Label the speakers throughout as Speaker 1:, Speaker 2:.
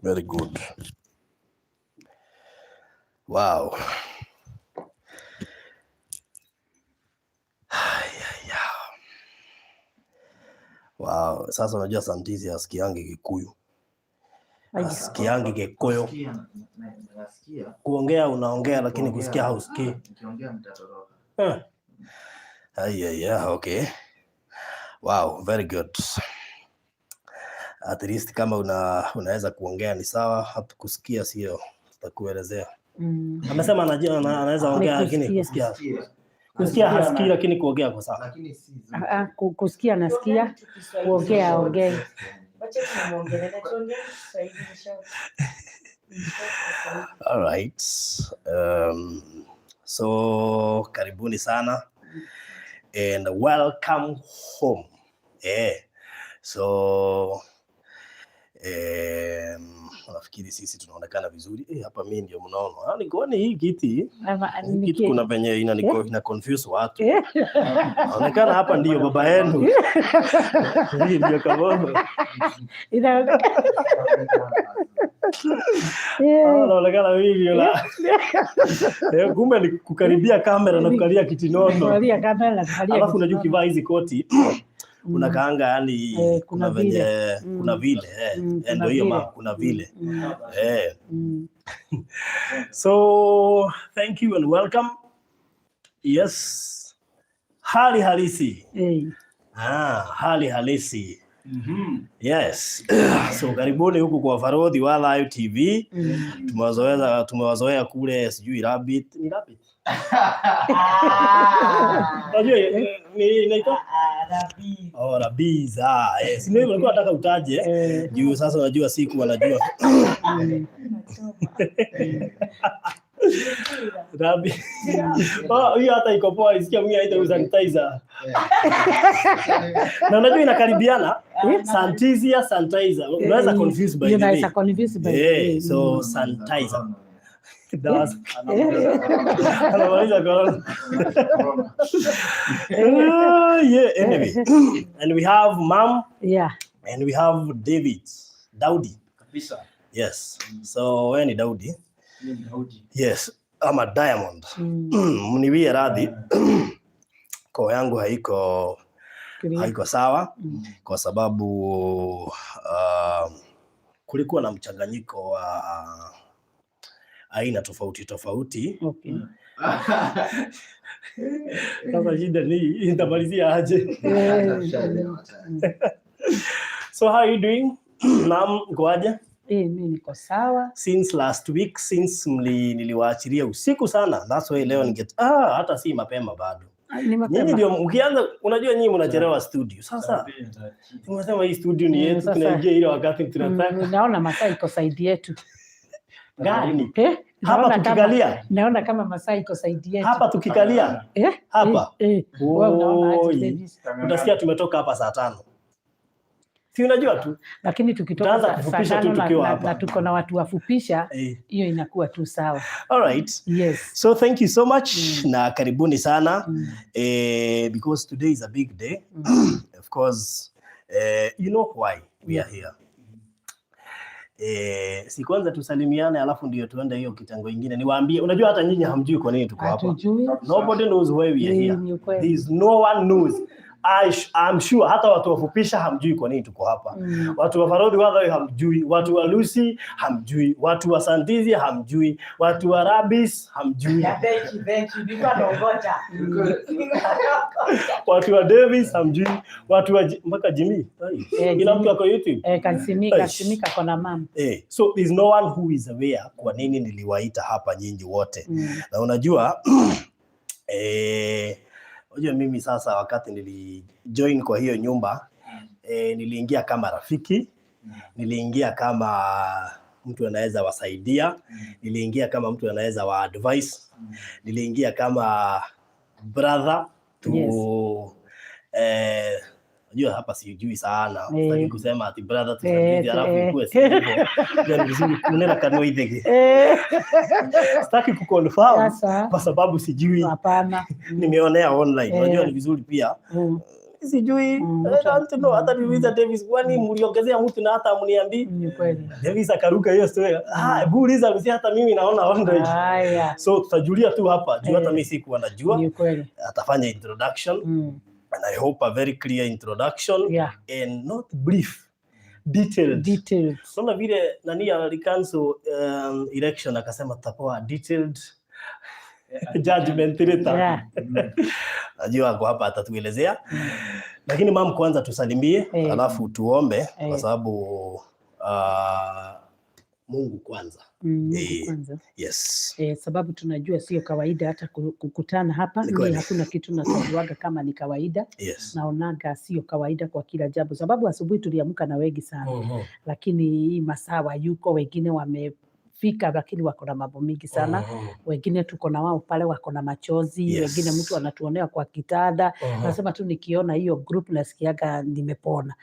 Speaker 1: Very good. Wow. Wow. Sasa unajua Santisi asikiangi Kikuyu. Asikiangi Kikuyu.
Speaker 2: Nasikia, nasikia.
Speaker 1: Kuongea unaongea lakini
Speaker 2: Kuongea,
Speaker 1: kusikia hausikii.
Speaker 2: Nikiongea nitatoroka.
Speaker 1: Eh. Ai, yeah, okay. Wow, very good. At least kama unaweza kuongea ni sawa, hata kusikia sio, tutakuelezea. Amesema anajua anaweza ongea lakini
Speaker 3: Kusikia.
Speaker 1: kusikia
Speaker 2: Sikia.
Speaker 1: kusikia hasikii lakini kuongea kwa sawa.
Speaker 2: Lakini si
Speaker 3: Ah, ah, kusikia nasikia, kuongea aongei.
Speaker 4: Wacha tumuongelele, tuongee Kiswahili,
Speaker 1: All right. So karibuni sana and welcome home. Eh. So nafikiri sisi tunaonekana vizuri. Eh, hapa mimi ndio mnaona. Ah, nikuone hii kiti.
Speaker 3: Ama,
Speaker 1: Hii kiti kuna venye ina confuse watu. Naonekana hapa ndio baba yenu. Hii ndio Kabogo. Ah, naonekana mimi ndio la. Eh, kumbe ni kukaribia kamera na kukalia kiti nono.
Speaker 3: Kukalia kamera na kukalia
Speaker 1: Alafu
Speaker 3: kiti
Speaker 1: unajua
Speaker 3: nono.
Speaker 1: ukivaa hizi koti unakaanga yani
Speaker 3: Eh,
Speaker 1: kuna
Speaker 3: kuna
Speaker 1: venye
Speaker 3: vile.
Speaker 1: kuna vile eh, eh,
Speaker 3: kuna
Speaker 1: ndio hiyo
Speaker 3: vile.
Speaker 1: kuna vile eh. So thank you and welcome. Yes, hali halisi. Ah, hali halisi. Yes. So karibuni huku kwa Farodhi wa Live TV. Tumewazoea kule sijui Rabbit. Ni Rabbit? Unajua ni inaitwa? Oh, Rabiz. Ah, yes. Ndio nilikuwa nataka utaje. Juu sasa unajua siku wanajua. Rabi. Oh, hiyo hata iko poa, isikia mwingine aita sanitizer. Na unajua inakaribiana. Santizia, sanitizer. Unaweza confuse by the way.
Speaker 3: Unaweza confuse by the way.
Speaker 1: Eh, so sanitizer. Dawa anamaliza corona. Ah, yeah, anyway. And we have Mom and we have David Daudi.
Speaker 2: Kabisa.
Speaker 1: Yes. So wewe ni Daudi.
Speaker 2: Mimi ni Daudi.
Speaker 1: Yes, ama Diamond. Mniwie radhi. Koo yangu haiko
Speaker 3: Clear.
Speaker 1: haiko sawa kwa sababu kulikuwa na mchanganyiko wa aina tofauti tofauti. Sasa shida ni nitamalizia aje? So how are you doing? Naam, mko aje?
Speaker 3: Eh, mimi niko sawa.
Speaker 1: Since last week, since niliwaachilia usiku sana. That's why leo ninge hata si mapema bado.
Speaker 3: Ah, ni
Speaker 1: Nyinyi
Speaker 3: mapema.
Speaker 1: ndio mkianza, unajua nyinyi mnachelewa studio. Sasa tumesema hii studio ni yetu,
Speaker 3: Sasa.
Speaker 1: Tunaingia ile wakati tunataka.
Speaker 3: Naona masaa iko side yetu.
Speaker 1: Gani?
Speaker 3: Eh,
Speaker 1: Hapa
Speaker 3: naona kama
Speaker 1: tukikalia,
Speaker 3: naona kama masaa iko side yetu.
Speaker 1: Hapa tukikalia,
Speaker 3: Eh?
Speaker 1: Hapa.
Speaker 3: Eh, eh. Wewe unaona aje,
Speaker 1: Oi.
Speaker 3: Davis?
Speaker 1: Utasikia tumetoka hapa saa 5. Si unajua tu.
Speaker 3: Lakini tukitoka
Speaker 1: Tutaanza
Speaker 3: saa
Speaker 1: kufupisha tu
Speaker 3: 5
Speaker 1: tukiwa hapa.
Speaker 3: na tuko na watu wafupisha,
Speaker 1: Eh.
Speaker 3: hiyo inakuwa tu sawa.
Speaker 1: All right.
Speaker 3: Yes.
Speaker 1: So thank you so much na karibuni sana because today is a big day. Of course, you know why we are here. Si kwanza tusalimiane alafu ndio tuende hiyo kitengo ingine. Niwaambie, unajua hata nyinyi hamjui kwa nini tuko hapa.
Speaker 3: Hatujui.
Speaker 1: Nobody knows why we are here.
Speaker 3: Ni ukweli.
Speaker 1: There is no one knows. I'm sure hata watu wafupisha hamjui kwa nini tuko hapa. Watu wa Farodhi Wadhawi hamjui, watu wa Lucy hamjui, watu wa Santizi hamjui, watu wa Rabis hamjui,
Speaker 4: Thank you, thank you. Nilikuwa naongoja.
Speaker 1: Watu wa Davis hamjui, watu wa mpaka Jimmy. Ai,
Speaker 3: Eh,
Speaker 1: kila
Speaker 3: Jimmy.
Speaker 1: mtu ako YouTube.
Speaker 3: Eh, Kasimi,
Speaker 1: Aish.
Speaker 3: Kasimi kako na mama.
Speaker 1: Eh, so there's no one who is aware kwa nini niliwaita hapa nyinyi wote. Na unajua unajua mimi sasa wakati nilijoin kwa hiyo nyumba niliingia kama rafiki, niliingia kama mtu anaweza wasaidia, niliingia kama mtu anaweza wa advice, niliingia kama brother to unajua hapa sijui sana, sitaki kusema ati brother to alafu ikuwe si hivyo. Unajua ni vizuri kunena kanua ithege. Sitaki kuconfirm
Speaker 3: Sasa
Speaker 1: kwa sababu sijui,
Speaker 3: hapana.
Speaker 1: Nimeonea online. Unajua
Speaker 3: Eh.
Speaker 1: ni vizuri pia. Sijui. I don't know. Hata niliuliza Davis, kwani mliongezea mtu na hata mniambii?
Speaker 3: Ni kweli.
Speaker 1: Davis akaruka hiyo story. Ah, hebu uliza Lucy, hata mimi naona 100.
Speaker 3: Haya.
Speaker 1: So tutajulia tu hapa juu hata
Speaker 3: Eh.
Speaker 1: mimi sikuwa najua.
Speaker 3: Ni kweli.
Speaker 1: Atafanya introduction and I hope a very clear introduction and not brief, detailed.
Speaker 3: Detailed.
Speaker 1: Unaona vile nani alicancel election, akasema tutapewa detailed judgment later. Najua ako hapa atatuelezea. Lakini mam, kwanza tusalimie alafu tuombe kwa sababu Mungu kwanza.
Speaker 3: Mungu kwanza.
Speaker 1: Yes.
Speaker 3: Sababu tunajua sio kawaida hata kukutana hapa.
Speaker 1: Ni
Speaker 3: Mi
Speaker 1: kweli.
Speaker 3: hakuna kitu nasajuaga kama ni kawaida. Naonaga sio kawaida kwa kila jambo, sababu asubuhi tuliamka na wengi sana, lakini hii masaa yuko wengine wamefika, lakini wako na mambo mingi sana. Wengine tuko na wao pale wako na machozi, wengine mtu anatuonea kwa kitanda. Nasema tu nikiona hiyo group nasikiaga nimepona.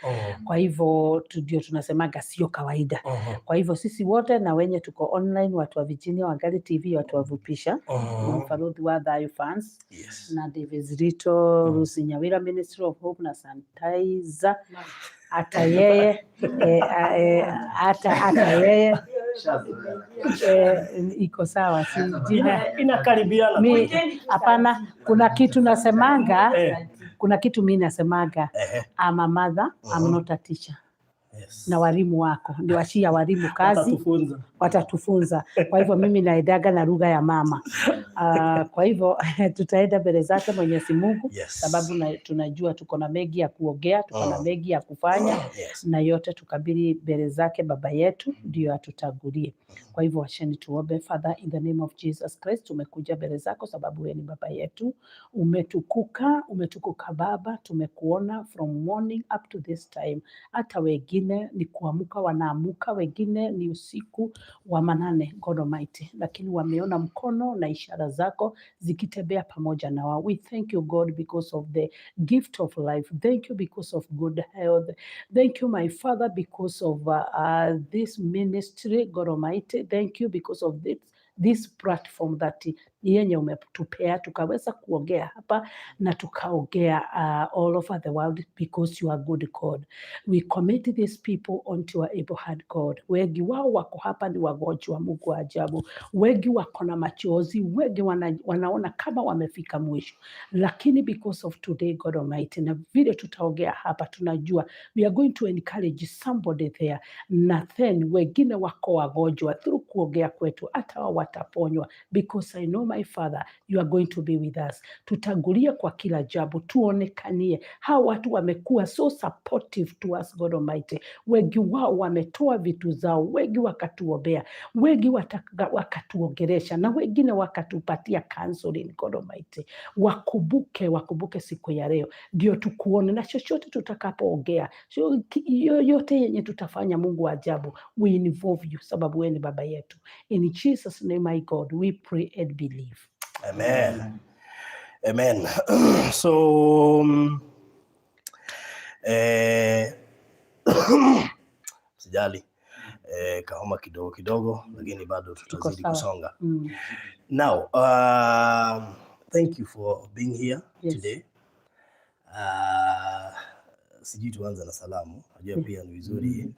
Speaker 3: Kwa hivyo ndio tunasemaga sio kawaida. Kwa hivyo sisi wote na wenye tuko online, watu wa Virginia, Wangali TV, watu wavupisha Mfarodhi wa Thayu fans na Davis Rito, Lucy Nyawira Ministry of Hope na Sanitizer, hata yeye hata yeye iko sawa, si jina
Speaker 1: Inakaribiana.
Speaker 3: Mi, hapana, kuna kitu nasemanga, kuna kitu mi nasemaga, I'm a mother, I'm not a teacher. Na walimu wako ndio washia walimu kazi
Speaker 1: Watatufunza.
Speaker 3: Watatufunza. Kwa hivyo mimi naendaga na lugha ya mama. Kwa hivyo tutaenda mbele zake Mwenyezi Mungu sababu tunajua tuko na mengi ya kuongea, tuko na mengi ya kufanya na yote tukabili mbele zake Baba yetu ndio atutangulie. Kwa hivyo wacheni tuombe. Father, in the name of Jesus Christ, tumekuja mbele zako sababu wewe ni baba yetu. Umetukuka, umetukuka Baba, tumekuona from morning up to this time. Hata wengine ni kuamuka wanaamuka, wengine ni usiku wa manane, God Almighty, lakini wameona mkono na ishara zako zikitembea pamoja na wao. We thank you, God, because of the gift of life. Thank you because of good health. Thank you, my Father, because of this ministry, God Almighty. Thank you because of this platform that yenye umetupea tukaweza kuongea hapa na tukaongea all over the world because you are good God. We commit these people unto your able hand, God. Wengi wao wako hapa ni wagonjwa, Mungu wa ajabu. Wengi wako na machozi, wengi wanaona kama wamefika mwisho, lakini because of today, God Almighty, na vile tutaongea hapa, tunajua we are going to encourage somebody there, na then wengine wako wagonjwa, through kuongea kwetu hata wao wataponywa, because I know, my Father, you are going to be with us. Tutangulie kwa kila jambo, tuonekanie. Hawa watu wamekuwa so supportive to us, God Almighty. Wengi wao wametoa vitu zao, wengi wakatuombea, wengi wakatuongelesha na wengine wakatupatia counseling, God Almighty. Wakumbuke, wakumbuke siku ya leo, ndio tukuone na chochote tutakapoongea, so, yoyote yenye tutafanya, Mungu wa ajabu, we involve you sababu wewe ni baba yetu. In Jesus' name, my God, we pray and believe.
Speaker 1: Amen. Amen. So sijali, kahoma kidogo kidogo, lakini bado tutazidi
Speaker 3: Sawa.
Speaker 1: Kusonga. Now, thank you for being here today. Sijui tuanze na salamu, najua pia ni vizuri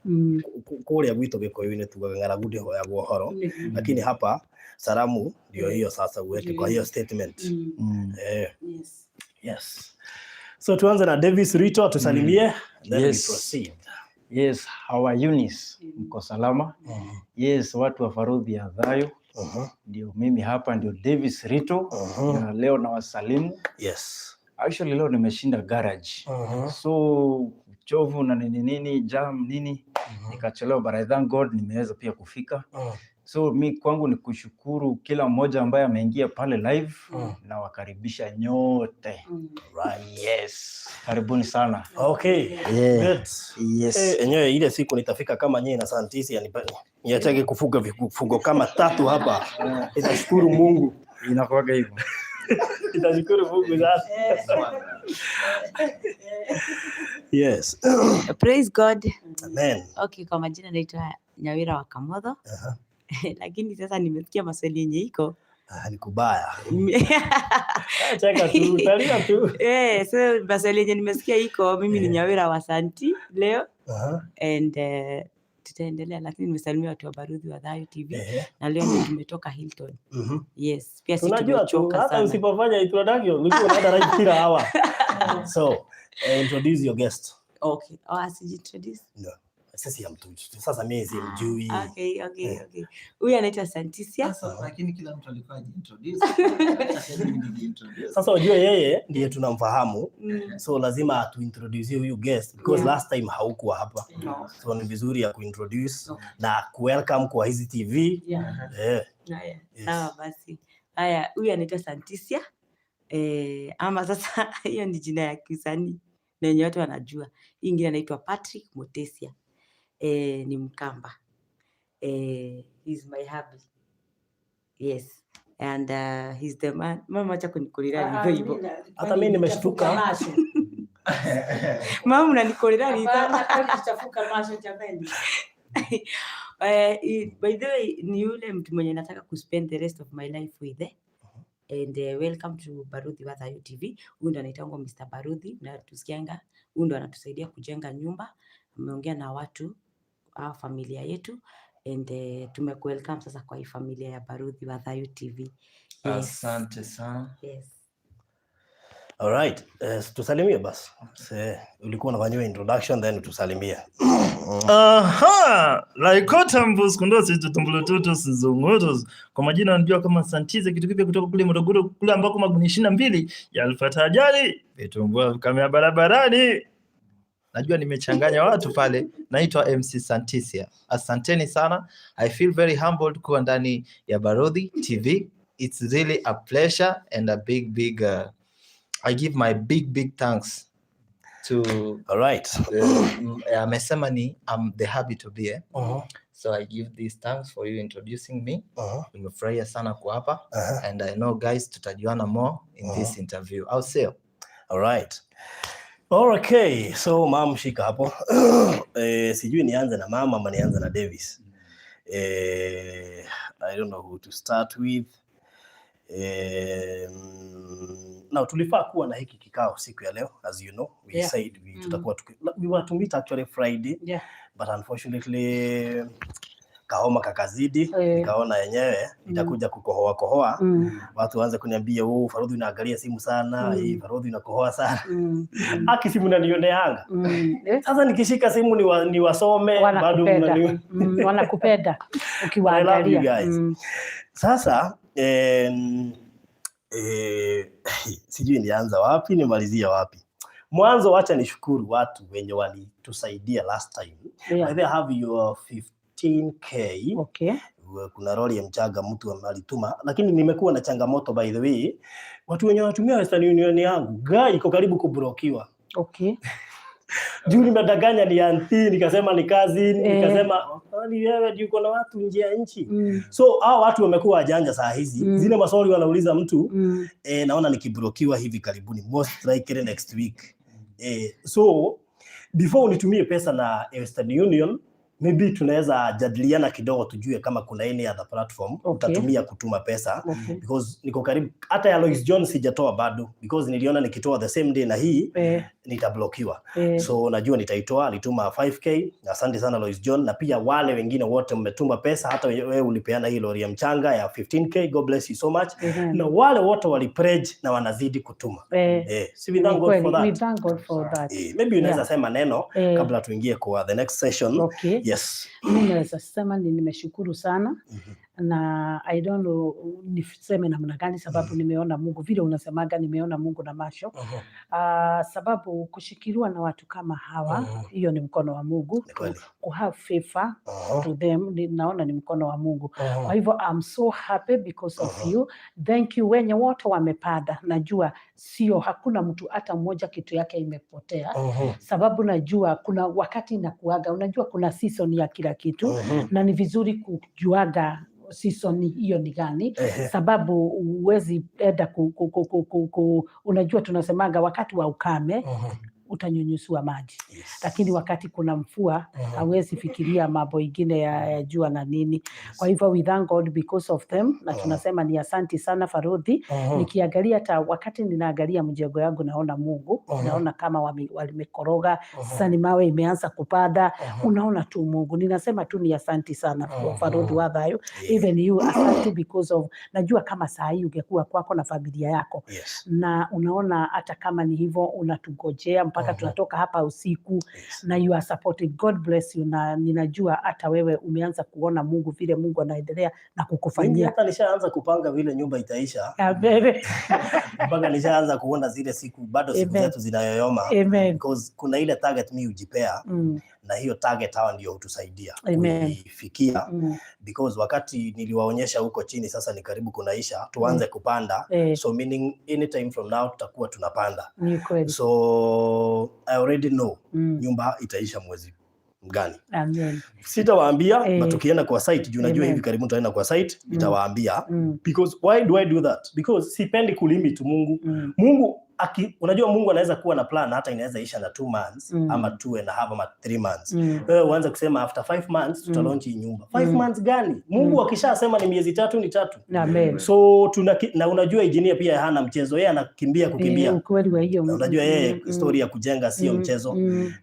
Speaker 1: kũrĩa gwitũ Gĩkũyũ-inĩ tugaga ng'aragu ndĩhoyagwo ũhoro, lakini hapa salamu ndio hiyo sasa uweke kwa hiyo statement. Yes. So tuanze na Davis Rito atusalimie, then we proceed.
Speaker 5: Yes, how are Eunice? Mko salama? Yes, watu wa Farudhi ya Thayo. Ndio mimi hapa ndio Davis Rito. Na leo nawasalimu. Actually leo nimeshinda garage. So uchovu na nini nini, jam nini, nikachelewa, but I thank God nimeweza pia kufika. So mi kwangu ni kushukuru kila mmoja ambaye ameingia pale live na wakaribisha nyote. Yes, karibuni sana.
Speaker 1: Okay.
Speaker 5: Yeah.
Speaker 1: Good.
Speaker 5: Yes.
Speaker 1: Enyewe ile siku nitafika kama nyie na Santisi niachage kufuga vifugo kama tatu hapa. Nitashukuru Mungu.
Speaker 5: Inakuwaga hivyo.
Speaker 1: Nitashukuru Mungu sasa. Yes.
Speaker 4: Praise God.
Speaker 1: Amen.
Speaker 4: Okay, kwa majina naitwa Nyawira wa Kamotho. Lakini sasa nimesikia maswali yenye iko
Speaker 1: Ah, ni kubaya. Cheka tu, utalia tu.
Speaker 4: Eh, so maswali yenye nimesikia iko mimi ni Nyawira wa Santi leo and tutaendelea, lakini nimesalimia watu wa Baruthi wa Thayu TV na leo ndio tumetoka Hilton. Yes, pia si
Speaker 1: Tunajua tu
Speaker 4: tumechoka
Speaker 1: hata
Speaker 4: sana.
Speaker 1: Usipofanya introduction ulikuwa unaenda right kila hour. So, introduce your guest.
Speaker 4: Okay. Oh, asijiintroduce.
Speaker 1: No. Sisi hamtujui. Sasa mimi simjui.
Speaker 4: Okay, okay. Huyu anaitwa Santisia.
Speaker 2: Sasa lakini kila mtu alikuwa ajiintroduce. Sasa mimi nijiintroduce.
Speaker 1: Sasa unajua yeye ndiye tunamfahamu. So lazima atuintroduce huyu guest because last time haukuwa hapa.
Speaker 4: No.
Speaker 1: So ni vizuri ya kuintroduce na kuwelcome kwa hizi TV.
Speaker 4: Haya,
Speaker 1: Yes.
Speaker 4: sawa basi. Haya, huyu anaitwa Santisia. Eh, ama sasa hiyo ni jina ya kisanii na yenye watu wanajua. Hii ingine anaitwa Patrick Mutesia. Eh, ni Mkamba. Eh, he's my hubby. Yes. And he's the man. Mama, acha kunikolera ritho hivyo.
Speaker 1: Hata mimi nimeshtuka.
Speaker 4: Mama, unanikolera ritho.
Speaker 3: Chafuka macho jameni.
Speaker 4: By the way, ni yule mtu mwenye nataka kuspend the rest of my life with, eh? And welcome to Baruthi wa Thayu TV. Huyu ndo anaitangwa Mr. Baruthi na tusikianga, huyu ndo anatusaidia kujenga nyumba. Ameongea na watu au familia yetu and tumekuwelcome sasa kwa hii familia ya Baruthi wa Thayu TV. Yes.
Speaker 2: Asante sana.
Speaker 4: Yes.
Speaker 1: All right. Tusalimie basi. Ulikuwa unafanyiwa introduction then tusalimie.
Speaker 6: Aha, laikota mbuskundosi tutumbulututu sizungutu. Kwa majina wanajua kama Santize, kitu kipya kutoka kule Morogoro kule ambako magunia 22 yalipata ajali, vitumbua vikamea barabarani. Najua nimechanganya watu pale. Naitwa MC Santisia. Asanteni sana. I feel very humbled kuwa ndani ya Baruthi TV. It's really a pleasure and a big big I give my big big thanks to
Speaker 1: All right.
Speaker 2: Amesema ni I'm the happy to be, eh? So I give these thanks for you introducing me. Nimefurahia sana kuwa hapa and I know guys tutajuana more in this interview. Au sio?
Speaker 1: All right. Okay, so mam, shika hapo. Sijui nianze na mama ama nianze na Davis. I don't know who to start with. Now tulifaa kuwa na hiki kikao siku ya leo, as you know we said we tutakuwa we were to meet actually Friday, but unfortunately kahoma kakazidi, nikaona yenyewe itakuja kukohoa kohoa, watu waanze kuniambia, "Oh, Farudhi unaangalia simu sana, hii Farudhi unakohoa sana." Aki simu nanioneanga.
Speaker 3: Eh?
Speaker 1: Sasa nikishika simu ni wasome bado
Speaker 3: Wanakupenda. Wanakupenda ukiwaangalia.
Speaker 1: Guys. Sasa sijui nianza wapi nimalizie wapi. Mwanzo wacha nishukuru watu wenye walitusaidia last time. By the way, I have your 15K. Kuna lori ya mchanga mtu alituma, lakini nimekuwa na changamoto, by the way. Watu wenye wanatumia Western Union yangu, gai iko karibu kublokiwa. Juu nimedanganya ni auntie, nikasema ni cousin, nikasema kwani wewe ndio uko na watu nje ya nchi. So hao watu wamekuwa wajanja saa hizi. Zile maswali wanauliza mtu, naona nikiblokiwa hivi karibuni, most likely next week. So before unitumie pesa na Western Union, maybe tunaweza jadiliana kidogo tujue kama kuna any other platform utatumia kutuma pesa, because niko karibu, hata ya Lois John sijatoa bado because niliona nikitoa the same day na hii nitablokiwa. So najua nitaitoa. Alituma 5K. Asante sana Lois John, na pia wale wengine wote mmetuma pesa, hata wewe ulipeana hii lori ya mchanga ya 15K. God bless you so much.
Speaker 3: Amen.
Speaker 1: Na wale wote wali pledge na wanazidi kutuma. Si we
Speaker 3: Ni
Speaker 1: thank God for
Speaker 3: kweli. We
Speaker 1: that.
Speaker 3: thank God for that.
Speaker 1: Maybe unaweza sema neno kabla tuingie kwa the next session. Yes.
Speaker 3: Mi naweza sema ni nimeshukuru sana na I don't know niseme namna gani, sababu nimeona Mungu vile unasemaga, nimeona Mungu na macho. Sababu kushikiliwa na watu kama hawa, hiyo ni mkono wa Mungu.
Speaker 1: Ni kweli.
Speaker 3: Ku have favor to them, naona ni mkono wa Mungu. Kwa hivyo I'm so happy because of you. Thank you wenye wote wamepanda. Najua sio, hakuna mtu hata mmoja kitu yake imepotea, sababu najua kuna wakati inakuaga, unajua kuna season ya kila kitu na ni vizuri kujuaga season hiyo ni gani, sababu huwezi enda ku, ku, ku, ku, ku, ku, unajua tunasemaga wakati wa ukame. Utanyunyusiwa maji. Lakini wakati kuna mvua, hauwezi fikiria mambo ingine ya jua na nini. Kwa hivyo we thank God because of them, na tunasema ni asanti sana, Farodhi. Nikiangalia, hata wakati ninaangalia mjengo yangu, naona Mungu. Naona kama walimekoroga, sasa ni mawe imeanza kupanda. Unaona tu Mungu. Ninasema tu ni asanti sana, Farodhi wa Thayo. Even you, asante, because of najua kama saa hii ungekuwa kwako na familia yako, na unaona hata kama ni hivyo, unatugojea mpaka tunatoka hapa usiku, na you are supporting. God bless you. Na ninajua hata wewe umeanza kuona Mungu, vile Mungu anaendelea na
Speaker 1: Mimi
Speaker 3: kukufanyia.
Speaker 1: hata nishaanza kupanga vile nyumba itaisha,
Speaker 3: Amen.
Speaker 1: mpaka nishaanza kuona zile siku bado siku
Speaker 3: Amen.
Speaker 1: Zetu zinayoyoma,
Speaker 3: Amen.
Speaker 1: because kuna ile target mi hujipea, na hiyo target hawa ndio hutusaidia
Speaker 3: Amen.
Speaker 1: kuifikia, because wakati niliwaonyesha huko chini, sasa ni karibu kunaisha, tuanze kupanda. So meaning anytime from now tutakuwa tunapanda.
Speaker 3: Ni kweli.
Speaker 1: So I already know nyumba itaisha mwezi gani.
Speaker 3: Amen.
Speaker 1: Sitawaambia,
Speaker 3: Eh.
Speaker 1: but tukienda kwa site, juu najua
Speaker 3: Amen.
Speaker 1: hivi karibuni tutaenda kwa site, nitawaambia. Because why do I do that? Because sipendi kulimit Mungu. Mungu unajua Mungu anaweza kuwa na plan, hata inaweza isha na 2 months ama 2.5 ama 3 months. Wewe uanze kusema after 5 months tutalaunch hii nyumba. 5 months gani? Mungu akishasema ni miezi 3, ni 3.
Speaker 3: Amen.
Speaker 1: So na unajua engineer pia hana mchezo, yeye anakimbia kukimbia.
Speaker 3: Eh, ukweli wa hiyo.
Speaker 1: Na unajua yeye story ya kujenga sio mchezo.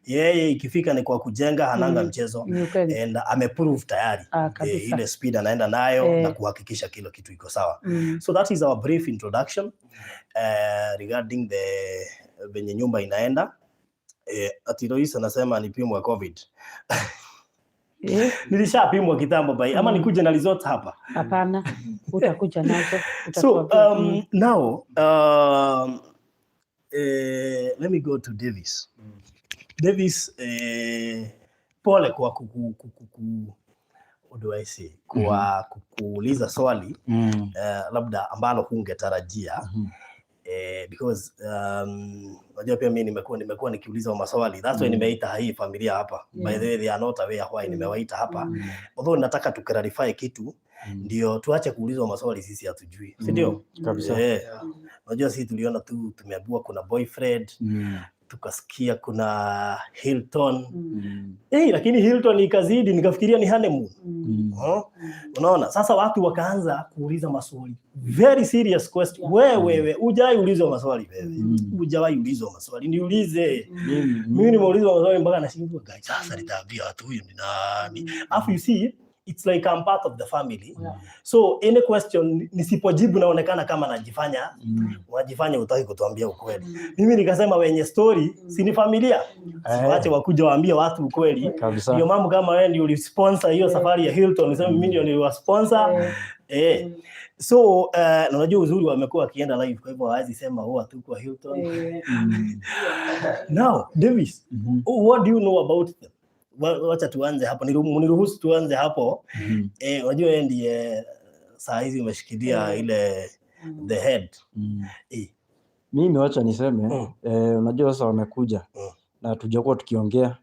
Speaker 1: Yeye ikifika ni kwa kujenga, hananga mchezo.
Speaker 3: Ni ukweli.
Speaker 1: And ameprove tayari
Speaker 3: Kabisa.
Speaker 1: ile speed anaenda nayo na kuhakikisha kila kitu iko sawa. So that is our brief introduction regarding the venye nyumba inaenda. Ati Lois anasema nipimwe COVID. Nilishapimwa kitambo bai, ama nikuje na result hapa?
Speaker 3: Hapana, utakuja nazo.
Speaker 1: So
Speaker 3: Utatuambia.
Speaker 1: Now let me go to Davis. Davis, pole kwa what do I say? Kwa kukuuliza swali labda ambalo hungetarajia, because unajua pia mimi nimekuwa nikiuliza maswali, that's why nimeita hii familia hapa. By the way, they are not aware why nimewaita hapa, although nataka tu clarify kitu ndio tuache kuulizwa maswali sisi hatujui, si ndio?
Speaker 5: Kabisa.
Speaker 1: Eh, unajua sisi tuliona tu, tumeambiwa kuna boyfriend, tukasikia kuna Hilton. Lakini Hilton ikazidi, nikafikiria ni honeymoon. Huh? Unaona, sasa watu wakaanza kuuliza maswali, very serious question. Wewe, wewe hujai ulizwa maswali wewe? Hujawahi ulizwa maswali? Niulize. Mimi nimeulizwa maswali mpaka nashindwa, guys, sasa nitaambia watu huyu ni nani? Alafu you see, it's like I'm part of the family. So any question nisipojibu, naonekana kama najifanya, unajifanya hutaki kutuambia ukweli. Mimi nikasema wenye story si ni familia, wache wakuja waambie watu ukweli.
Speaker 5: Kabisa.
Speaker 1: Ndio mambo kama wewe ndio ulisponsor hiyo safari ya Hilton, niseme mimi ndio niliwasponsor. So na unajua uzuri wamekuwa wakienda live, kwa hivyo hawezi sema huwa tu kwa Hilton. Now, Davis, what do you know about them? Wacha tuanze hapo, niruhusu tuanze hapo. Unajua yeye ndiye saa hizi umeshikilia ile the head.
Speaker 5: Mimi wacha niseme, unajua sasa wamekuja na tujakuwa tukiongea,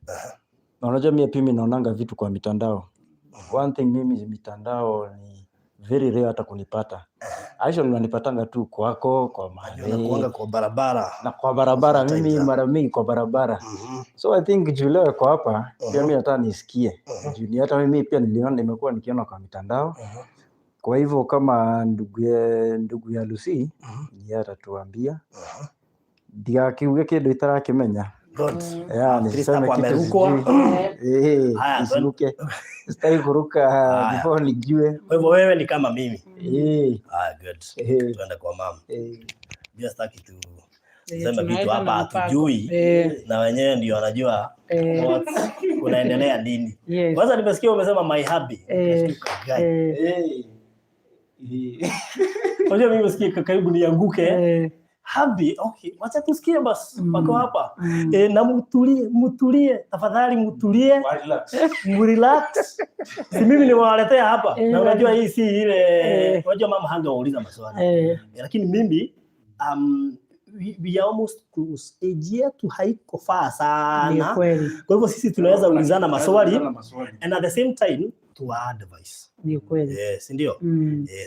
Speaker 5: na unajua mimi pia mimi naonanga vitu kwa mitandao. One thing, mimi mitandao ni very rare hata kunipata. Actually unanipatanga tu kwako kwa
Speaker 1: Najua
Speaker 5: mahali
Speaker 1: nakuanga kwa barabara.
Speaker 5: Na kwa barabara.
Speaker 1: Sometimes,
Speaker 5: Mimi
Speaker 1: ah.
Speaker 5: mara mingi kwa barabara. So I think juu leo kwa hapa pia mimi nataka nisikie. Juu ni hata mimi pia niliona, nimekuwa nikiona kwa mitandao. Kwa hivyo kama ndugu ya Lucy, ni yeye atatuambia, ndigakiuge kindu itarakimenya.
Speaker 1: Good.
Speaker 5: Yeah,
Speaker 1: At least
Speaker 5: nisiseme
Speaker 1: hapo
Speaker 5: kitu
Speaker 1: amerukwa.
Speaker 5: sijui.
Speaker 1: Haya,
Speaker 5: nisiruke. Sitaki kuruka
Speaker 1: Haya.
Speaker 5: before nijue.
Speaker 1: Kwa hivyo wewe ni kama mimi. Haya, good. Tuende kwa mama. Pia sitaki tu tuseme vitu
Speaker 3: Tunaenda
Speaker 1: hapa
Speaker 3: na mpango.
Speaker 1: hatujui, na wenyewe ndio wanajua what kunaendelea nini. Kwanza nimesikia umesema my hubby. Nikashtuka, guy. Unajua mimi nasikia karibu nianguke. Hubby, okay, wacha tusikie basi. Wako hapa. Na mutulie, mutulie, tafadhali mutulie. Mrelax. Si mimi nimewaletea hapa. Na unajua hii si ile, unajua mama hangewauliza maswali. Lakini mimi we are almost close. Age yetu haiko far
Speaker 3: Ni
Speaker 1: sana.
Speaker 3: kweli.
Speaker 1: Kwa hivyo sisi tunaweza ulizana maswali, and at the same time To advice.
Speaker 3: Ni ukweli.
Speaker 1: Yes, ndio.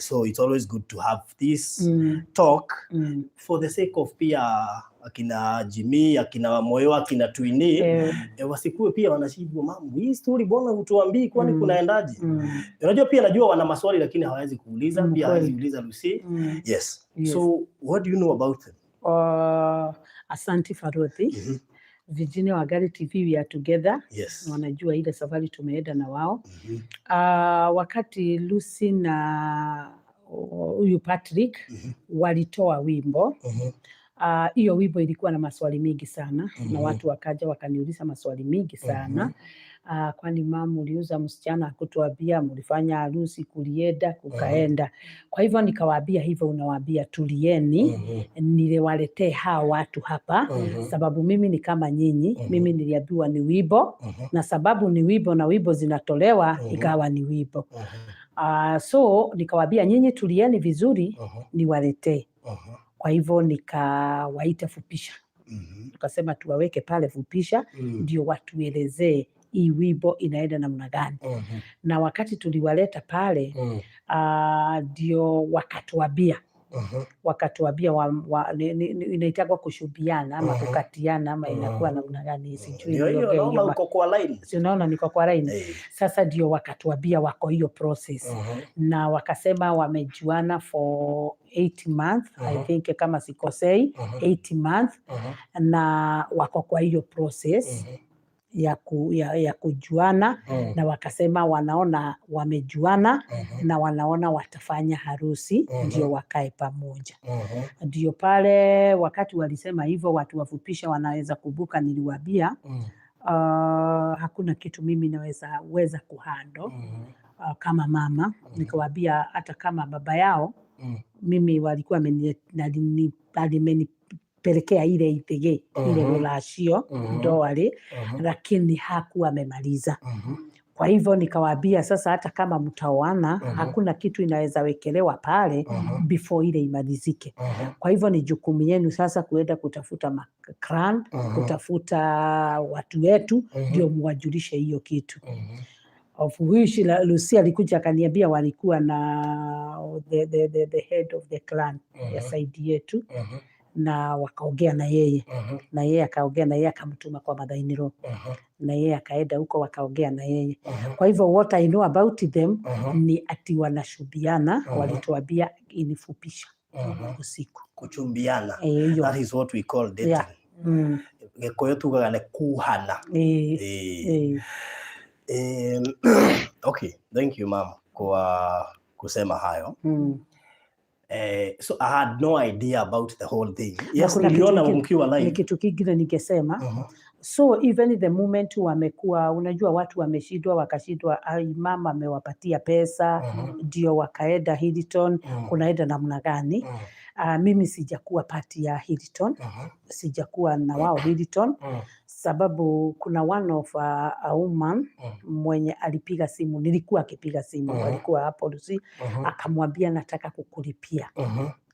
Speaker 1: So it's always good to have this talk for the sake of pia akina Jimmy, akina Moyo, akina Twini, wasikue pia wanashindwa, mamu, hii story bwana hutuambii kwani kunaendaje? Unajua pia najua wana maswali lakini hawawezi kuuliza, pia hawawezi uliza Lucy. Yes.
Speaker 3: Yes.
Speaker 1: So what do you know about them?
Speaker 3: Asante Farodhi. Virginia Wangari TV, we are together. Wanajua ile safari tumeenda na wao. Wakati Lucy na huyu Patrick walitoa wimbo, hiyo wimbo ilikuwa na maswali mingi sana na watu wakaja wakaniuliza maswali mingi sana. Kwani mama uliuza msichana hakutuambia, mlifanya harusi, kulienda kukaenda. Kwa hivyo nikawaambia hivyo, unawaambia tulieni, niliwaletee hawa watu hapa sababu mimi ni kama nyinyi. Mimi niliambiwa ni wimbo na sababu ni wimbo na wimbo zinatolewa ikawa ni wimbo. So nikawaambia nyinyi tulieni vizuri niwaletee. Kwa hivyo nikawaita Fupisha, tukasema tuwaweke pale Fupisha ndio watuelezee hii wimbo inaenda namna gani. Na wakati tuliwaleta pale ndio wakatuambia inaitagwa kushubiana ama kukatiana ama inakuwa namna gani, sijui
Speaker 1: Ndio hiyo,
Speaker 3: niongee
Speaker 1: naona
Speaker 3: hiyo
Speaker 1: uko kwa line.
Speaker 3: Si unaona niko kwa line? Sasa ndio wakatuambia wako hiyo process na wakasema wamejuana for 8 months, I think kama sikosei, 8 months na wako kwa hiyo process ya kujuana na wakasema wanaona wamejuana na wanaona watafanya harusi ndio wakae pamoja. Ndio pale wakati walisema hivyo, watu wafupisha wanaweza kumbuka, niliwaambia hakuna kitu mimi naweza weza kuhandle kama mama. Nikawaambia hata kama baba yao mimi walikuwa amenipelekea ile ithige ile rũracio ndowari, lakini hakuwa amemaliza. Kwa hivyo nikawaambia sasa, hata kama mtaoana hakuna kitu inaweza wekelewa pale before ile imalizike. Kwa hivyo ni jukumu yenu sasa kuenda kutafuta maclan, kutafuta watu wetu ndio muwajulishe hiyo kitu. Of which Lucia alikuja akaniambia walikuwa na the head of the clan ya side yetu na wakaongea na yeye na yeye akaongea na yeye akamtuma kwa mother-in-law na yeye akaenda huko wakaongea na yeye. Kwa hivyo what I know about them ni ati wanashubiana, walituambia inifupisha usiku.
Speaker 1: Kuchumbiana.
Speaker 3: Eh, hiyo.
Speaker 1: That is what we call dating.
Speaker 3: Yeah.
Speaker 1: Gĩkũyũ tugaga nĩ kuhana. Okay, thank you, ma'am, kwa kusema hayo. So I had no idea about the whole thing. Yes,
Speaker 3: Kuna kitu
Speaker 1: niliona
Speaker 3: kingine-
Speaker 1: mkiwa
Speaker 3: Ni
Speaker 1: live.
Speaker 3: kitu kingine ningesema. So even the moment wamekuwa, unajua watu wameshindwa, wakashindwa, ai, mama amewapatia pesa ndio wakaenda Hilton, kunaenda namna gani? Mimi sijakuwa part ya Hilton, sijakuwa na wao Hilton sababu kuna one of a woman mwenye alipiga simu, nilikuwa akipiga simu, alikuwa hapo Lucy, akamwambia nataka kukulipia.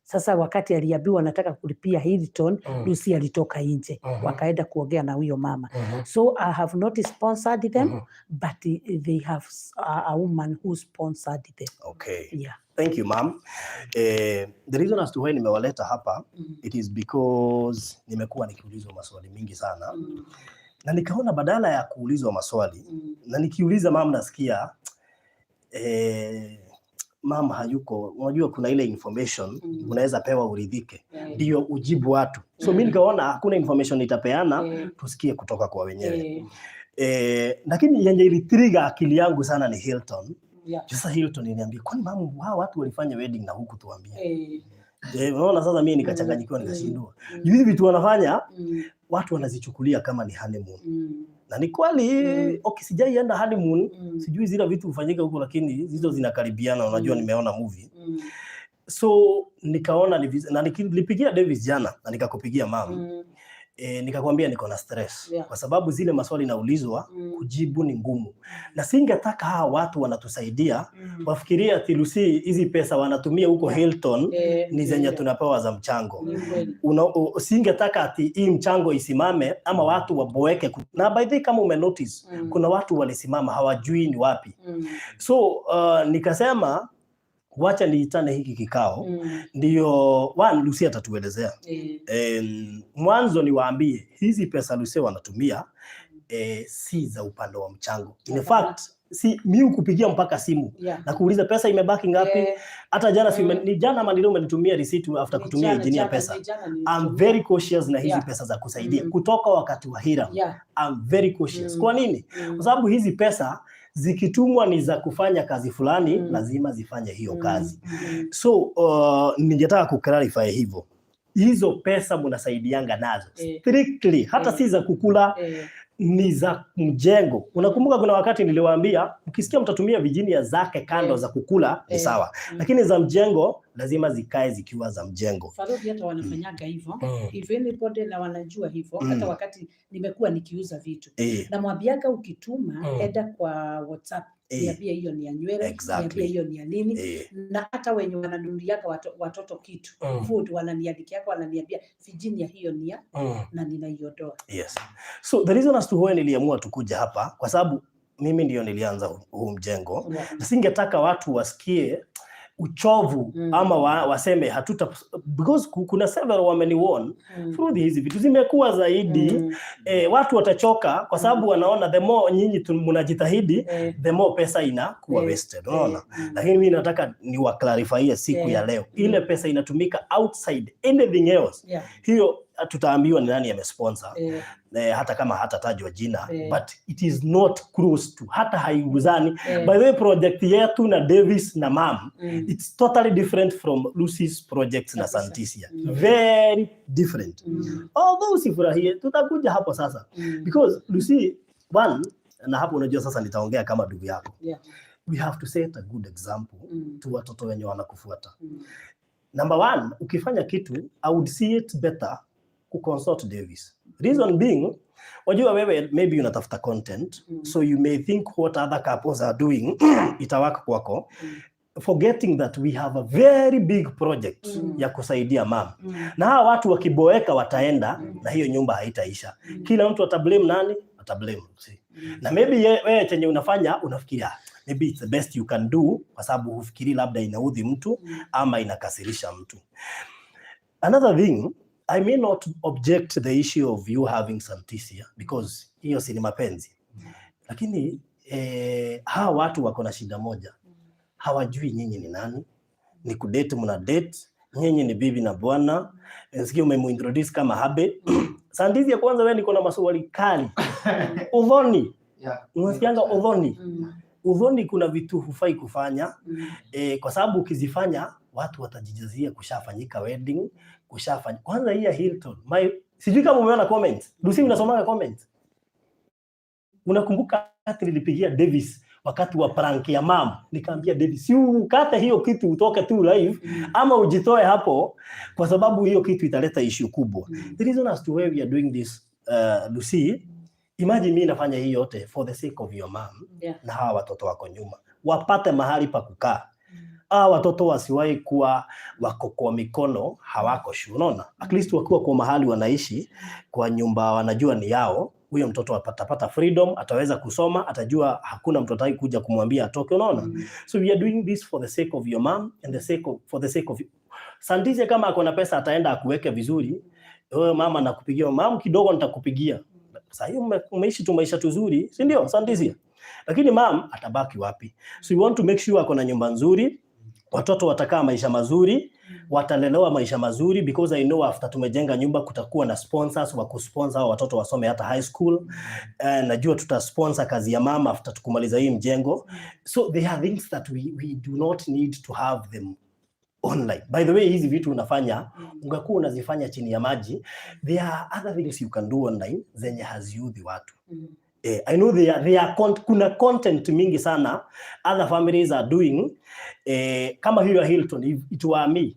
Speaker 3: Sasa wakati aliambiwa nataka kulipia Hilton, Lucy alitoka nje, wakaenda kuongea na huyo mama. So I have not sponsored them, but they have a woman who sponsored them.
Speaker 1: Okay.
Speaker 3: Yeah.
Speaker 1: Thank you, ma'am. The reason as to why nimewaleta hapa, it is because nimekuwa nikiulizwa maswali mingi sana na nikaona badala ya kuulizwa maswali na nikiuliza mam nasikia mama hayuko. Unajua kuna ile information unaweza pewa uridhike ndio ujibu watu. So mi nikaona hakuna information nitapeana, tusikie kutoka kwa wenyewe. Lakini yenye ilitrigger akili yangu sana ni Hilton. Sasa Hilton iliniambia, kwani mama, hawa watu walifanya wedding na huku tuambia? Unaona sasa mimi nikachanganyikiwa, nikashindwa. Juu hizi vitu wanafanya watu wanazichukulia kama ni honeymoon. Na ni kweli, okay, sijaienda honeymoon, sijui zile vitu hufanyika huko, lakini hizo zinakaribiana, unajua nimeona movie. So nikaona ni na nilipigia Davis jana na nikakupigia mama. Nikakwambia niko na stress kwa sababu zile maswali naulizwa kujibu ni ngumu, na singetaka hawa watu wanatusaidia wafikirie ati Lucy hizi pesa wanatumia huko Hilton ni zenye tunapewa za mchango.
Speaker 3: Ni kweli.
Speaker 1: Singetaka ati hii mchango isimame ama watu waboeke. Na by the way, kama umenotice, kuna watu walisimama hawajui ni wapi. So nikasema wacha niitane hiki kikao ndio one, Lucy atatuelezea. Mwanzo niwaambie hizi pesa Lucy wanatumia si za upande wa mchango. In fact, si mi ukupigia mpaka simu na kuuliza pesa imebaki ngapi. Hata jana si ni jana ama ni leo umenitumia receipt after
Speaker 3: Ni
Speaker 1: kutumia
Speaker 3: jana,
Speaker 1: engineer
Speaker 3: jana,
Speaker 1: pesa.
Speaker 3: ni jana
Speaker 1: I'm
Speaker 3: nilitumia.
Speaker 1: very cautious na hizi pesa za kusaidia kutoka wakati wa Hiram. I'm very cautious. Kwa nini? Kwa sababu hizi pesa zikitumwa ni za kufanya kazi fulani, lazima zifanye hiyo kazi. So ningetaka kuclarify hivyo, hizo pesa mnasaidianga nazo strictly, hata si za kukula, ni za mjengo. Unakumbuka kuna wakati niliwaambia mkisikia mtatumia Virginia zake kando za kukula ni sawa, lakini za mjengo lazima zikae zikiwa za mjengo.
Speaker 3: Faruthi, hata wanafanyaga hivyo. If anybody na wanajua hivyo, hata wakati nimekuwa nikiuza vitu, namwambiaga ukituma, enda kwa WhatsApp, niambie hiyo ni ya nywele, niambie hiyo ni ya nini. Na hata wenye wananunuliaga watoto kitu, food, wananiandikiaga, wananiambia, "Virginia, hiyo ni ya," na ninaiondoa.
Speaker 1: Yes. So the reason as to why niliamua tukuja hapa, kwa sababu mimi ndio nilianza huu mjengo. Singetaka watu wasikie uchovu ama waseme hatuta, because kuna several wameniwarn through hizi vitu zimekuwa zaidi, watu watachoka kwa sababu wanaona the more nyinyi mnajitahidi, the more pesa inakuwa wasted, unaona? Lakini mimi nataka niwaclarifyie siku ya leo, ile pesa inatumika outside anything else, hiyo tutaambiwa ni nani amesponsor, hata kama hatatajwa jina, but it is not close to, hata haiguzani. By the way, project yetu na Davis na Mam, it's totally different from Lucy's project na Santisia. Very different. Although usifurahie, tutakuja hapo sasa, because Lucy, one, na hapo unajua sasa nitaongea kama ndugu yako, we have to set a good example to watoto wenye wanakufuata. Number one, ukifanya kitu, I would see it better kuconsult Davis. Reason being, wajua wewe maybe unatafuta content, so you may think what other couples are doing itawaka kwako, forgetting that we have a very big project ya kusaidia mam. Na hawa watu wakiboeka wataenda na hiyo nyumba haitaisha. Kila mtu atablame nani? Atablame Lucy. Na maybe wewe chenye unafanya unafikiria maybe it's the best you can do, kwa sababu hufikiri labda inaudhi mtu ama inakasirisha mtu. Another thing, I may not object to the issue of you having Santisia because hiyo si ni mapenzi, lakini hawa watu wako na shida moja, hawajui nyinyi ni nani, ni kudate, mna date, nyinyi ni bibi na bwana. Nasikia umemuintroduce kama hubby. Santisia, kwanza wewe niko na maswali kali. Udhoni, unasikianga udhoni? Udhoni kuna vitu hufai kufanya kwa sababu ukizifanya watu watajijazia kushafanyika wedding, kushafanya. Kwanza hii ya Hilton. Sijui kama umeona comments. Lucy, unasomanga comments? Unakumbuka wakati nilipigia Davis wakati wa prank ya mam, nikaambia Davis, si ukate hiyo kitu utoke tu live ama ujitoe hapo, kwa sababu hiyo kitu italeta issue kubwa. The reason as to why we are doing this, Lucy, imagine mimi nafanya hii yote for the sake of your mom na hawa watoto wako nyuma wapate mahali pa kukaa. Hawa watoto wasiwahi kuwa wako kwa mikono hawako sure, unaona? At least wakiwa kwa mahali wanaishi, kwa nyumba wanajua ni yao, huyo mtoto atapata freedom, ataweza kusoma, atajua hakuna mtu ataki kuja kumwambia atoke, unaona? So we are doing this for the sake of your mom and the sake of, for the sake of Santisia. Kama ako na pesa ataenda akuweke vizuri. Wewe mama, nakupigia mam kidogo, nitakupigia. Sasa hiyo umeishi tu maisha tuzuri, si ndio, Santisia? Lakini mam atabaki wapi? So we want to make sure ako na nyumba nzuri, watoto watakaa maisha mazuri, watalelewa maisha mazuri, because I know after tumejenga nyumba kutakuwa na sponsors wa kusponsor hao watoto wasome hata high school. Najua tutasponsor kazi ya mama after tukumaliza hii mjengo. So there are things that we do not need to have them online. By the way, hizi vitu unafanya ungekuwa unazifanya chini ya maji. There are other things you can do online zenye haziudhi watu. I know there are kuna content mingi sana other families are doing, kama hiyo ya Hilton. If it were me,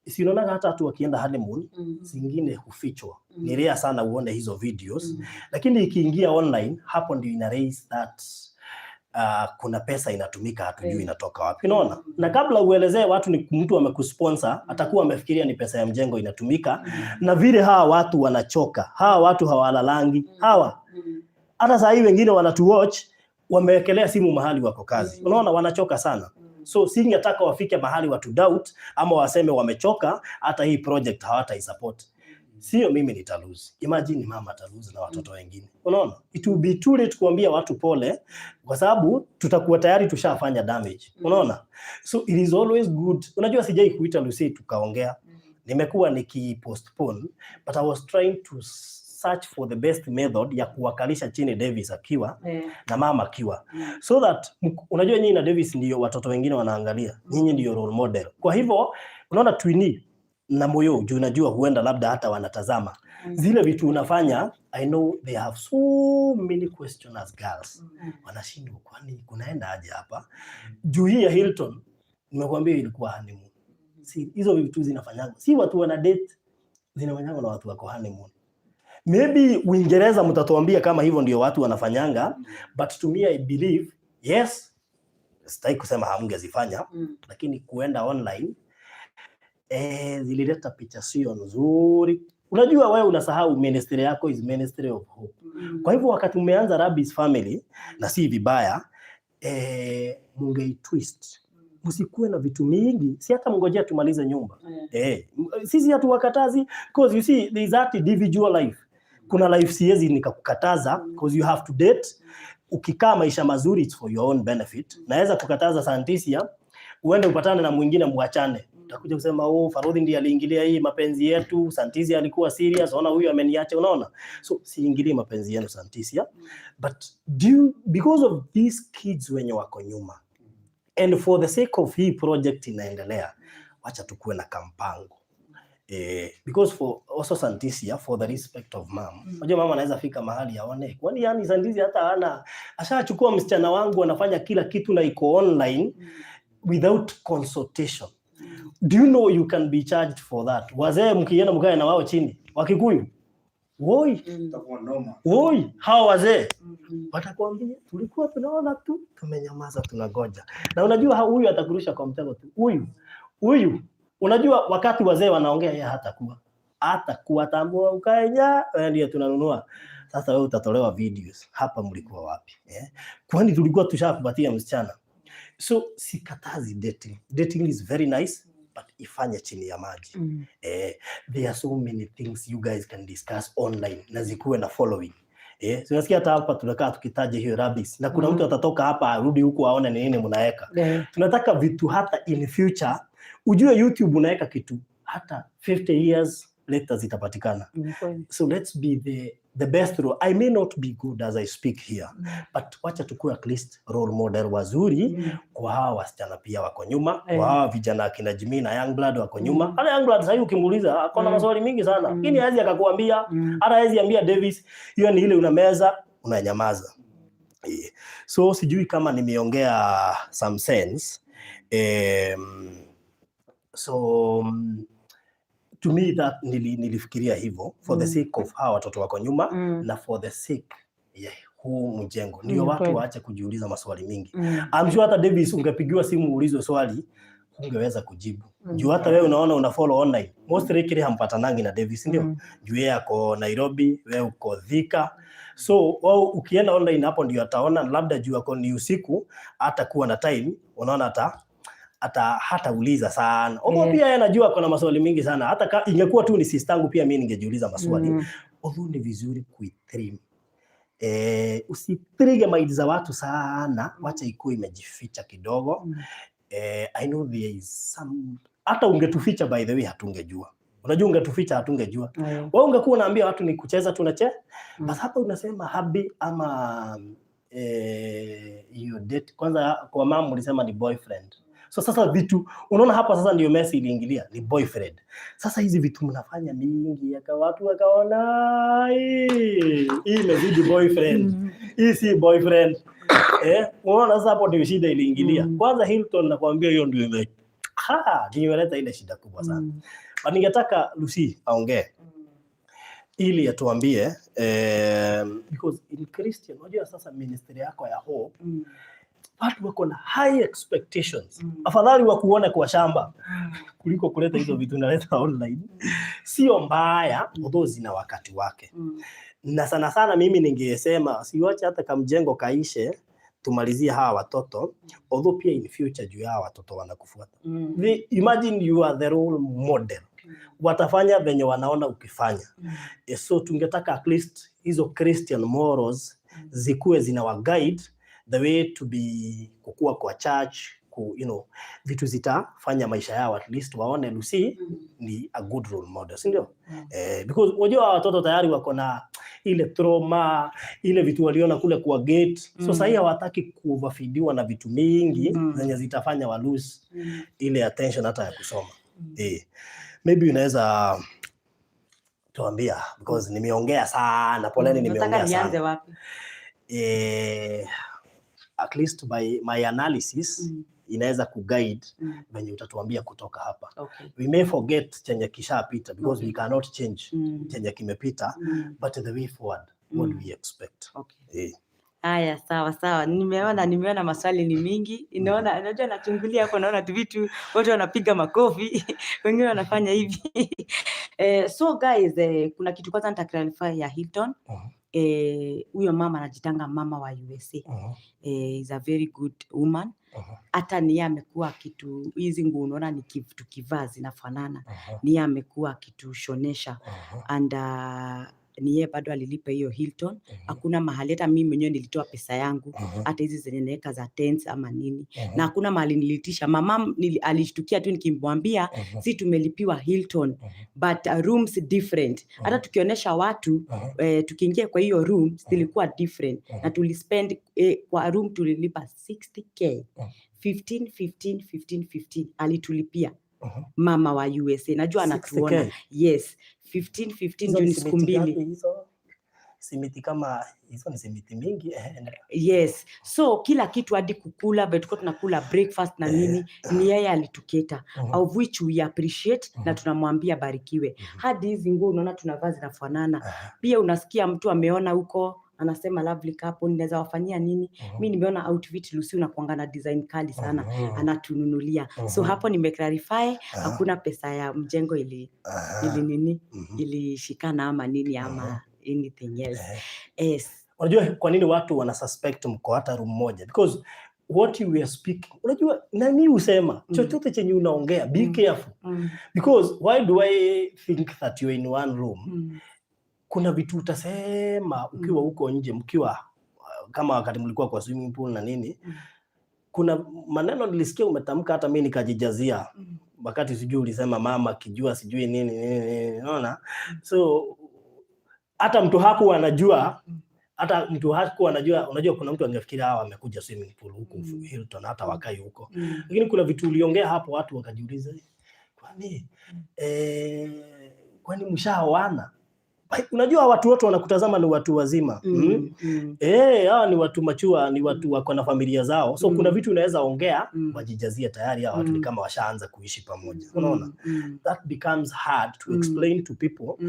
Speaker 1: Si unaona hata watu wakienda honeymoon zingine hufichwa. Ni rare sana uone hizo videos, lakini ikiingia online, hapo ndio ina raise that kuna pesa inatumika, hatujui inatoka wapi, unaona? Na kabla uelezee watu ni mtu amekusponsor, atakuwa amefikiria ni pesa ya mjengo inatumika. Na vile hawa watu wanachoka, hawa watu hawalalangi hawa. Hata saa hii wengine wanatuwatch wamewekelea simu mahali wako kazi, unaona, wanachoka sana. So singetaka wafike mahali watu doubt ama waseme wamechoka, hata hii project hawataisupport. Sio mimi nitalose. Imagine mama atalose na watoto wengine. Unaona? It will be too late kuambia watu pole kwa sababu tutakuwa tayari tushafanya damage. Unaona? So it is always good. Unajua sijai kuita Lucy tukaongea. Nimekuwa nikipostpone, but I was trying to search for the best method ya kuwakalisha chini Davis akiwa na mama akiwa, so that unajua nyinyi na Davis ndio watoto wengine wanaangalia, nyinyi ndio role model. Kwa hivyo unaona Twini na Moyo juu najua huenda labda hata wanatazama zile vitu unafanya. I know they have so many questions as girls, wanashindwa kwani kunaenda aje hapa? Juu hii ya Hilton nimekuambia ilikuwa honeymoon. Si hizo vitu zinafanyanga, si watu wana date, zinafanyanga na watu wako honeymoon. Maybe Uingereza mtatuambia kama hivyo ndio watu wanafanyanga, but to me I believe, yes, sitaki kusema hamngezifanya, lakini kuenda online zilileta picha sio nzuri. Unajua wewe unasahau ministry yako is Ministry of Hope. Kwa hivyo wakati umeanza Rabbi's Family, na si vibaya, mungeitwist, msikuwe na vitu mingi, si hata mngojea tumalize nyumba. Sisi hatuwakatazi because you see there is that individual life. Kuna life siwezi nikakukataza because you have to date. Ukikaa maisha mazuri, it's for your own benefit. Naweza kukataza Santisia uende upatane na mwingine muachane. Utakuja kusema, "Oh, Farodhi ndiye aliingilia hii mapenzi yetu, Santisia alikuwa serious, ona huyu ameniacha," unaona? So siingilii mapenzi yenu, Santisia, but because of these kids wenye wako nyuma and for the sake of hii project inaendelea, wacha tukuwe na kampango. Because for also Santisia, for the respect of mom. Unajua mama anaweza fika mahali aone, kwani yani Santisia hata hana, ashachukua msichana wangu, anafanya kila kitu na iko online without consultation. Do you know you can be charged for that? Wazee mkienda mkae na wao chini, Wakikuyu, woi,
Speaker 7: Itakuwa noma.
Speaker 1: woi, hawa wazee watakwambia tulikuwa tunaona tu, tumenyamaza, tunangoja. Na unajua huyu atakurusha kwa mtego tu. Huyu huyu, unajua wakati wazee wanaongea, yeye hatakuwa tambua, ukae nya, wewe ndiye tunanunua. Sasa wewe utatolewa videos hapa, mlikuwa wapi? Eh? Kwani tulikuwa tushakupatia msichana? So sikatazi dating. Dating is very nice, but ifanye chini ya maji. There are so many things you guys can discuss online na zikuwe na following. So unasikia hata hapa tunakaa tukitaja hiyo Rabis na kuna mtu atatoka hapa arudi huku aone ni nini mnaweka. Tunataka vitu hata in future ujue YouTube unaweka kitu hata 50 years later zitapatikana.
Speaker 3: Ni kweli.
Speaker 1: So let's be the best role. I may not be good as I speak here, but wacha tukue at least role model wazuri kwa hawa wasichana pia wako nyuma, kwa hawa vijana akina Jimmy na Youngblood wako nyuma. Hata Youngblood sasa hivi ukimuuliza ako na maswali mingi sana, lakini hawezi akakuambia, hata hawezi ambia Davis. Hiyo ni ile unameza unanyamaza. Yeah. So sijui kama nimeongea some sense. So to me that nilifikiria hivyo for the sake of hawa watoto wako nyuma na for the sake ya huu mjengo, ndio watu waache kujiuliza maswali mingi. I'm sure hata Davis ungepigiwa simu uulizwe swali ungeweza kujibu. Juu hata wewe unaona una follow online. Most likely hampatanangi na Davis, ndio? Juu yeye ako Nairobi, wewe uko Thika. So wao ukienda online hapo ndio ataona, labda juu ako ni usiku hatakuwa na time, unaona hata hatauliza sana. Although pia yeye anajua ako na maswali mingi sana. Hata ingekuwa tu ni sistangu pia mimi ningejiuliza maswali. Although ni vizuri kuitrim. Usitrige mind za watu sana, wacha ikuwe imejificha kidogo. I know there is some, hata ungetuficha by the way hatungejua. Unajua ungetuficha hatungejua. Wewe ungekuwa unaambia watu ni kucheza tunache. Bas hapa unasema hubby ama hiyo date. Kwanza kwa mama ulisema ni boyfriend. So sasa vitu unaona hapa sasa ndio mess iliingilia ni boyfriend. Sasa hizi vitu mnafanya mingi yaka watu wakaona hii imezidi boyfriend. Hii si boyfriend. Unaona sasa hapo ndio shida iliingilia. Kwanza Hilton nakwambia hiyo ndio ime Ha, nimeleta ile shida kubwa sana. But ningetaka Lucy aongee ili atuambie because in Christian, unajua sasa ministry yako ya hope, watu wako na high expectations. Afadhali wakuone kwa shamba kuliko kuleta hizo vitu naleta online. Sio mbaya, although zina wakati wake. Na sana sana mimi ningesema siwache hata kamjengo kaishe, tumalizie hawa watoto, although pia in future juu ya hawa watoto wanakufuata. Imagine you are the role model. Watafanya venye wanaona ukifanya. So tungetaka at least hizo Christian morals zikuwe zinawa guide the way to be kukua kwa church vitu zitafanya maisha yao at least waone Lucy ni a good role model, si ndio? Because unajua hawa watoto tayari wako na ile trauma, ile vitu waliona kule kwa gate. So sahii hawataki kuoverfeediwa na vitu mingi zenye zitafanya wa lose ile attention hata ya kusoma. Maybe unaweza tuambia because nimeongea sana, poleni,
Speaker 4: Nataka
Speaker 1: nimeongea
Speaker 4: nianze
Speaker 1: sana.
Speaker 4: Wapi?
Speaker 1: At least by my analysis inaweza kuguide venye utatuambia kutoka hapa. We may forget chenye kishapita because we cannot change chenye kimepita, but the way forward, what do we expect?
Speaker 4: Haya, sawa sawa. Nimeona maswali ni mingi. Naona, unajua nachungulia hapo naona tu vitu, watu wanapiga makofi, wengine wanafanya hivi. So guys, kuna kitu kwanza nita clarify ya Hilton. Huyo mama anajitanga mama wa USA. Is a very good woman. Hata ni yeye amekuwa kitu hizi nguo unaona ni tukivaa zinafanana. Ni yeye amekuwa akitushonesha and ni yeye bado alilipa hiyo Hilton. Hakuna mahali hata mimi mwenyewe nilitoa pesa yangu, hata hizi zenye naweka za tents ama nini, na hakuna mahali nilitisha mama. Alishtukia tu nikimwambia si tumelipiwa Hilton, but rooms different. Hata tukionyesha watu, tukiingia kwa hiyo room zilikuwa different na tulispend, kwa room tulilipa 60K, 15 15 15 15 alitulipia mama wa USA. Najua anatuona.
Speaker 1: 60K?
Speaker 4: Yes, 15 15,
Speaker 1: Hizo
Speaker 4: juu
Speaker 1: ni
Speaker 4: ni siku
Speaker 1: simiti
Speaker 4: 2.
Speaker 1: Ngapi hizo? Simiti kama hizo ni simiti mingi. Endelea.
Speaker 4: Yes, so kila kitu hadi kukula, vile tulikuwa tunakula breakfast na nini, ni yeye alitucater, of which we appreciate na tunamwambia barikiwe. Hadi hizi nguo unaona tunavaa zinafanana. Pia unasikia mtu ameona huko anasema, "Lovely couple, ninaweza wafanyia nini?" Mi nimeona outfit Lucy unakuanga na design kali sana, anatununulia. So hapo nimeclarify, hakuna pesa ya mjengo ili nini, ilishikana ama nini ama anything else. Yes.
Speaker 1: Unajua kwa nini watu wana suspect mko hata room moja? Because what you were speaking, unajua nani husema chochote chenye unaongea, be careful. Because why do I think that you're in one room? Kuna vitu utasema ukiwa huko nje, mkiwa kama wakati mlikuwa kwa swimming pool na nini. Kuna maneno nilisikia umetamka hata mimi nikajijazia wakati sijui ulisema mama kijua sijui nini nini nini, unaona? So hata mtu hakuwa anajua, hata mtu hakuwa anajua. Unajua kuna mtu angefikiria hawa wamekuja swimming pool huku Hilton, hata wakai huko, lakini kuna vitu uliongea hapo watu wakajiuliza, kwani mshaoana? Unajua watu wote wanakutazama ni watu wazima. Eh, hawa ni watu mature, ni watu wako na familia zao. So kuna vitu unaweza ongea wajijazie tayari hawa watu ni kama washaanza kuishi pamoja. Unaona? That becomes hard to explain to people.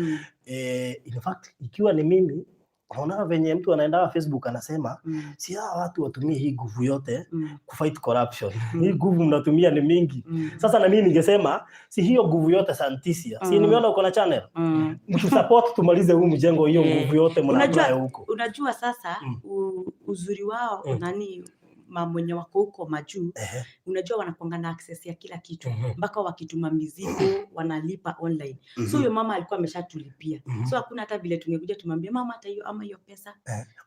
Speaker 1: In fact, ikiwa ni mimi, unaona venye mtu anaenda Facebook anasema, si hawa watu watumie hii nguvu yote kufight corruption. Hii nguvu mnatumia ni mingi. Sasa na mimi ningesema si hiyo nguvu yote Santisia. Si nimeona uko na channel. Mtu support tumalize huu mjengo, hiyo nguvu yote mna huko.
Speaker 4: Unajua sasa uzuri wao, nani, mwenye wako huko majuu, unajua wanakuanga na access ya kila kitu, mpaka wakituma mizigo wanalipa online. So huyo mama alikuwa ameshatulipia. So hakuna hata vile tungekuja tumwambie mama hata hiyo ama hiyo pesa.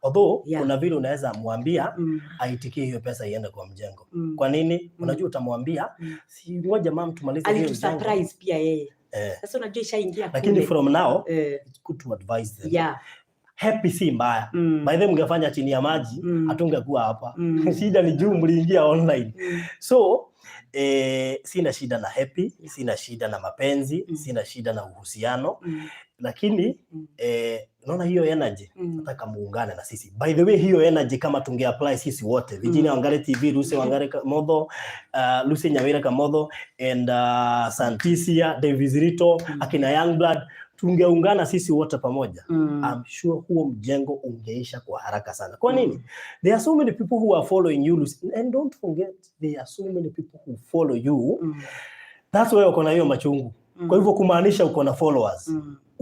Speaker 1: Although kuna vile unaweza mwambia aitikie hiyo pesa iende kwa mjengo. Kwa nini? Unajua utamwambia si ngoja mam tumalize hiyo mjengo.
Speaker 4: Alitusurprise pia yeye. Sasa unajua ishaingia
Speaker 1: Lakini
Speaker 4: kule.
Speaker 1: From now it's good to advise them. Happy si mbaya. By the way, mngefanya chini ya maji, hatungekuwa hapa. Shida ni juu mliingia online. So sina shida na Happy, sina shida na mapenzi, sina shida na uhusiano, lakini naona hiyo energy, nataka muungane na sisi. By the way, hiyo energy kama tunge apply sisi wote, Virginia Wangari TV, Lucy Wangari Kamotho, Lucy Nyawira Kamotho and Santisia, Davis Rito, akina Youngblood, tungeungana sisi wote pamoja, I'm sure huo mjengo ungeisha kwa haraka sana. Kwa nini? There are so many people who are following you, Lucy. And don't forget there are so many people who follow you. That's why uko na hiyo machungu. Kwa hivyo kumaanisha uko na followers.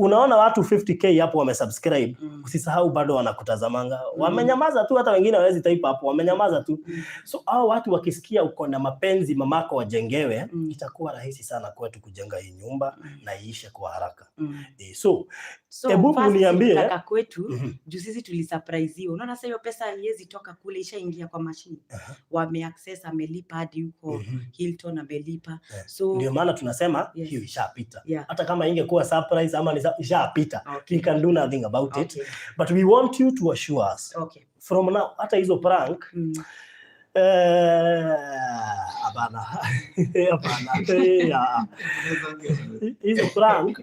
Speaker 1: Unaona watu 50K hapo wamesubscribe, usisahau bado wanakutazamanga. Wamenyamaza tu, hata wengine hawezi type hapo, wamenyamaza tu. So hao watu wakisikia uko na mapenzi mamako wajengewe, itakuwa rahisi sana kwetu kujenga hii nyumba na iishe kwa haraka. So
Speaker 4: So,
Speaker 1: hebu
Speaker 4: first
Speaker 1: mniambie.
Speaker 4: Kaka kwetu, juu sisi tulisurprise. Unaona sasa hiyo pesa haiwezi toka kule, ishaingia kwa machine. Wame access, amelipa hadi huko Hilton amelipa. So
Speaker 1: Ndio maana tunasema hiyo ishapita. Hata kama ingekuwa surprise ama ni ishapita. We can do nothing about it. But we want you to assure us from now, hata hizo prank, hapana, hapana. Hizo prank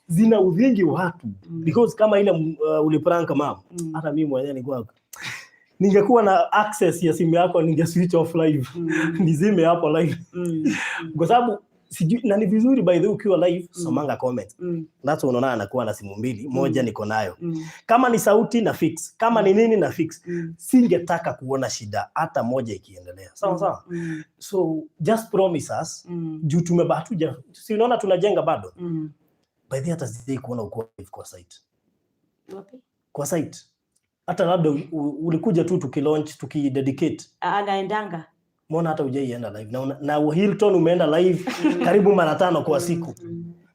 Speaker 1: zina udhingi watu because kama ile uliprank mam, hata mimi mwenyewe nilikuwa, ningekuwa na access ya simu yako, ninge switch off live, nizime hapo live, kwa sababu sijui. Na ni vizuri, by the way, ukiwa live, somanga comments. That's why unaona anakuwa na simu mbili, moja niko nayo. Kama ni sauti na fix, kama ni nini na fix. Singetaka kuona shida hata moja ikiendelea. Sawa sawa. So just promise us, juu tumebahatuja, si unaona tunajenga bado. By the way, hata sijai kuona uko live kwa site.
Speaker 4: Wapi?
Speaker 1: Kwa site, hata labda ulikuja tu tukilaunch, tukidedicate.
Speaker 4: Ah, anaendanga.
Speaker 1: Mbona hata hujaienda live? Na Hilton umeenda live karibu mara tano kwa siku,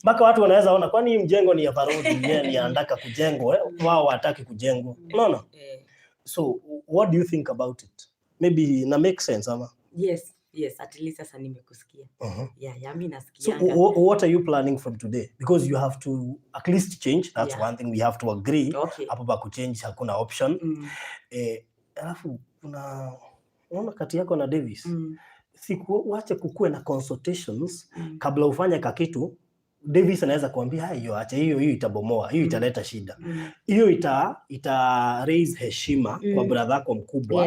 Speaker 1: mpaka watu wanaweza ona, kwani hii mjengo ni ya Parodi yeye ni anataka kujengwa, eh? Wao wataki kujengwa, unaona?
Speaker 4: Eh.
Speaker 1: So what do you think about it? Maybe na make sense ama?
Speaker 4: Yes, at least sasa nimekusikia. Yeah, mi
Speaker 1: So
Speaker 4: nasikianga.
Speaker 1: What are you planning from today? Because you have to at least change. That's one thing we have to agree. Hapo pa kuchange hakuna option. Alafu kuna, unaona kati yako na Davis, siku wache kukuwe na consultations kabla ufanye kakitu. Davis anaweza kuambia, "Ah, hiyo acha hiyo, hiyo itabomoa, hiyo italeta shida." Hiyo ita raise heshima kwa brother yako mkubwa.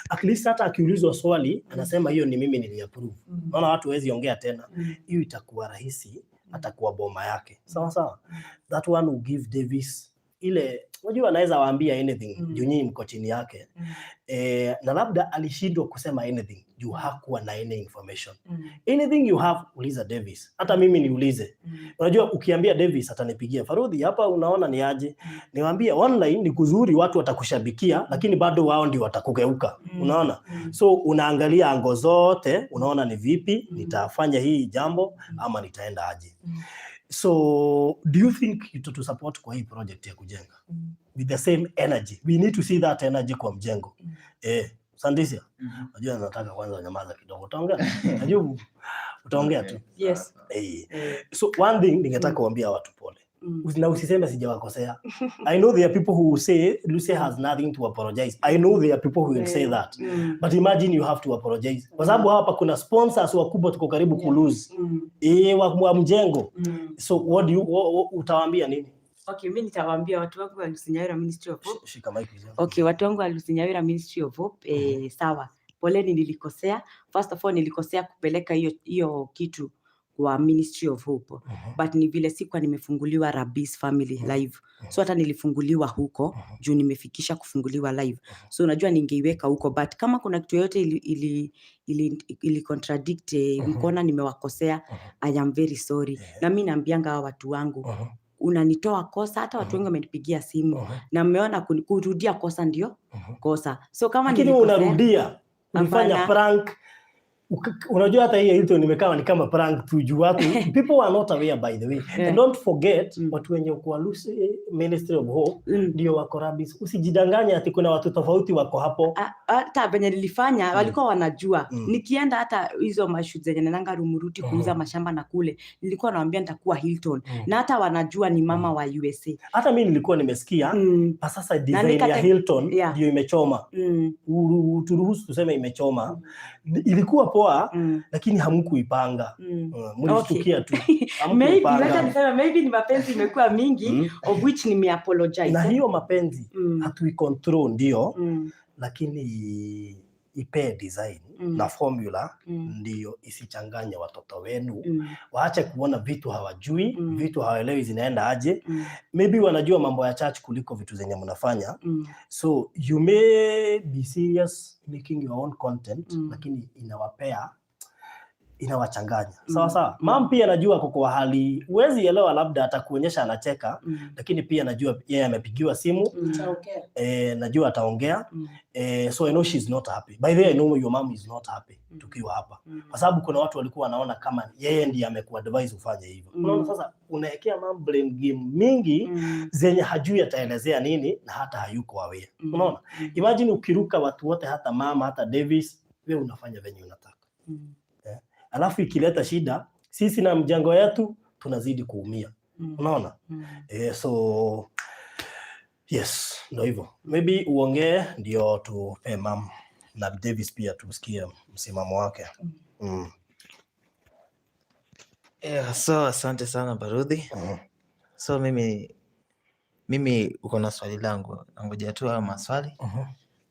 Speaker 1: At least hata akiulizwa swali anasema, "Hiyo ni mimi niliapprove." Naona watu hawezi ongea tena. Hiyo itakuwa rahisi hata kwa boma yake. Sawa sawa. That one will give Davis ile, unajua anaweza waambia anything juu nyinyi mko chini yake. Na labda alishindwa kusema anything juu hakuwa na any information. Anything you have, uliza Davis. Hata mimi niulize. Unajua ukiambia Davis atanipigia, "Farudhi, hapa unaona ni aje?" Niwaambie online ni kuzuri, watu watakushabikia, lakini bado wao ndio watakugeuka. Unaona? So unaangalia angle zote, unaona ni vipi nitafanya hii jambo ama nitaenda aje. So do you think to support kwa hii project ya kujenga with the same energy? We need to see that energy kwa mjengo. Sandisia, najua nataka kwanza nyamaza kidogo. Utaongea? Najua utaongea tu.
Speaker 4: Yes.
Speaker 1: So one thing ningetaka kuambia watu pole. Na usiseme sijawakosea. I know there are people who say Lucy has nothing to apologize. I know there are people who will say that. But imagine you have to apologize. Kwa sababu hapa kuna sponsors wakubwa tuko karibu kulose. Wa mjengo. So what do you utawaambia nini?
Speaker 4: Okay, mi nitawaambia watu wangu wa Lucy Nyawira Ministry of Hope.
Speaker 1: Shika mic vizuri.
Speaker 4: Okay, watu wangu wa Lucy Nyawira Ministry of Hope, sawa. Poleni, nilikosea. First of all, nilikosea kupeleka hiyo hiyo kitu kwa Ministry of Hope. But ni vile sikuwa nimefunguliwa Rabis Family Live. So hata nilifunguliwa huko juu nimefikisha kufunguliwa live. So unajua ningeiweka huko, but kama kuna kitu yoyote ili contradict, mkona nimewakosea, I am very sorry. Na mi naambianga hawa watu wangu, unanitoa kosa, hata watu wengi wamenipigia simu na mmeona kurudia kosa ndio kosa. So kama
Speaker 1: Lakini
Speaker 4: nilikosea,
Speaker 1: unarudia. Ulifanya
Speaker 4: Hapana.
Speaker 1: prank. Unajua hata hii Hilton imekaa ni kama prank tu juu watu, people are not aware, by the way. And don't forget, watu wenye kwa Lucy Ministry of Hope ndio wako Rabbis. Usijidanganye ati kuna watu tofauti wako hapo.
Speaker 4: Hata venye nilifanya, walikuwa wanajua. Nikienda hata hizo mashoot zenye naendanga Rumuruti kuuza mashamba na kule, nilikuwa nawaambia nitakuwa Hilton, na hata wanajua ni mama wa USA.
Speaker 1: Hata mimi nilikuwa nimesikia. Pa sasa design ya Hilton ndio imechoma. Turuhusu tuseme imechoma. Ilikuwa poa, lakini hamkuipanga. Mlishtukia tu.
Speaker 4: Maybe wacha Hamkuipanga. Niseme maybe ni mapenzi imekuwa mingi, of which nimeapologize.
Speaker 1: Na hiyo mapenzi hatuicontrol, ndio, lakini ipe design na formula ndio isichanganye watoto wenu, waache kuona vitu hawajui, vitu hawaelewi zinaenda aje. Maybe wanajua mambo ya church kuliko vitu zenye mnafanya. So you may be serious making your own content, lakini inawapea, inawachanganya. Sawa sawa. Mam pia najua ako kwa hali huwezi elewa, labda atakuonyesha anacheka, lakini pia najua yeye amepigiwa simu. Najua ataongea. So I know she's not happy. By the way, I know your mom is not happy tukiwa hapa, kwa sababu kuna watu walikuwa wanaona kama yeye ndiye amekuadvise ufanye hivyo. Unaona sasa unaekea mom blame game mingi zenye hajui ataelezea nini na hata hayuko aware. Unaona? Imagine ukiruka watu wote, hata mama, hata Davis, wewe unafanya venye unataka. Alafu ikileta shida, sisi na mjengo yetu tunazidi kuumia. Unaona? So yes, ndio hivyo. Maybe uongee ndio tupe mam na Davis pia tusikie msimamo wake.
Speaker 2: Yeah, so asante sana, Barudhi. So mimi uko na swali langu, nangoja tu hayo maswali,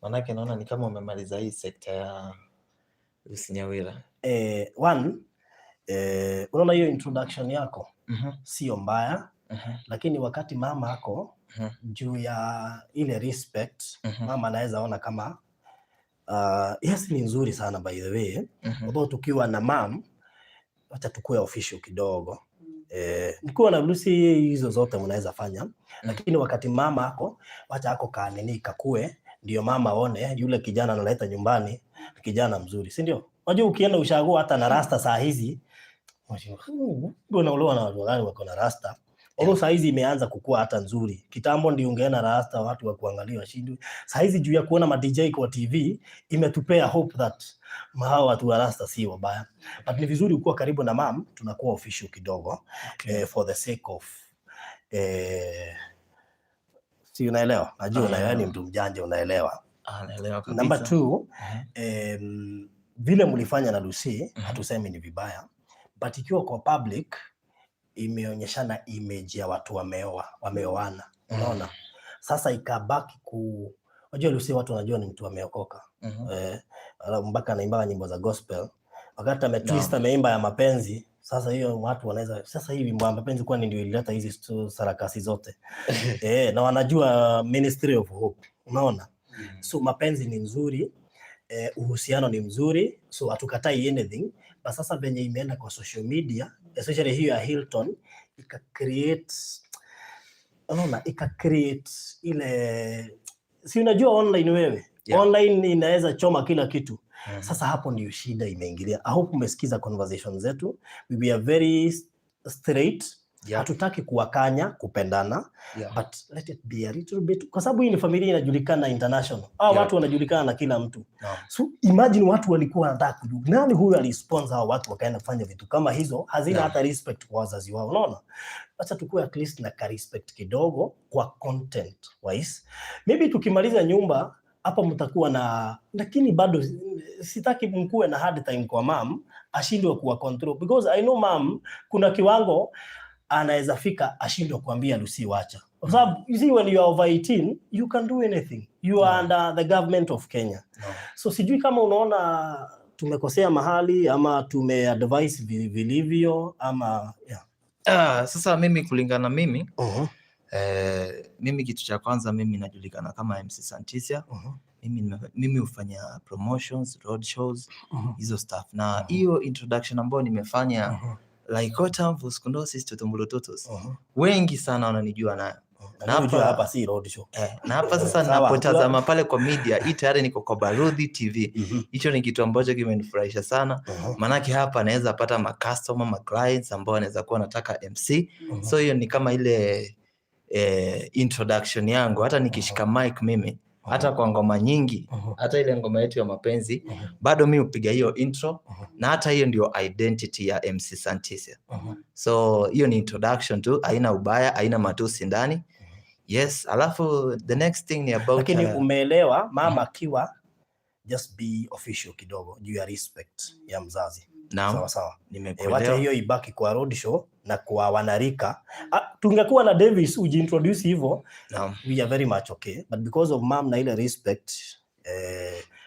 Speaker 2: manake naona ni kama umemaliza hii sekta ya Lucy Nyawira.
Speaker 1: One, unaona hiyo introduction yako sio mbaya, lakini wakati mama ako juu ya ile respect, mama anaweza ona kama yes, ni nzuri sana by the way, although tukiwa na mam, wacha tukue official kidogo. Mkiwa na Lucy hizo zote mnaweza fanya, lakini wakati mama ako, wacha ako kanini kakue, ndio mama aone yule kijana analeta nyumbani ni kijana mzuri, si ndio? Unajua ukienda ushago hata na rasta saa hizi, unaolewa na watu gani wako na rasta? Although saa hizi imeanza kukua hata nzuri. Kitambo ndio ungeenda rasta watu wa kuangalia washindwe. Saa hizi juu ya kuona ma DJ kwa TV imetupea hope that hawa watu wa rasta si wabaya. But ni vizuri kuwa karibu na mam, tunakuwa official kidogo, for the sake of, si unaelewa? Najua unaelewa, ni mtu mjanja, unaelewa.
Speaker 2: Ah, naelewa kabisa.
Speaker 1: Number two, vile mlifanya na Lucy, hatusemi ni vibaya, but ikiwa kwa public imeonyeshana image ya watu wameoa, wameoana, unaona? Sasa ikabaki ku, unajua Lucy watu wanajua ni mtu ameokoka. Mpaka anaimba nyimbo za gospel. Wakati ametwist ameimba ya mapenzi, sasa hiyo watu wanaweza, sasa hii wimbo ya mapenzi kwani ndio ilileta hizi sarakasi zote? Na wanajua Ministry of Hope, unaona? So mapenzi ni nzuri, uhusiano ni mzuri, so hatukatai anything, but sasa venye imeenda kwa social media, especially hiyo ya Hilton, ika create, unaona, ika create ile, si unajua online wewe, online inaweza choma kila kitu. Sasa hapo ndio shida imeingilia. I hope umesikiza conversation zetu. We are very straight. Hatutaki kuwakanya kupendana, but let it be a little bit, kwa sababu hii ni familia inajulikana international. Hao watu wanajulikana na kila mtu. So imagine watu walikuwa wanataka kujua nani huyu alisponsor hao watu wakaenda kufanya vitu kama hizo, hazina hata respect kwa wazazi wao, unaona? Acha tukue at least na ka respect kidogo kwa content wise. Maybe tukimaliza nyumba hapa mtakuwa na, lakini bado sitaki mkuwe na hard time kwa mam ashindwe kuwa control, because I know mam kuna kiwango anaweza fika ashindwe kuambia Lucy wacha, kwa sababu you see, when you are over 18 you can do anything, you are under the government of Kenya. So sijui kama unaona tumekosea mahali ama tumeadvise vilivyo ama, yeah.
Speaker 2: Ah, sasa mimi kulingana na mimi, mimi kitu cha kwanza, mimi najulikana kama MC Santisia. Mimi hufanya promotions, road shows, hizo stuff. Na hiyo introduction ambayo nimefanya, like otam fuskundosis tutumbulututus, wengi sana wananijua nayo.
Speaker 1: Na hapa hapa si road show.
Speaker 2: Na hapa sasa ninapotazama pale kwa media hii tayari niko kwa Barudhi TV. Hicho ni kitu ambacho kimenifurahisha sana. Maanake hapa naweza pata ma customer, ma clients ambao wanaweza kuwa nataka MC. So hiyo ni kama ile introduction yangu. Hata nikishika mic mimi, hata kwa ngoma nyingi, hata ile ngoma yetu ya mapenzi, bado mi hupiga hiyo intro, na hata hiyo ndio identity ya MC Santisia. So hiyo ni introduction tu, haina ubaya, haina matusi ndani. Yes, alafu the next thing ni about
Speaker 1: Lakini umeelewa mama akiwa, just be official kidogo juu ya respect ya mzazi.
Speaker 2: Naam,
Speaker 1: Sawa sawa.
Speaker 2: Nimekuelewa.
Speaker 1: Wacha hiyo ibaki kwa road show na kwa wanarika. Tungekuwa na Davis ujiintroduce hivyo,
Speaker 2: Naam.
Speaker 1: we are very much okay, but because of mom na ile respect,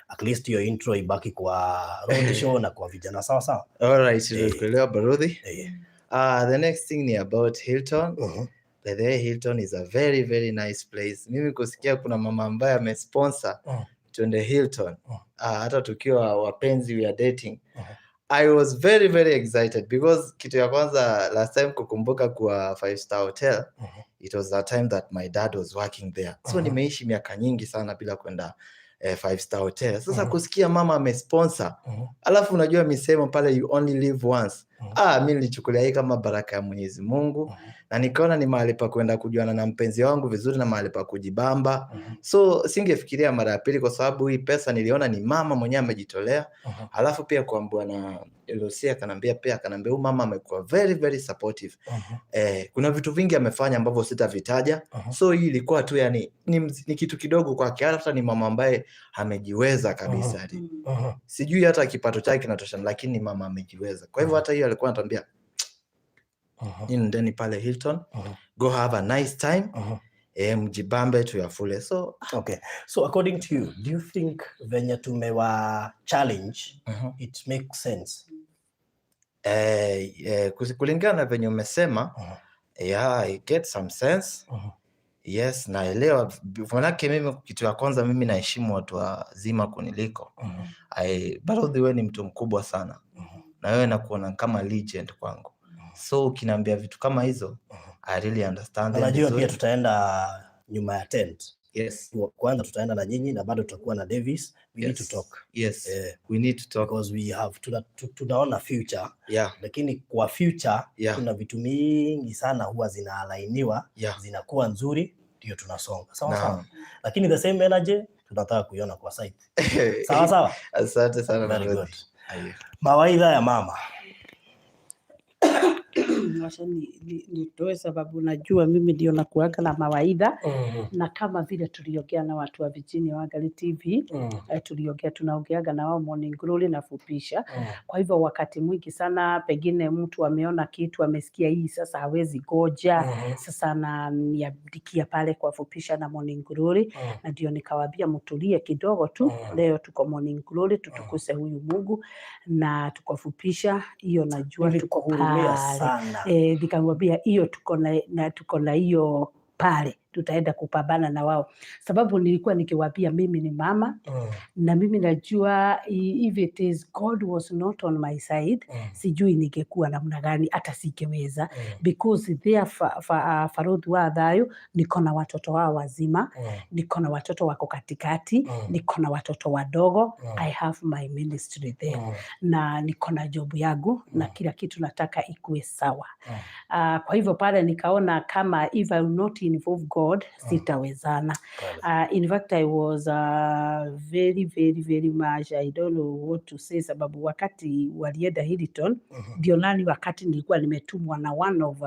Speaker 1: at least hiyo intro ibaki kwa road show na kwa vijana. Sawa sawa.
Speaker 2: All right, nimekuelewa Barudhi. The next thing ni about Hilton. By the way, Hilton is a very very nice place. Mimi kusikia kuna mama ambaye amesponsor twende Hilton. Hata tukiwa wapenzi, we are dating. I was very very excited because kitu ya kwanza, last time kukumbuka kwa five star hotel, it was a time that my dad was working there. So nimeishi miaka nyingi sana bila kwenda five star hotel. Sasa kusikia mama amesponsor, alafu unajua misemo pale, "You only live once." Mi nilichukulia hii kama baraka ya Mwenyezi Mungu na nikaona ni mahali pa kwenda kujuana na mpenzi wangu vizuri na mahali pa kujibamba. So singefikiria mara ya pili kwa sababu hii pesa niliona ni mama mwenyewe amejitolea. Alafu pia kuambiwa na Lucia, akanambia pia, akanambia huyu mama amekuwa very very supportive. Kuna vitu vingi amefanya ambavyo sitavitaja. So hii ilikuwa tu yani ni kitu kidogo kwake, hata ni mama ambaye amejiweza kabisa. Yani. Sijui hata kipato chake kinatoshana, lakini ni mama amejiweza. Kwa hivyo hata hiyo alikuwa anatuambia, "Nyinyi nendeni pale Hilton, go have a nice time, mjibambe to your fullest." So
Speaker 1: Okay. So according to you, do you think venye tumewa challenge, it makes sense?
Speaker 2: Kulingana na venye umesema, yeah, I get some sense. Yes, naelewa. Manake mimi kitu ya kwanza, mimi naheshimu watu wazima kuniliko. Barudhi, wewe ni mtu mkubwa sana na wewe nakuona kama legend kwangu, so ukiniambia vitu kama hizo, I really understand them
Speaker 1: Unajua pia
Speaker 2: vizuri.
Speaker 1: Tutaenda nyuma ya tent. Kwanza tutaenda na nyinyi na bado tutakuwa na Davis. We need to talk.
Speaker 2: Yes, we need to talk.
Speaker 1: Because we have tunaona future, lakini kwa future kuna vitu mingi sana huwa zinaalainiwa, zinakuwa nzuri, ndio tunasonga. Sawa sawa. Lakini the same energy tunataka kuiona kwa site. Sawa sawa.
Speaker 2: Asante sana,
Speaker 1: Very
Speaker 2: Barudhi.
Speaker 1: good.
Speaker 2: Aye.
Speaker 1: Mawaidha ya mama.
Speaker 3: Wacha nitoe sababu najua mimi ndio nakuaga na mawaidha, na kama vile tuliongea na watu wa Virginia Wangali TV, tuliongea, tunaongeaga na wao Morning Glory na Fupisha. Kwa hivyo wakati mwingi sana pengine mtu ameona kitu, amesikia hii, sasa hawezi goja, sasa ananiandikia pale kwa Fupisha na Morning Glory, na ndio nikawaambia mtulie kidogo tu. Leo tuko Morning Glory, tutukuse huyu Mungu, na tukafupisha hiyo, najua tuko
Speaker 1: Nilikuhurumia
Speaker 3: pale.
Speaker 1: Sana.
Speaker 3: Nikamwambia hiyo tuko na hiyo pale, tutaenda kupambana na wao, sababu nilikuwa nikiwaambia mimi ni mama na mimi najua if it is God was not on my side, sijui ningekuwa namna gani, hata singeweza, because there Farodhi wa Thayo, niko na watoto wao wazima, niko na watoto wako katikati, niko na watoto wadogo. I have my ministry there na niko na job yangu na kila kitu nataka ikuwe sawa. Kwa hivyo pale nikaona kama if I will not involve God, sitawezana. In fact, I was very very very much, I don't know what to say, sababu wakati walienda Hilton, ndio nani, wakati nilikuwa nimetumwa na one of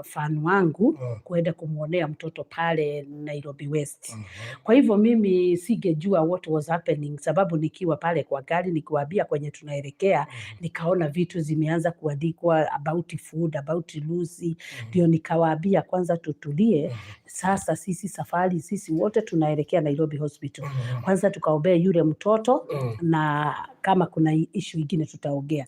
Speaker 3: fan wangu kuenda kumwonea mtoto pale Nairobi West. Kwa hivyo mimi singejua what was happening, sababu nikiwa pale kwa gari nikiwaambia kwenye tunaelekea, nikaona vitu zimeanza kuandikwa about food, about Lucy, ndio nikawaambia kwanza tutulie. Sasa sisi safari, sisi wote tunaelekea Nairobi Hospital. Kwanza tukaombea yule mtoto na kama kuna issue ingine tutaongea.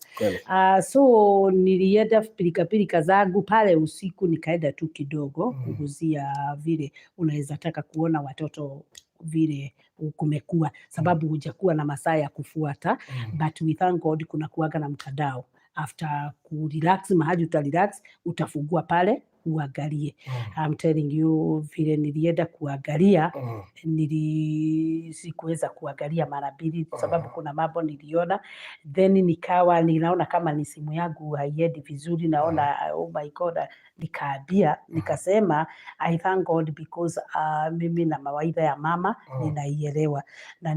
Speaker 3: So nilienda pilika pilika zangu pale usiku, nikaenda tu kidogo kuguzia vile unaweza taka kuona watoto vile kumekuwa, sababu hujakuwa na masaa ya kufuata, but we thank God kuna kuwaga na mtandao. After kurelax mahali utarelax, utafungua pale. Uangalie. I'm telling you, vile nilienda kuangalia, sikuweza kuangalia mara mbili sababu kuna mambo niliona, then nikawa ninaona kama ni simu yangu haiendi vizuri, naona, oh my God, nikaambia, nikasema, I thank God because mimi na mawaidha ya mama ninaielewa, na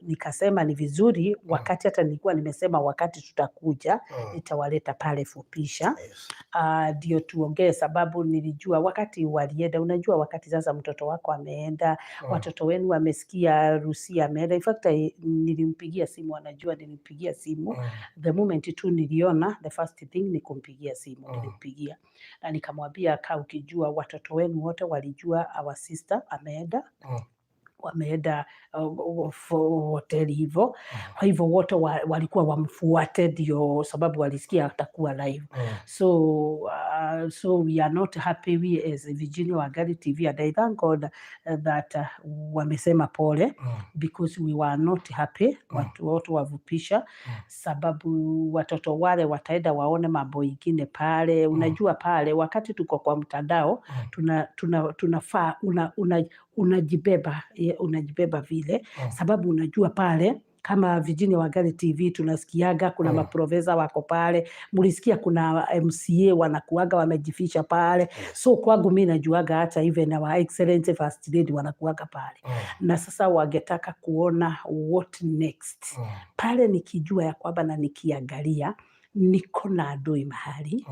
Speaker 3: nikasema ni vizuri wakati hata nilikuwa nimesema wakati tutakuja nitawaleta pale Fupisha ndio tuongee, sababu nilijua wakati walienda, unajua wakati sasa mtoto wako ameenda, watoto wenu wamesikia Lucy ameenda. In fact, nilimpigia simu, anajua nilimpigia simu. The moment tu niliona, the first thing ni kumpigia simu. Nilimpigia na nikamwambia, kaa ukijua watoto wenu wote walijua our sister ameenda, wameenda hoteli hivyo. Kwa hivyo wote walikuwa wamfuate, ndio sababu walisikia atakuwa live. So we are not happy, we as Virginia Wangari TV, and I thank God that wamesema pole because we were not happy, watu wote wavupisha, sababu watoto wale wataenda waone mambo ingine pale. Unajua pale wakati tuko kwa mtandao, tunafaa unajibeba, unajibeba vile, sababu unajua pale kama Virginia Wangari TV tunasikiaga kuna maprofesa wako pale, mulisikia kuna MCA wanakuaga wamejificha pale. So kwangu mi najuaga hata even our excellency first lady wanakuaga pale, na sasa wangetaka kuona what next pale, nikijua ya kwamba na nikiangalia niko na adui mahali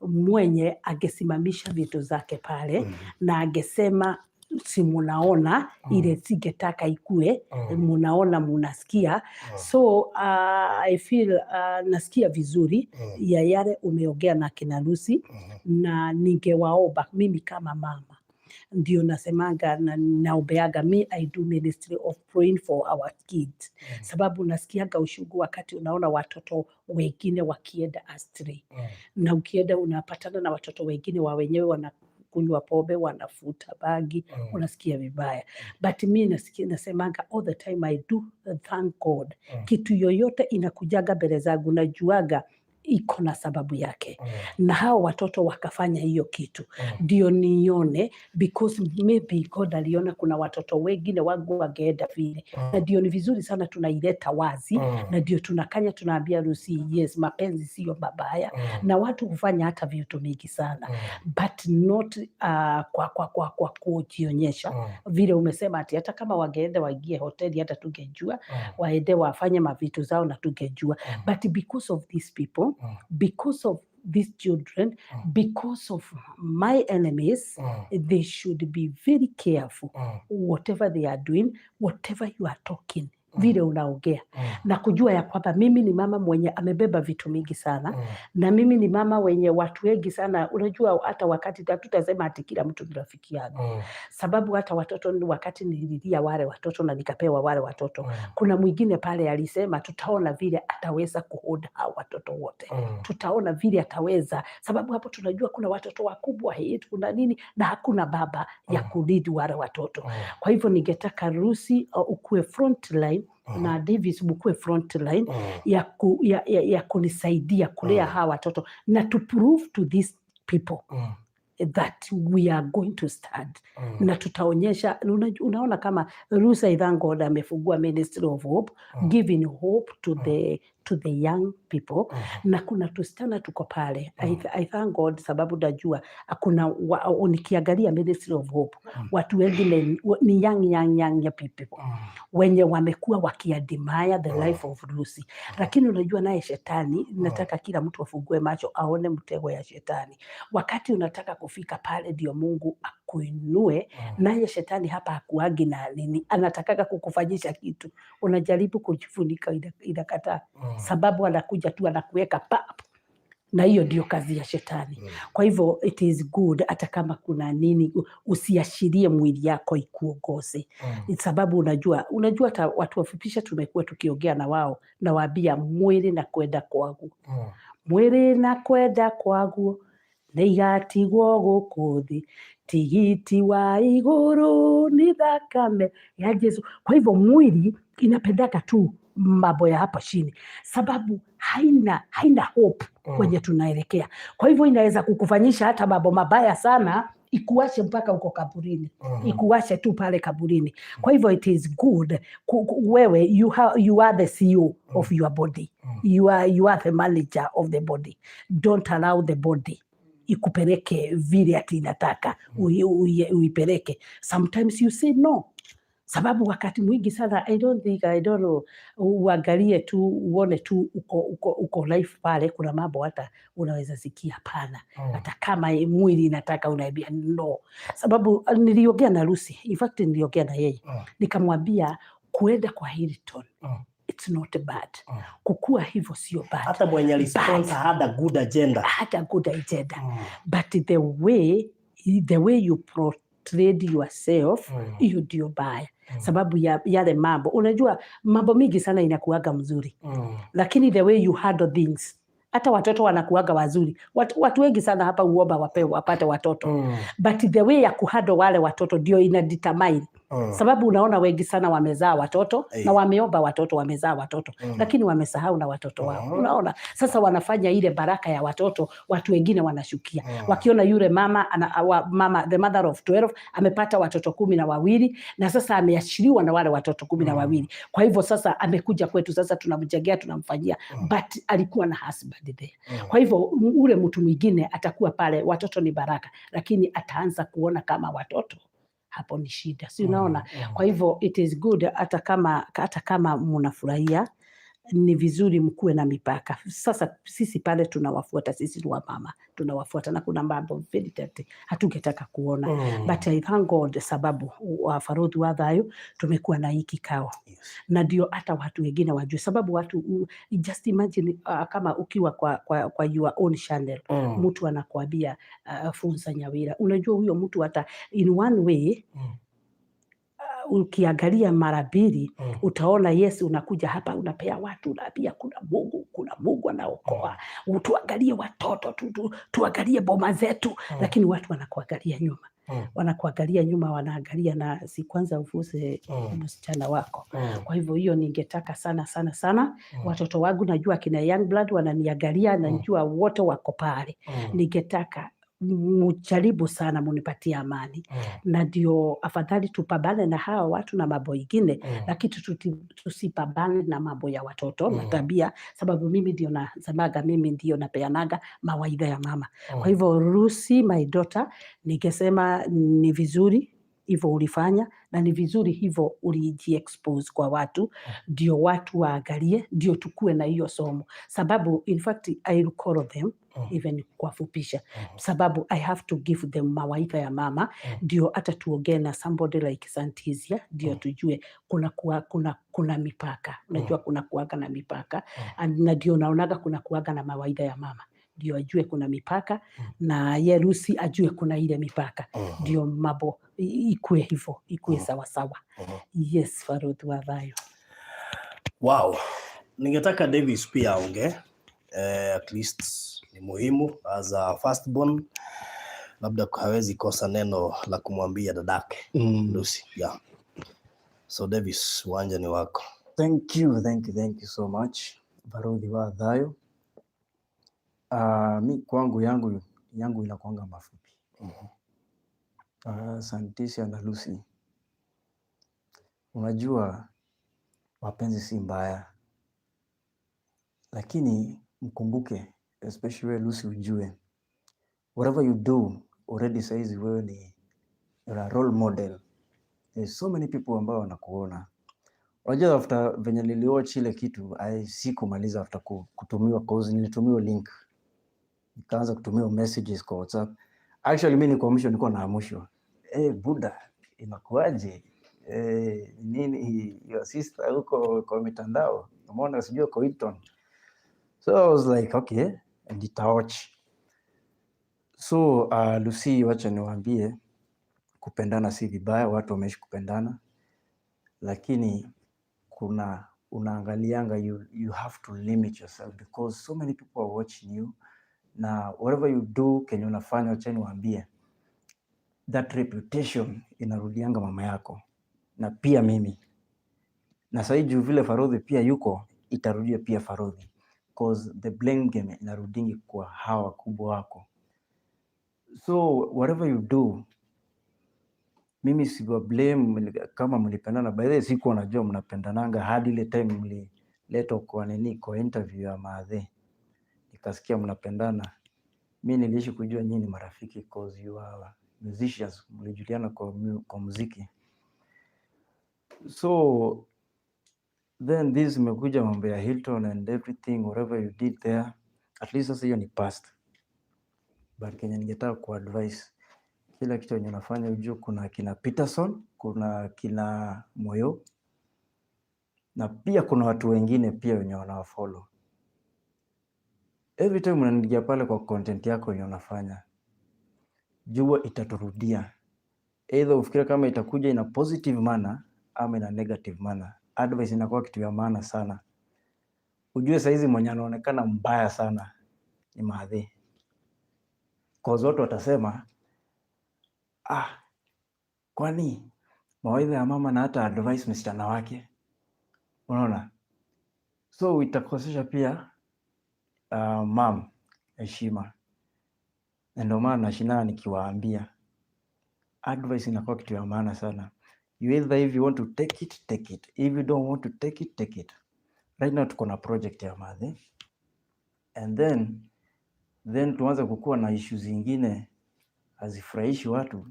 Speaker 3: mwenye angesimamisha vitu zake pale na angesema, si munaona ile singetaka ikue, munaona, munasikia. So I feel nasikia vizuri ya yale umeongea na kina Lucy, na ningewaomba mimi kama mama ndio nasemanga na naombeaga, me I do ministry of praying for our kids, sababu nasikiaga uchungu wakati unaona watoto wengine wakienda astray, na ukienda unapatana na watoto wengine wa wenyewe wanakunywa pombe, wanafuta bangi, unasikia vibaya. But mi nasikia, nasemanga all the time, I do thank God. Kitu yoyote inakujaga mbele zangu najuaga iko na sababu yake, na hao watoto wakafanya hiyo kitu ndio nione, because maybe God aliona kuna watoto wengine wangu wangeenda vile, na ndio ni vizuri sana tunaileta wazi, na ndio tunakanya, tunaambia Lucy, yes, mapenzi sio mabaya, na watu hufanya hata vitu mingi sana, but not kwa kujionyesha vile umesema ati hata kama wangeenda waingie hoteli hata tungejua, waende wafanye mavitu zao na tungejua. But because of these people, because of these children, because of my enemies, they should be very careful whatever they are doing, whatever you are talking, vile unaongea, na kujua ya kwamba mimi ni mama mwenye amebeba vitu mingi sana, na mimi ni mama wenye watu wengi sana. Unajua hata wakati hatutasema ati kila mtu ni rafiki yangu, sababu hata watoto ni wakati nililia wale watoto na nikapewa wale watoto, kuna mwingine pale alisema tutaona vile ataweza kuhold hao watoto wote, tutaona vile ataweza, sababu hapo tunajua kuna watoto wakubwa hii, kuna nini, na hakuna baba ya kulead wale watoto. Kwa hivyo ningetaka Lucy ukuwe front line na Davis mkuwe front line ya kunisaidia kulea hawa watoto na to prove to these people that we are going to stand na tutaonyesha. Unaona kama Lucy, I thank God amefungua Ministry of Hope, giving hope to the young people, na kuna tusichana tuko pale. I thank God sababu najua kuna nikiangalia Ministry of Hope, watu wengi ni young, young, young people wenye wamekuwa wakiadmire the life of Lucy. Lakini unajua naye shetani, nataka kila mtu afungue macho aone mtego ya shetani. Wakati unataka kufika pale ndio Mungu akuinue, naye shetani hapa hakuagi na nini, anatakaga kukufanyisha kitu, unajaribu kujifunika, inakataa, sababu anakuja tu anakuweka pap, na hiyo ndio kazi ya shetani. Kwa hivyo it is good hata kama kuna nini, usiashirie mwili yako ikuongoze, sababu unajua hata watu wafupisha tumekuwa tukiongea na wao, nawaambia mwili na kwenda kwaguo, mwĩrĩ na kwenda kwaguo nĩ igatigwo gũkũ thĩ, tigiti wa igũrũ ni thakame ya Jesu. Kwa hivyo mwili inapendaga tu Mambo ya hapa chini, sababu haina hope kwenye tunaelekea. Kwa hivyo inaweza kukufanyisha hata mambo mabaya sana, ikuache mpaka uko kaburini, ikuache tu pale kaburini. Kwa hivyo it is good wewe you are the CEO of your body. You are the manager of the body. Don't allow the body ikupeleke vile ati inataka uipeleke. Sometimes you say no, sababu wakati mwingi sana, I don't think, I don't know, uangalie tu uone tu uko life pale, kuna mambo hata unaweza sikia hapana, hata kama mwili inataka unaambia no, sababu niliongea na Lucy, in fact niliongea na yeye, nikamwambia kuenda kwa Hilton, it's not bad. Kukua hivyo sio bad.
Speaker 1: Hata mwenye alisponsor had a good agenda.
Speaker 3: Had a good agenda, but the way you portrayed yourself, hiyo ndio baya, sababu ya yale mambo. Unajua mambo mingi sana inakuaga mzuri, lakini the way you handle things, hata watoto wanakuaga wazuri. Watu wengi sana hapa uomba wapate watoto, but the way ya kuhandle wale watoto ndio ina determine, sababu unaona wengi sana wamezaa watoto na wameomba watoto, wamezaa watoto, lakini wamesahau na watoto wao. Unaona sasa wanafanya ile baraka ya watoto, watu wengine wanashukia wakiona yule mama mama, the mother of 12, amepata watoto 12 na sasa ameachiliwa na wale watoto kumi na wawili. Kwa hivyo sasa amekuja kwetu, sasa tunamjengea, tunamfanyia, but alikuwa na husband there. Kwa hivyo ule mtu mwingine atakuwa pale, watoto ni baraka, lakini ataanza kuona kama watoto hapo ni shida, si unaona? Kwa hivyo it is good, hata kama mnafurahia, ni vizuri mkuwe na mipaka. Sasa sisi pale tunawafuata, sisi ni wamama tunawafuata, na kuna mambo very dirty hatungetaka kuona, but I thank God sababu wa Farodhi wa Thayo tumekuwa na hii kikao na ndio hata watu wengine wajue, sababu watu just imagine kama ukiwa kwa your own channel, mtu anakuambia funza Nyawira, unajua huyo mtu hata in one way, ukiangalia mara mbili, utaona yes, unakuja hapa unapea watu, unaambia kuna Mungu, kuna Mungu anaokoa, tuangalie watoto tuangalie boma zetu, lakini watu wanakuangalia nyuma, wanakuangalia nyuma, wanaangalia na si kwanza ufuse msichana wako. Kwa hivyo hiyo ningetaka sana sana sana, watoto wangu najua kina Young Blood wananiangalia, najua wote wako pale, ningetaka mujaribu sana munipatie amani, na ndio afadhali tupambane na hawa watu na mambo ingine, lakini tusipambane na mambo ya watoto na tabia, sababu mimi ndio nasemaga, mimi ndio napeanaga mawaidha ya mama. Kwa hivyo Lucy, my daughter, ningesema ni vizuri hivyo ulifanya na ni vizuri hivyo ulijiexpose kwa watu, ndio watu waangalie, ndio tukue na hiyo somo, sababu in fact I will call them, even kuwafupisha, sababu I have to give them mawaidha ya mama, ndio hata tuongee na somebody like Santizia, ndio tujue kuna mipaka, unajua kuna kuaga na mipaka. And na ndio naonaga kuna kuaga na mawaidha ya mama, ndio ajue kuna mipaka, na ye Lucy ajue kuna ile mipaka, ndio mambo ikue hivyo, ikue sawasawa. Yes, Farodhi wa Thayo.
Speaker 1: Wow. Ningetaka Davis pia aongee. At least ni muhimu as a firstborn, labda hawezi kosa neno la kumwambia dadake Lucy. Yeah. So Davis, uwanja ni wako.
Speaker 5: Thank you, thank you, thank you so much, Barodhi wa Thayo. Mi kwangu yangu inakuanga mafupi. Santisia na Lucy, unajua mapenzi si mbaya, lakini mkumbuke, especially wewe Lucy, ujue whatever you do already saizi wewe ni you're a role model. There's so many people ambao wanakuona. Unajua after venye niliwatch ile kitu, sikumaliza after kutumiwa, cause nilitumiwa link, nikaanza kutumiwa messages kwa WhatsApp. Actually mimi nikuamshwa, nilikuwa naamshwa, eh, buda, inakuaje? Eh, nini your sister huko kwa mitandao, umeona sijui uko Hilton. So I was like, okay, nitawatch. So Lucy, wacha niwaambie, kupendana si vibaya, watu wameishi kupendana, lakini kuna unaangalianga, you have to limit yourself because so many people are watching you, na whatever you do, kenye unafanya, wacha niwaambie, that reputation inarudianga mama yako na pia mimi. Na sahii juu vile Farodhi pia yuko, itarudia pia Farodhi, cause the blame game inarudingi kwa hawa wakubwa wako. So whatever you do, mimi siwa blame kama mlipendana. By the way, sikuwa najua mnapendananga hadi ile time mliletwa kwa nini, kwa interview ya Maadhe, nikasikia mnapendana. Mi niliishi kujua nyinyi ni marafiki cause you are musicians, mlijuliana kwa muziki. So then this imekuja mambo ya Hilton and everything, whatever you did there, at least sasa hiyo ni past. But kenye ningetaka kuadvise, kila kitu yenye unafanya ujue kuna kina Peterson, kuna kina Moyo na pia kuna watu wengine pia wenye wanawafollow. Every time unaingia pale kwa content yako yenye unafanya, jua itaturudia. Either ufikirie kama itakuja in a positive manner ama in a negative manner. Advice inakuwa kitu ya maana sana. Ujue saizi mwenye anaonekana mbaya sana ni Maadhi. Cause watu watasema, ah, kwani mawaidha ya mama na hata advice msichana wake, unaona? So itakosesha pia mam heshima, na ndio maana nashindana nikiwaambia advice inakuwa kitu ya maana sana. You either if you want to take it, take it. If you don't want to take it, take it. Right now tuko na project ya Maadhi, and then tuanze kukuwa na issues zingine hazifurahishi watu,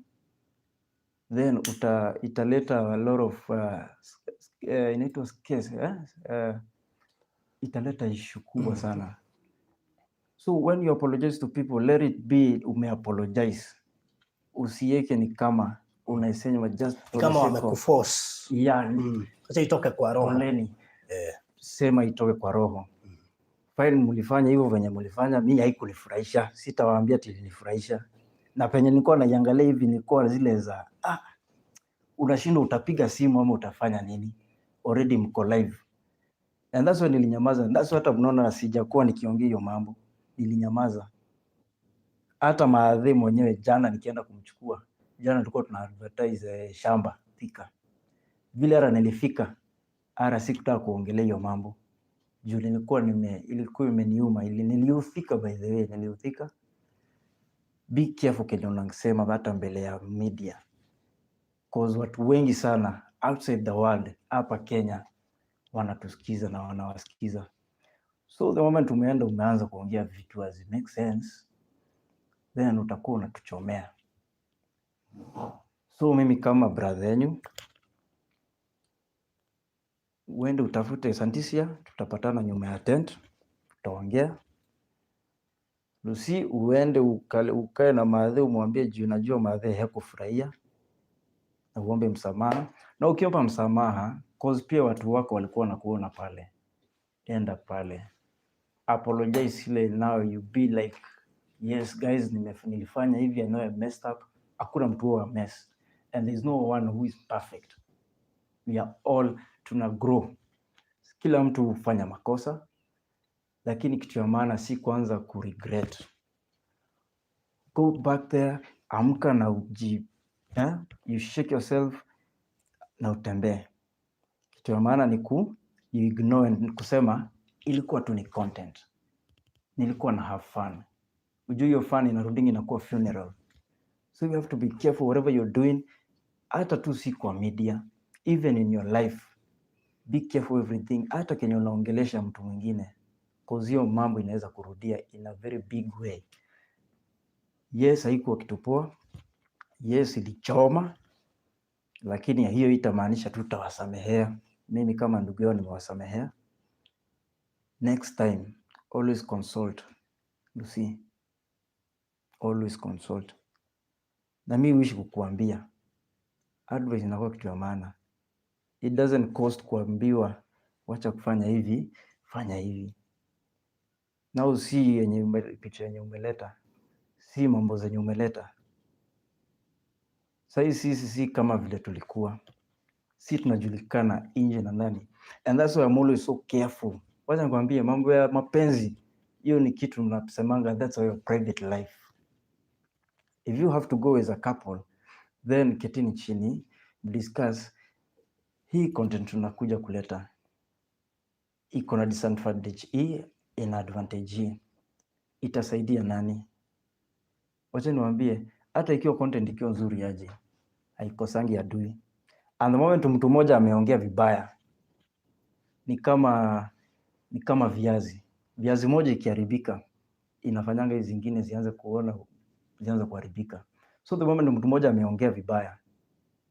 Speaker 5: then italeta a lot of inaitwa case, eh? Italeta issue kubwa sana. So when you apologize to people, let it be umeapologize, usiweke ni kama unaisema just for the
Speaker 1: Kama
Speaker 5: sake of
Speaker 1: wamekuforce.
Speaker 5: Yeah.
Speaker 1: Acha itoke kwa roho.
Speaker 5: Poleni. Sema itoke kwa roho. Fine, mlifanya hivyo venye mlifanya, mi haikunifurahisha, sitawaambia ati ilinifurahisha. Na penye nilikuwa naiangalia hivi nilikuwa zile za ah, unashindwa utapiga simu ama utafanya nini, already mko live. And that's why nilinyamaza. That's why hata mnaona sijakuwa nikiongea hiyo mambo, nilinyamaza. Hata maadhi mwenyewe jana nikienda kumchukua, jana tulikuwa tuna advertise shamba Thika, vile ara nilifika ara sikutaka kuongelea hiyo mambo juu nilikuwa nime ilikuwa imeniuma, niliudhika, by the way, niliudhika. Be careful kenye unasema hata mbele ya media, cause watu wengi sana outside the world hapa Kenya wanatusikiza na wanawasikiza. So the moment umeenda umeanza kuongea vitu hazi make sense, then utakuwa unatuchomea. So mimi kama brother yenyu, uende utafute Santisia, tutapatana nyuma ya tent, tutaongea. Lucy, uende ukae na Maadhe umwambie juu najua Maadhe hakufurahia na uombe msamaha, na ukiomba msamaha, cause pia watu wako walikuwa wanakuona pale, enda pale apologize ile, now you be like, yes guys, nilifanya hivi, I know I messed up. Hakuna mtu huwa mess and there is no one who is perfect. We are all tuna grow, kila mtu hufanya makosa, lakini kitu ya maana si kuanza kuregret. Go back there, amka na uji, eh? You shake yourself na utembee. Kitu ya maana ni ku you ignore and kusema ilikuwa tu ni content, nilikuwa na have fun. Ujue hiyo fun inarudingi inakuwa funeral. So you have to be careful whatever you're doing, hata tu si kwa media, even in your life, be careful everything, hata kenye unaongelesha mtu mwingine, cause hiyo mambo inaweza kurudia in a very big way. Yes, haikuwa kitu poa. Yes, ilichoma, lakini hiyo itamaanisha tutawasamehea. Mimi kama ndugu yao nimewasamehea. Next time, always consult. Lucy, always consult. Na mi wish kukuambia, advice inakuwa kitu ya maana. It doesn't cost kuambiwa wacha kufanya hivi, fanya hivi. Now si yenye picha yenye umeleta, si mambo zenye umeleta. Sahii sisi si kama vile tulikuwa, si tunajulikana nje na ndani, and that's why I'm always so careful. Wacha nikwambie mambo ya mapenzi, hiyo ni kitu nasemanga, that's your private life. If you have to go as a couple, then ketini chini, discuss hii Hii content tunakuja kuleta iko na disadvantage hii, ina advantage hii, itasaidia nani? Wacha niwaambie, hata ikiwa content ikiwa nzuri aje, haikosangi adui. And the moment mtu mmoja ameongea vibaya, ni kama viazi. Viazi moja ikiharibika inafanyanga hizi zingine zianze kuona zianze kuharibika. So the moment mtu mmoja ameongea vibaya,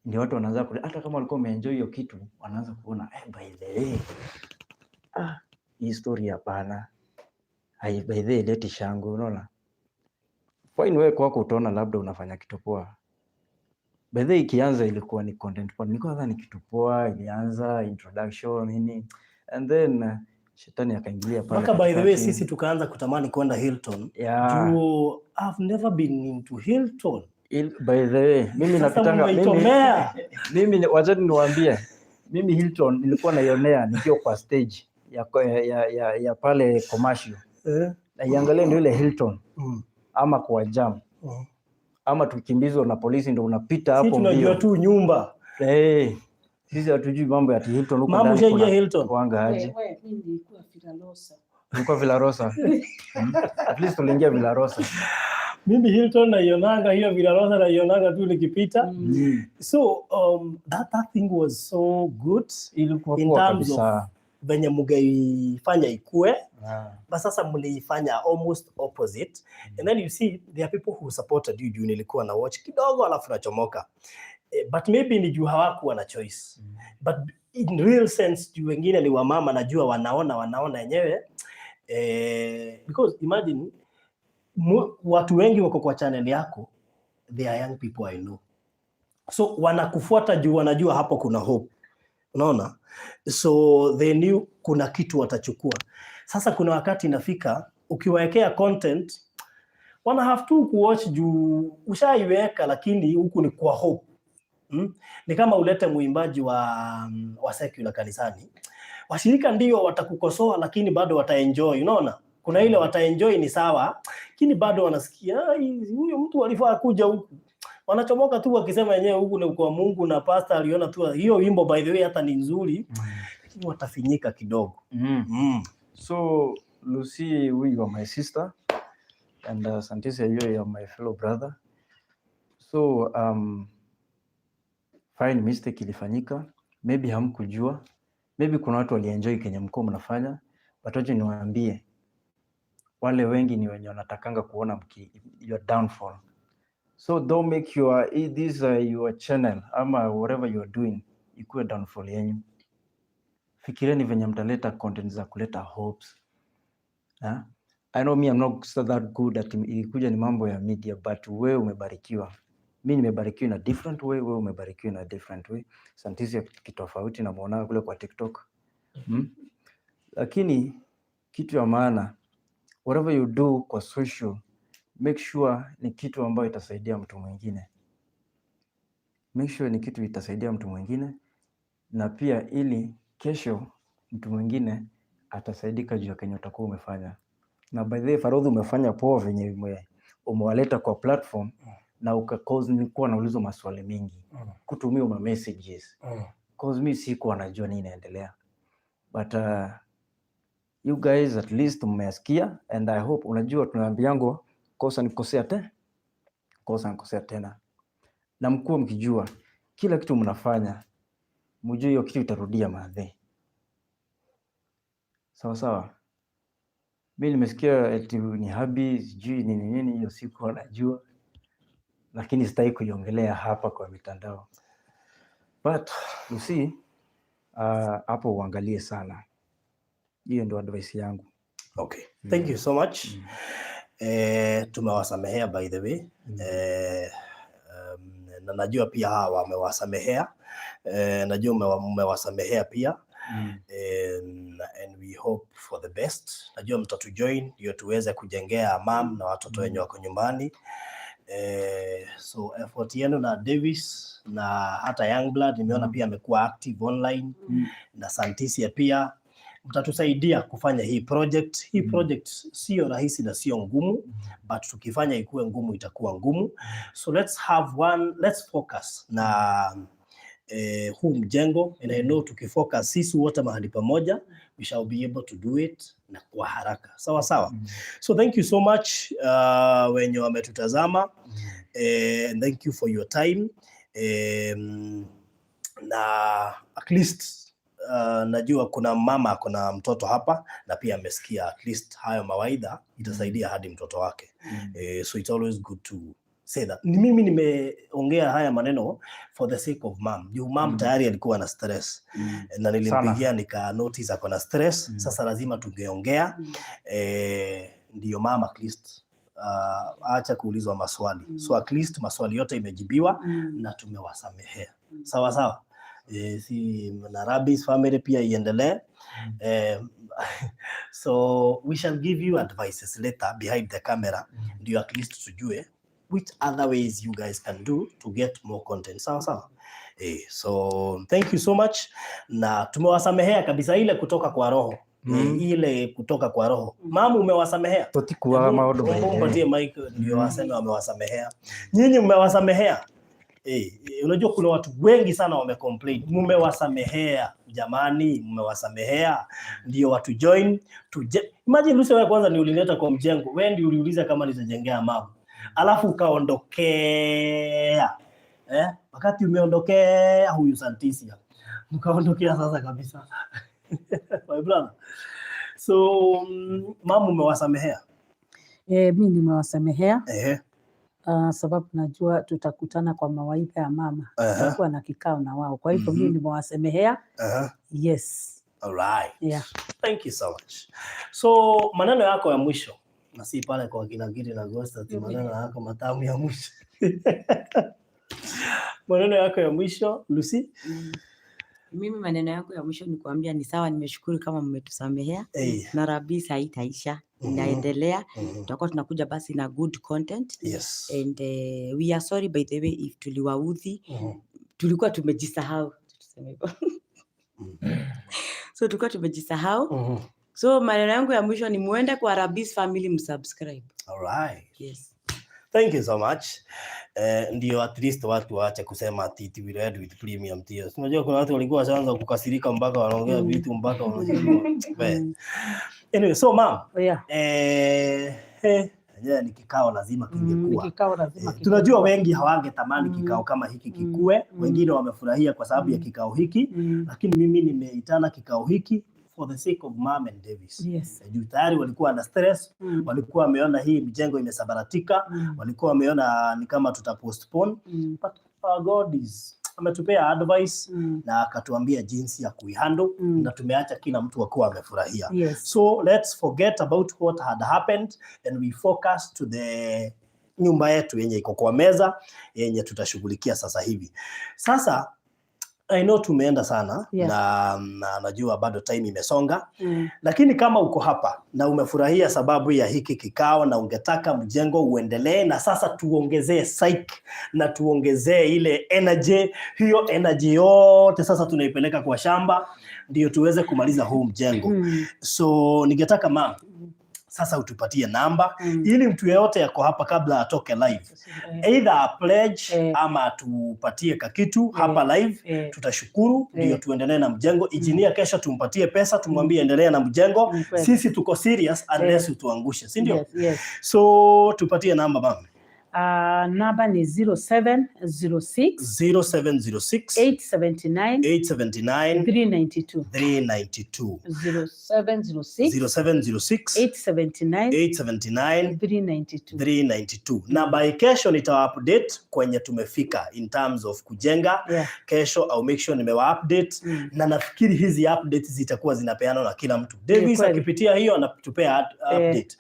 Speaker 5: ndio watu wanaanza hata kama walikuwa wameenjoy hiyo kitu, wanaanza kuona, "Eh, by the way, ah, hii story hapana, hai, by the way leti shangwe," unaona? Fine, wewe kwako utaona labda unafanya kitu poa. By the way, ikianza ilikuwa ni content poa, nilikuwa nadhani kitu poa, ilianza introduction nini, and then shetani akaingilia pale
Speaker 1: Mpaka by the way
Speaker 5: katikati.
Speaker 1: Sisi tukaanza kutamani kwenda Hilton. Juu I've never been into Hilton.
Speaker 5: By the way, mimi
Speaker 1: Sasa
Speaker 5: napitanga mimi,
Speaker 1: mmeichomea.
Speaker 5: Mimi wachani niwaambie, mimi Hilton nilikuwa naionea nikiwa kwa stage ya pale commercial, naiangalia ndio ile Hilton ama kwa jam ama tukimbizwa na polisi ndio unapita
Speaker 1: Si
Speaker 5: hapo
Speaker 1: tunajua
Speaker 5: mbio.
Speaker 1: Tu nyumba.
Speaker 5: Eh, sisi hatujui mambo ya ati Hilton huko
Speaker 1: Mama,
Speaker 5: ndani
Speaker 1: ushaingia
Speaker 5: kuna
Speaker 1: Hilton?
Speaker 5: kuanga aje.
Speaker 3: We, mimi nilikuwa Villarosa.
Speaker 5: Ulikuwa Villarosa. At least uliingia Villarosa.
Speaker 1: Mimi Hilton naionanga, hiyo Villarosa naionanga tu nikipita. So that thing was so good
Speaker 5: Ilikuwa
Speaker 1: in
Speaker 5: poa
Speaker 1: terms of
Speaker 5: kabisa.
Speaker 1: Venye mugeifanya ikue, but sasa mliifanya almost opposite. And then you see there are people who supported you, juu nilikuwa na watch kidogo alafu nachomoka. But maybe ni juu hawakuwa na choice, but in real sense, juu wengine ni wamama, najua wanaona yenyewe, because imagine watu wengi wako kwa channel yako, they are young people, I know, so wanakufuata juu wanajua hapo kuna hope, unaona? So they knew kuna kitu watachukua. Sasa kuna wakati inafika ukiwaekea content wana have to kuwatch juu ushaiweka, lakini huku ni kwa hope. Ni kama ulete mwimbaji wa secular kanisani, washirika ndio watakukosoa, lakini bado wataenjoy. Unaona, kuna ile wataenjoy ni sawa, lakini bado wanasikia, "Ai, huyu mtu alifaa kuja huku." Wanachomoka tu wakisema yenyewe huku ni kwa Mungu na pastor aliona tu hiyo wimbo, by the way, hata ni nzuri, lakini watafinyika kidogo.
Speaker 5: So Lucy, we you are my sister, and Santisia, you are my fellow brother. So fine, mistake ilifanyika, maybe hamkujua, maybe kuna watu walienjoy kenye mlikuwa mnafanya, but wacha niwaambie, wale wengi ni wenye wanatakanga kuona your downfall. So don't make your this your channel ama whatever you are doing ikuwe downfall yenyu. Fikirieni venye mtaleta content za kuleta hopes. Yeah? I know me, I'm not so that good at ikuja ni mambo ya media, but wewe umebarikiwa. Mi nimebarikiwa in a different way, wewe umebarikiwa in a different way. Santisi kitofauti namuona kule kwa TikTok. Lakini kitu ya maana, whatever you do kwa social, make sure ni kitu ambayo itasaidia mtu mwingine. Make sure ni kitu itasaidia mtu mwingine, na pia ili kesho mtu mwingine atasaidika juu ya kenye utakuwa umefanya. Na by the way, Farodhi, umefanya poa venye umewaleta kwa platform na uka cause nilikuwa naulizwa maswali mingi, kutumia ma messages, cause mi sikuwa najua nini inaendelea, but you guys at least mmeyasikia and I hope, unajua tunaambiango kosa ni kosea te kosa ni kosea tena, na mkuwa mkijua kila kitu mnafanya, mjue hiyo kitu itarudia madhe. Sawa sawa. Mi nimesikia eti ni hubby sijui nini nini, hiyo siku najua, lakini sitaki kuiongelea hapa kwa mitandao, but you see, hapo uangalie sana. Hiyo ndio advice yangu.
Speaker 1: Okay. Thank you so much. Tumewasamehea by the way. Na najua pia hawa wamewasamehea. Najua mmewasamehea pia. And we hope for the best. Najua mtatujoin ndio tuweze kujengea mam na watoto wenye wako nyumbani. So effort yenu na Davis na hata Youngblood nimeona pia amekuwa active online na Santisia pia mtatusaidia kufanya hii project. Hii project sio rahisi na sio ngumu, but tukifanya ikuwe ngumu itakuwa ngumu. So let's have one, let's focus na Huu mjengo, and I know tukifocus sisi wote mahali pamoja, we shall be able to do it na kwa haraka, sawa sawa. So thank you so much wenye wametutazama, and thank you for your time, na at least najua kuna mama, kuna mtoto hapa na pia amesikia at least hayo mawaidha itasaidia hadi mtoto wake. So it's always good to say that. Ni mimi nimeongea haya maneno for the sake of mom. Juu mom tayari alikuwa na stress na nilimpigia nika notice ako na stress. Sasa lazima tungeongea, ndiyo mama at least acha kuulizwa maswali. So at least maswali yote imejibiwa na tumewasamehea. Sawa sawa. Si na Rabbi's family pia iendelee. So we shall give you advices later behind the camera, ndio at least tujue which other ways you guys can do to get more content. Sawa sawa. So thank you so much, na tumewasamehea kabisa ile kutoka kwa roho. Ile kutoka kwa roho. Mama, umewasamehea?
Speaker 5: Tũtikuaga maũndũ
Speaker 1: Hebu
Speaker 5: maingĩ.
Speaker 1: mpatie mic ndio waseme wamewasamehea. Nyinyi mmewasamehea? Unajua kuna watu wengi sana wamecomplain. Mmewasamehea jamani, mmewasamehea ndio watu join tuje. Imagine Lucy, wewe kwanza ni ulileta kwa mjengo, wewe ndio uliuliza kama nitajengea mama, alafu ukaondokea, eh? Wakati umeondokea huyu Santisia, mkaondokea sasa kabisa, my brother. So mama, umewasamehea?
Speaker 3: Mi nimewasamehea sababu najua tutakutana kwa mawaidha ya mama, tutakuwa na kikao na wao, kwa hivyo mi nimewasemehea. Yes.
Speaker 1: All right.
Speaker 3: Yeah.
Speaker 1: Thank you so much. So maneno yako ya mwisho, na si pale kwa kina Giri na Ghost, ati maneno yako matamu ya mwisho. Maneno yako ya mwisho, Lucy?
Speaker 4: Mimi maneno yangu ya mwisho ni kuambia ni sawa, nimeshukuru kama mmetusamehea na Rabis haitaisha, inaendelea. Tutakuwa tunakuja basi na good content and we are sorry, by the way, if tuliwaudhi, tulikuwa tumejisahau, tuseme hivyo. So tulikuwa tumejisahau. So maneno yangu ya mwisho ni muende kwa Rabis Family, msubscribe.
Speaker 1: All right.
Speaker 4: Yes.
Speaker 1: Thank you so much. Ndio at least watu waache kusema ati it will end with premium tears. Unajua kuna watu walikuwa washaanza kukasirika mpaka wanaongea vitu mpaka wanajua. Anyway, so ma'am, yenyewe ni kikao lazima kingekuwa.
Speaker 3: Kikao lazima
Speaker 1: Tunajua
Speaker 3: kingekuwa.
Speaker 1: Wengi hawangetamani kikao kama hiki kikue, wengine wamefurahia kwa sababu ya kikao hiki, lakini mimi nimeitana kikao hiki for the sake of mom and Davis. Juu tayari walikuwa na stress, walikuwa wameona hii mjengo imesambaratika, walikuwa wameona ni kama tuta postpone, but our God is ametupea advice na akatuambia jinsi ya kuihandle na tumeacha kila mtu akuwa amefurahia. So let's forget about what had happened and we focus to the nyumba yetu yenye iko kwa meza yenye tutashughulikia sasa hivi. Sasa I know tumeenda sana na najua bado time imesonga, lakini kama uko hapa na umefurahia sababu ya hiki kikao na ungetaka mjengo uendelee, na sasa tuongezee psych na tuongezee ile energy, hiyo energy yote sasa tunaipeleka kwa shamba ndio tuweze kumaliza huu mjengo. So ningetaka, ma'am, sasa utupatie namba ili mtu yeyote yako hapa kabla atoke live, either a pledge ama atupatie kakitu hapa live, tutashukuru ndio tuendelee na mjengo. Engineer kesho tumpatie pesa, tumwambie endelea na mjengo.
Speaker 3: Ni kweli.
Speaker 1: Sisi tuko serious unless utuangushe, si ndio?
Speaker 3: Yes.
Speaker 1: So tupatie namba, ma'am.
Speaker 3: Namba ni 0706
Speaker 1: 0706
Speaker 3: 879
Speaker 1: 879
Speaker 3: 392.
Speaker 1: 392.
Speaker 3: 0706
Speaker 1: 0706
Speaker 3: 879
Speaker 1: 879
Speaker 3: 392.
Speaker 1: 392. Na by kesho nitawa update kwenye tumefika in terms of kujenga. Kesho I'll make sure nimewa update na nafikiri hizi updates zitakuwa zinapeanwa na kila mtu. Davis akipitia hiyo anatupea update.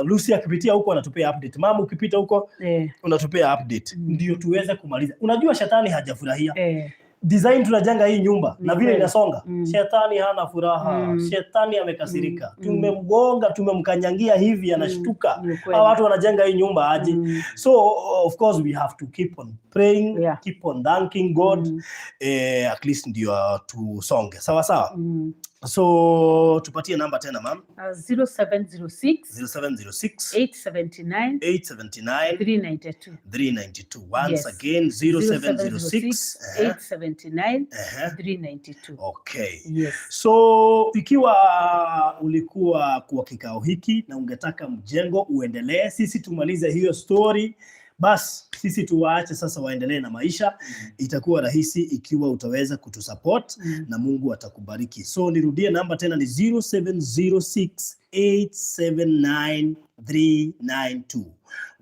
Speaker 1: Lucy akipitia huko anatupea update. Mama, ukipita huko unatupea update. Ndio tuweze kumaliza. Unajua shetani hajafurahia. Design tunajenga hii nyumba
Speaker 3: Ni
Speaker 1: na vile
Speaker 3: kweli.
Speaker 1: inasonga. Shetani hana furaha. Shetani amekasirika. Tumemgonga, tumemkanyangia hivi anashtuka.
Speaker 3: Ni kweli.
Speaker 1: Hawa watu wanajenga hii nyumba aje? So of course we have to keep on praying, keep on thanking God. At least ndio tusonge. Sawa sawa. So tupatie namba tena, ma'am.
Speaker 3: 0706
Speaker 1: 0706
Speaker 3: 879
Speaker 1: 879
Speaker 3: 392.
Speaker 1: 392. Once
Speaker 3: Yes.
Speaker 1: again, 0706
Speaker 3: 879 392.
Speaker 1: Okay.
Speaker 3: Yes.
Speaker 1: So ikiwa ulikuwa kwa kikao hiki na ungetaka mjengo uendelee, sisi tumalize hiyo story, bas sisi tuwaache sasa waendelee na maisha. Itakuwa rahisi ikiwa utaweza kutusupport na Mungu atakubariki. So nirudie namba tena ni 0706 879 392.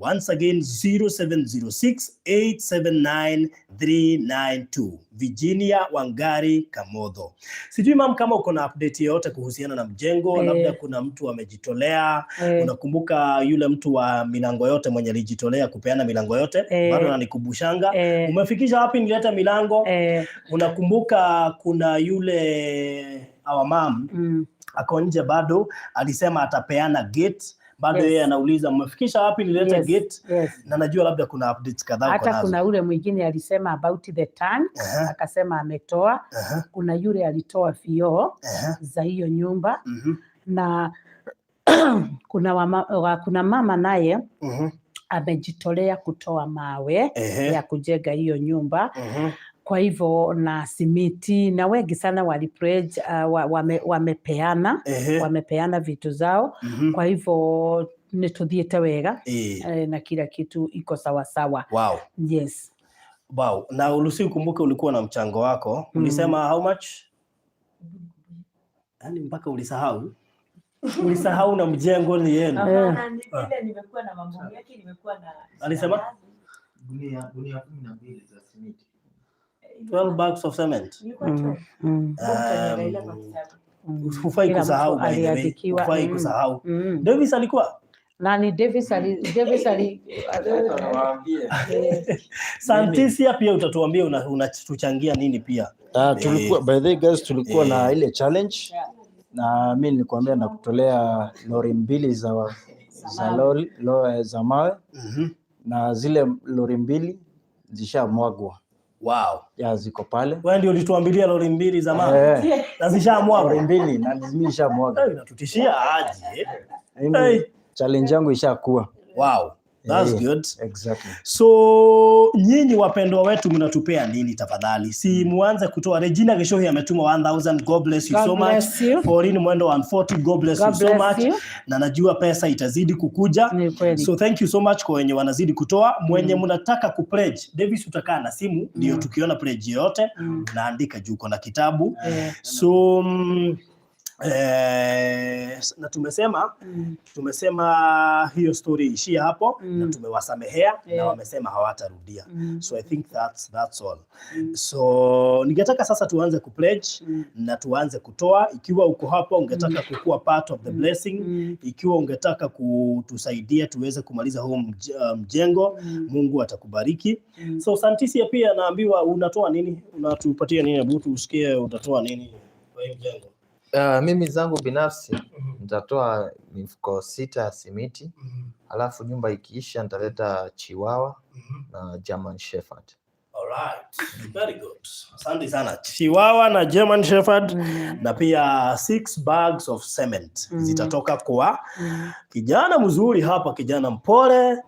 Speaker 1: Once again, 0706 879 392. Virginia Wangari Kamotho. Sijui ma'am kama uko na update yoyote kuhusiana na mjengo, labda kuna mtu amejitolea. Unakumbuka yule mtu wa milango yote mwenye alijitolea kupeana milango yote? Bado ananikumbushanga. Umefikisha wapi nilete milango? Unakumbuka kuna yule our mom ako nje bado alisema atapeana gate bado, yeye anauliza mmefikisha wapi nilete gate? Na najua labda kuna updates kadhaa uko
Speaker 3: Hata
Speaker 1: nazo.
Speaker 3: kuna ule mwingine alisema about the tank, akasema ametoa. Kuna yule alitoa vioo za hiyo nyumba na kuna mama naye amejitolea kutoa mawe ya kujenga hiyo nyumba. Kwa hivyo na simiti na wengi sana wali pledge, wamepeana wamepeana vitu zao. Kwa hivyo nĩ wega na kila kitu iko sawasawa. Yes.
Speaker 1: Wow. Na Lucy, ukumbuke ulikuwa na mchango wako. Ulisema how much? Yaani mpaka ulisahau. Ulisahau na mjengo ni yenu.
Speaker 4: Hapana, ni vile nimekuwa na mambo mengi, nimekuwa na
Speaker 1: Alisema?
Speaker 2: Gunia 12 za simiti.
Speaker 1: 12 bags of cement.
Speaker 4: Ilikuwa 12. Mtu kwa kitabu.
Speaker 1: Hufai
Speaker 3: Kila
Speaker 1: kusahau,
Speaker 3: mtu
Speaker 1: by the way.
Speaker 3: aliandikiwa.
Speaker 1: Hufai kusahau. Davis alikuwa
Speaker 3: Nani Davis ali
Speaker 1: Santisia pia utatuambia unatuchangia nini pia.
Speaker 5: Ah, tulikuwa, by the way guys, tulikuwa na ile challenge na mi nilikwambia nakutolea lori mbili za mawe na zile lori mbili zishamwagwa. Ya ziko pale.
Speaker 1: Wewe ndio ulituambilia lori mbili za mawe na
Speaker 5: Lori
Speaker 1: zishamwagwa.
Speaker 5: mbili na mimi nishamwaga.
Speaker 1: Eh, inatutishia aje?
Speaker 5: Mimi
Speaker 1: Hey.
Speaker 5: challenge yangu ishakuwa.
Speaker 1: Wow. That's good.
Speaker 5: Exactly.
Speaker 1: So nyinyi wapendwa wetu mnatupea nini tafadhali? Si muanze kutoa. Regina Geshohi ametuma 1000. God bless you
Speaker 3: God
Speaker 1: so much.
Speaker 3: bless you.
Speaker 1: Pauline Mwendo 140. God bless
Speaker 3: God
Speaker 1: you so
Speaker 3: bless
Speaker 1: much.
Speaker 3: you.
Speaker 1: Na najua pesa itazidi kukuja.
Speaker 3: Ni kweli.
Speaker 1: So thank you so much kwa wenye wanazidi kutoa. Mwenye mnataka kupledge, Davis utakaa na simu ndio tukiona pledge yote unaandika juu uko na kitabu. So na tumesema tumesema hiyo story ishia hapo na tumewasamehea na wamesema hawatarudia. So I think that's all. So ningetaka sasa tuanze kupledge na tuanze kutoa. Ikiwa uko hapa ungetaka kukuwa part of the blessing, ikiwa ungetaka kutusaidia tuweze kumaliza huu mjengo, Mungu atakubariki. So Santisia pia naambiwa unatoa nini? Unatupatia nini? Hebu tusikie utatoa nini kwa hii mjengo.
Speaker 2: Mimi zangu binafsi nitatoa mifuko 6 ya simiti, alafu nyumba ikiisha nitaleta Chihuahua na German Shepherd.
Speaker 1: Alright. Very good. Asante sana. Chihuahua na German Shepherd na pia 6 bags of cement zitatoka kwa kijana mzuri hapa, kijana mpole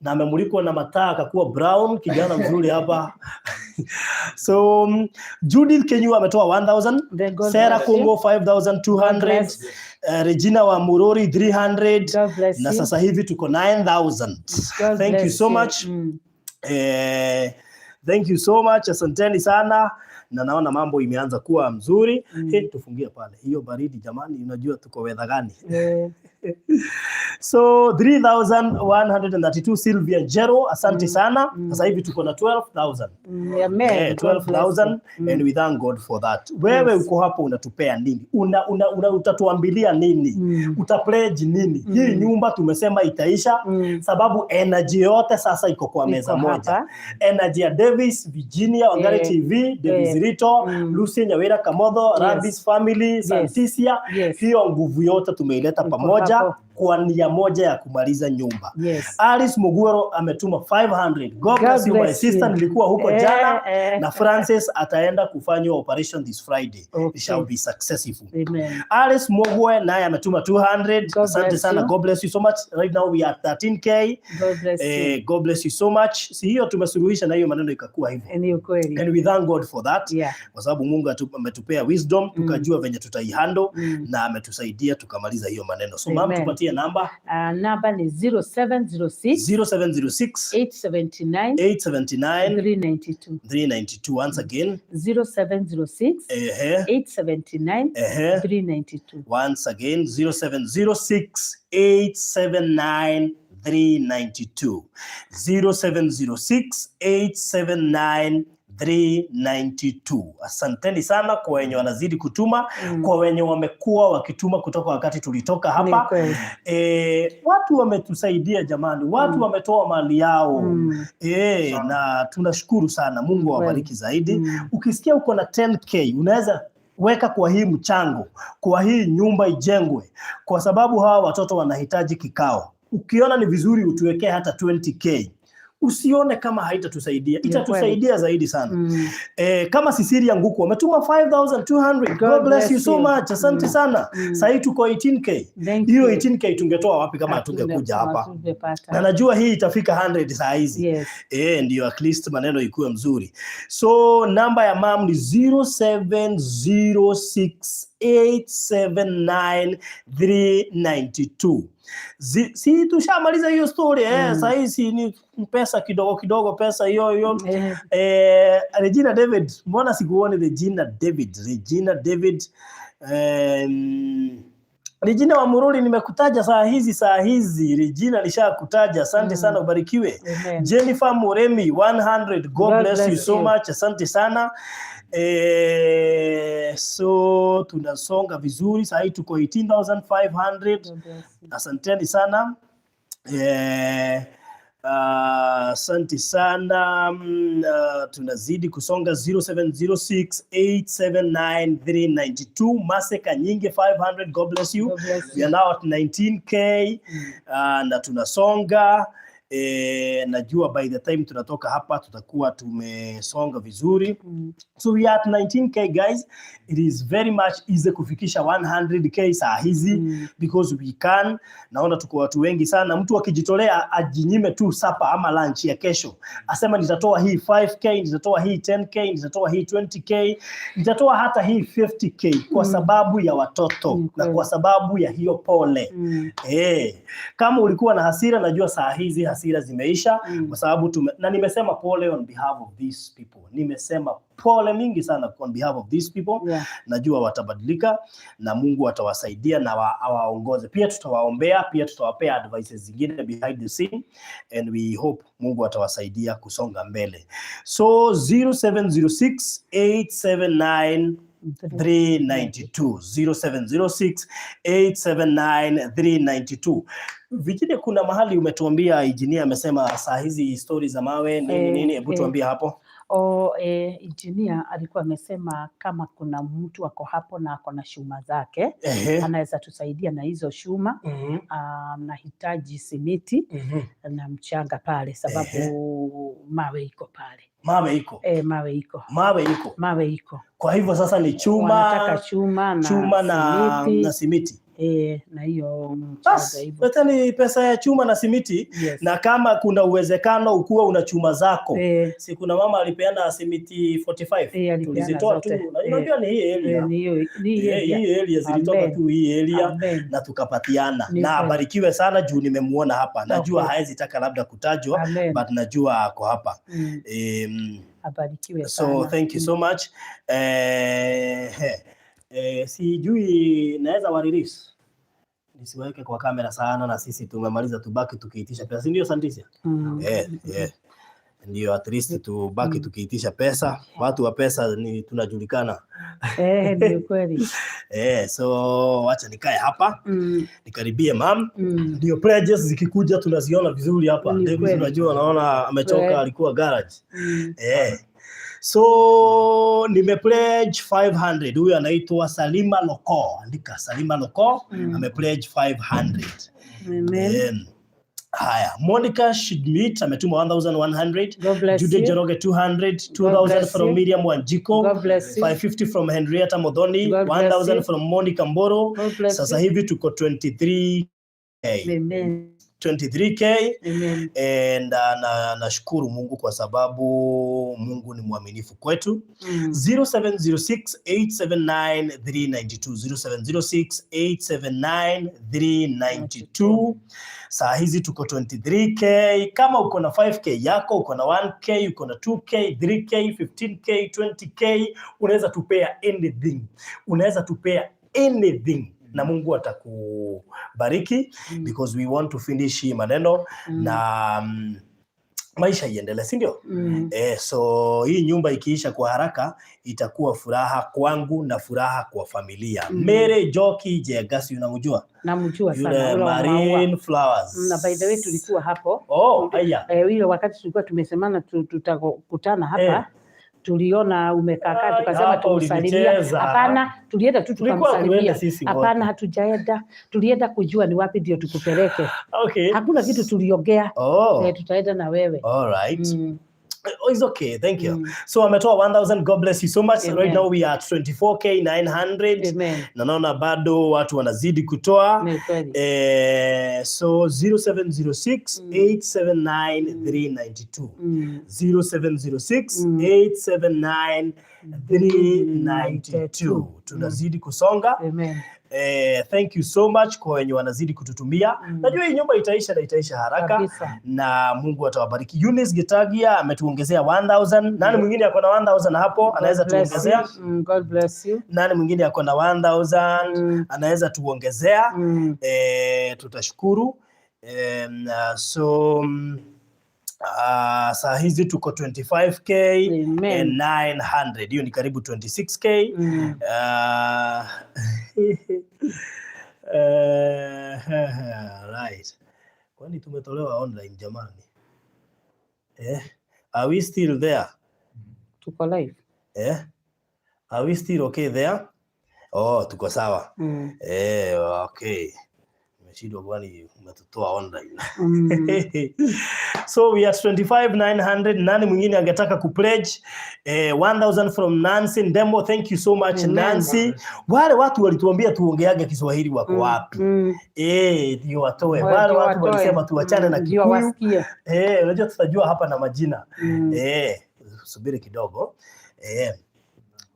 Speaker 1: na amemulikwa na mataa akakuwa brown, kijana mzuri hapa. So Judith Kenyu ametoa 1000,
Speaker 3: The God
Speaker 1: Sarah
Speaker 3: bless you.
Speaker 1: Kongo 5200,
Speaker 3: God bless.
Speaker 1: Regina wa Murori 300
Speaker 3: God bless
Speaker 1: na
Speaker 3: you.
Speaker 1: sasa hivi tuko 9000.
Speaker 3: God
Speaker 1: Thank you
Speaker 3: bless
Speaker 1: so
Speaker 3: you.
Speaker 1: much. Thank you so much, asanteni sana na naona mambo imeanza kuwa mzuri. Hey, tufungie pale hiyo baridi jamani, unajua tuko weather gani? So 3132 Sylvia Njero, asante sana. Sasa hivi tuko na 12,000.
Speaker 3: Amen.
Speaker 1: Eh,
Speaker 3: God bless
Speaker 1: 12,000
Speaker 3: you.
Speaker 1: And we thank God for that. Wewe uko hapo unatupea nini? Utatuambilia nini? Utapledge nini? Hii nyumba tumesema itaisha sababu energy yote sasa iko kwa meza
Speaker 3: Iko
Speaker 1: moja.
Speaker 3: hapa.
Speaker 1: Energy ya Davis, Virginia, Wangari TV, Davis Rito, Lucy Nyawira Kamotho, Rabis Family, Santisia. Hiyo nguvu yote tumeileta
Speaker 3: Iko
Speaker 1: pamoja
Speaker 3: hapo.
Speaker 1: kwa nia moja ya kumaliza nyumba. Alice Muguero ametuma 500. God bless you my
Speaker 3: bless
Speaker 1: sister,
Speaker 3: you.
Speaker 1: nilikuwa huko jana na Francis ataenda kufanywa operation this Friday. It shall be successful.
Speaker 3: Amen.
Speaker 1: Alice Mogwe naye ametuma 200.
Speaker 3: God
Speaker 1: Asante
Speaker 3: bless
Speaker 1: sana.
Speaker 3: you.
Speaker 1: God bless you so much. Right now we are 13K.
Speaker 3: God bless you.
Speaker 1: God bless you so much. Si hiyo tumesuluhisha na hiyo maneno ikakuwa hivyo.
Speaker 3: Ni ukweli.
Speaker 1: And we thank God for that. Kwa sababu Mungu ametupea wisdom tukajua venye tutaihandle na ametusaidia tukamaliza hiyo maneno. So ma'am,
Speaker 3: Amen.
Speaker 1: tupatie namba.
Speaker 3: Namba ni 0706
Speaker 1: 0706
Speaker 3: 879
Speaker 1: 879
Speaker 3: 392.
Speaker 1: 392. Once again.
Speaker 3: 0706 879 392.
Speaker 1: Once again, 0706 879 392. 0706 879 392. Asanteni sana kwa wenye wanazidi kutuma, kwa wenye wamekuwa wakituma kutoka wakati tulitoka hapa.
Speaker 3: Ni kweli.
Speaker 1: Watu wametusaidia jamani, watu wametoa mali yao. Na tunashukuru sana. Mungu awabariki zaidi. Ukisikia uko na 10K unaweza weka kwa hii mchango, kwa hii nyumba ijengwe, kwa sababu hawa watoto wanahitaji kikao. Ukiona ni vizuri utuwekee hata 20K. Usione kama haitatusaidia, itatusaidia zaidi sana. Kama Cecilia Nguku wametuma 5200. God bless you so much. Asante sana. Sasa hii tuko 18K.
Speaker 3: Thank
Speaker 1: Hiyo
Speaker 3: you.
Speaker 1: 18K tungetoa wapi kama hatungekuja hapa?
Speaker 3: Hatungepata.
Speaker 1: Na najua hii itafika 100 saa hizi. Ndio at least maneno ikuwe mzuri. So namba ya mam ni 0706879392. Si tushamaliza hiyo story Saa hizi ni pesa kidogo kidogo, pesa hiyo hiyo. Regina David, mbona sikuoni Regina David? Regina David, Regina wa Mururi nimekutaja saa hizi. Regina nishakutaja. Asante sana, ubarikiwe.
Speaker 3: Amen.
Speaker 1: Jennifer Muremi 100. God bless you so much. Asante sana. So tunasonga vizuri saa hii tuko 18,500. Asanteni sana. Asante sana. Tunazidi kusonga 0706879392. Maseka Nyingi 500. God bless you.
Speaker 3: God bless
Speaker 1: We are now at 19K. Na tunasonga. Najua by the time tunatoka hapa tutakuwa tumesonga vizuri. So we are at 19K guys. It is very much easy kufikisha 100K saa hizi because we can. Naona tuko watu wengi sana. Mtu akijitolea ajinyime tu supper ama lunch ya kesho, asema nitatoa hii 5K, nitatoa hii 10K, nitatoa hii 20K, nitatoa hata hii 50K kwa sababu ya watoto na kwa sababu ya hiyo pole. Kama ulikuwa na hasira, najua saa hizi hasira zimeisha kwa sababu na nimesema pole on behalf of these people. Nimesema pole mingi sana on behalf of these people. Najua watabadilika na Mungu atawasaidia na awaongoze. Pia tutawaombea, pia tutawapea advices zingine behind the scene and we hope Mungu atawasaidia kusonga mbele. So 0706 879 392 0706 879 392. Vijine, kuna mahali umetuambia engineer amesema saa hizi stories za mawe nini nini, hebu tuambie hapo.
Speaker 3: Engineer alikuwa amesema kama kuna mtu ako hapo na ako na shuma zake anaweza tusaidia na hizo shuma. Nahitaji simiti na mchanga pale sababu mawe iko pale.
Speaker 1: Mawe iko.
Speaker 3: Mawe iko.
Speaker 1: Mawe iko.
Speaker 3: Mawe iko.
Speaker 1: Kwa hivyo sasa ni chuma,
Speaker 3: Wanataka chuma na
Speaker 1: chuma
Speaker 3: simiti.
Speaker 1: na simiti.
Speaker 3: Na hiyo mchanga
Speaker 1: Bas,
Speaker 3: hivyo.
Speaker 1: leteni pesa ya chuma na simiti. Na kama kuna uwezekano ukuwe una chuma zako. Si kuna mama alipeana simiti 45.
Speaker 3: Alipeana
Speaker 1: Tulizitoa tu.
Speaker 3: zote.
Speaker 1: Na unajua ni hii area.
Speaker 3: Ni hiyo, ni hii area.
Speaker 1: Hii area zilitoka
Speaker 3: Amen.
Speaker 1: tu hii area.
Speaker 3: Amen.
Speaker 1: Na tukapatiana.
Speaker 3: Ni
Speaker 1: Na
Speaker 3: kweli.
Speaker 1: abarikiwe sana juu nimemuona hapa. Najua haezi taka labda kutajwa,
Speaker 3: Amen.
Speaker 1: but najua ako hapa.
Speaker 3: Abarikiwe
Speaker 1: So
Speaker 3: sana.
Speaker 1: thank you so much. Sijui naweza wa release. Nisiweke kwa kamera sana na sisi tumemaliza tubaki tukiitisha pesa. Si ndio Santisia? Ndio at least tubaki tukiitisha pesa. Watu wa pesa ni tunajulikana.
Speaker 3: Ndio kweli.
Speaker 1: So wacha nikae hapa. Nikaribie mam. Ndio pledges zikikuja tunaziona vizuri hapa.
Speaker 3: Ni
Speaker 1: David
Speaker 3: kweli.
Speaker 1: unajua naona amechoka, alikuwa garage. So nime pledge 500. Huyu anaitwa Salima Loko. Andika Salima Loko. Ame pledge 500.
Speaker 3: Amen.
Speaker 1: Haya, Monica Shidmit ametuma 1100.
Speaker 3: God bless
Speaker 1: Jude
Speaker 3: you.
Speaker 1: Njoroge 200, 2000
Speaker 3: bless
Speaker 1: from
Speaker 3: you.
Speaker 1: Miriam Wanjiko,
Speaker 3: God bless you.
Speaker 1: 550 from Henrietta Modoni,
Speaker 3: God bless
Speaker 1: 1000
Speaker 3: you.
Speaker 1: From Monica Mboro.
Speaker 3: God bless
Speaker 1: Sasa
Speaker 3: you.
Speaker 1: Hivi tuko 23K.
Speaker 3: Amen.
Speaker 1: 23K.
Speaker 3: Amen.
Speaker 1: And na nashukuru Mungu kwa sababu Mungu ni mwaminifu kwetu. 0706 879 392, 0706 879 392. Saa hizi tuko 23K. Kama uko na 5K yako, uko na 1K, uko na 2K, 3K, 15K, 20K, unaweza tupea anything, unaweza tupea anything na Mungu atakubariki because we want to finish hii maneno na maisha iendelee, si ndio?
Speaker 3: Mm.
Speaker 1: Eh, so hii nyumba ikiisha kwa haraka itakuwa furaha kwangu na furaha kwa familia. Mary Joki Jegasi, unamjua?
Speaker 3: Namjua sana
Speaker 1: Yule
Speaker 3: ule wa maua.
Speaker 1: Marine Flowers.
Speaker 3: Na by the way tulikuwa hapo.
Speaker 1: Oh, haya.
Speaker 3: Eh, ile wakati tulikuwa tumesemana tutakutana hapa, tuliona umekaa kaa,
Speaker 1: Ai,
Speaker 3: tukasema
Speaker 1: hapo
Speaker 3: tumsalimia.
Speaker 1: ulinicheza.
Speaker 3: Hapana, tulienda tu
Speaker 1: Tulikuwa
Speaker 3: tukamsalimia.
Speaker 1: kuenda sisi wote.
Speaker 3: Hapana, hatujaenda, tulienda kujua ni wapi ndio tukupeleke. Hakuna kitu tuliongea.
Speaker 1: Oh.
Speaker 3: Eh, tutaenda na wewe.
Speaker 1: All right. Oh, it's okay. Thank you. So ametoa 1000. God bless you so much.
Speaker 3: Amen.
Speaker 1: Right now we are at 24K 900.
Speaker 3: Amen.
Speaker 1: Na naona bado watu wanazidi kutoa.
Speaker 3: Ni kweli.
Speaker 1: Eh, so 0706 879 392. 0706 879 392. Tunazidi kusonga.
Speaker 3: Amen.
Speaker 1: Eh, thank you so much kwa wenye wanazidi kututumia. Najua hii nyumba itaisha na itaisha haraka
Speaker 3: Kabisa.
Speaker 1: Na Mungu atawabariki. Eunice Gitagia ametuongezea 1000. Nani mwingine ako na 1000 hapo anaweza
Speaker 3: God bless
Speaker 1: tuongezea?
Speaker 3: you. God bless you.
Speaker 1: Nani mwingine ako na 1000 anaweza tuongezea? Eh, tutashukuru. Eh, so saa hizi tuko 25K
Speaker 3: Amen.
Speaker 1: and 900. Hiyo ni karibu 26K. Right. Kwani tumetolewa online jamani? Eh, are we still there?
Speaker 3: Tuko live.
Speaker 1: Eh? Are we still okay there? Oh, tuko sawa. Eh, okay. Nimeshindwa kwani umetutoa online. So we are 25,900. Nani mwingine angetaka kupledge? Eh, 1000 from Nancy Ndemo. Thank you so much,
Speaker 3: Amen.
Speaker 1: Nancy. Wale watu walituambia tuongeage Kiswahili wako wapi? Eh, ndio watoe. Wale
Speaker 3: Ndio
Speaker 1: watu
Speaker 3: watoe.
Speaker 1: walisema tuachane na
Speaker 3: Ndio
Speaker 1: Kikuyu.
Speaker 3: wasikie.
Speaker 1: Eh, unajua tutajua hapa na majina. Eh, subiri kidogo. Eh,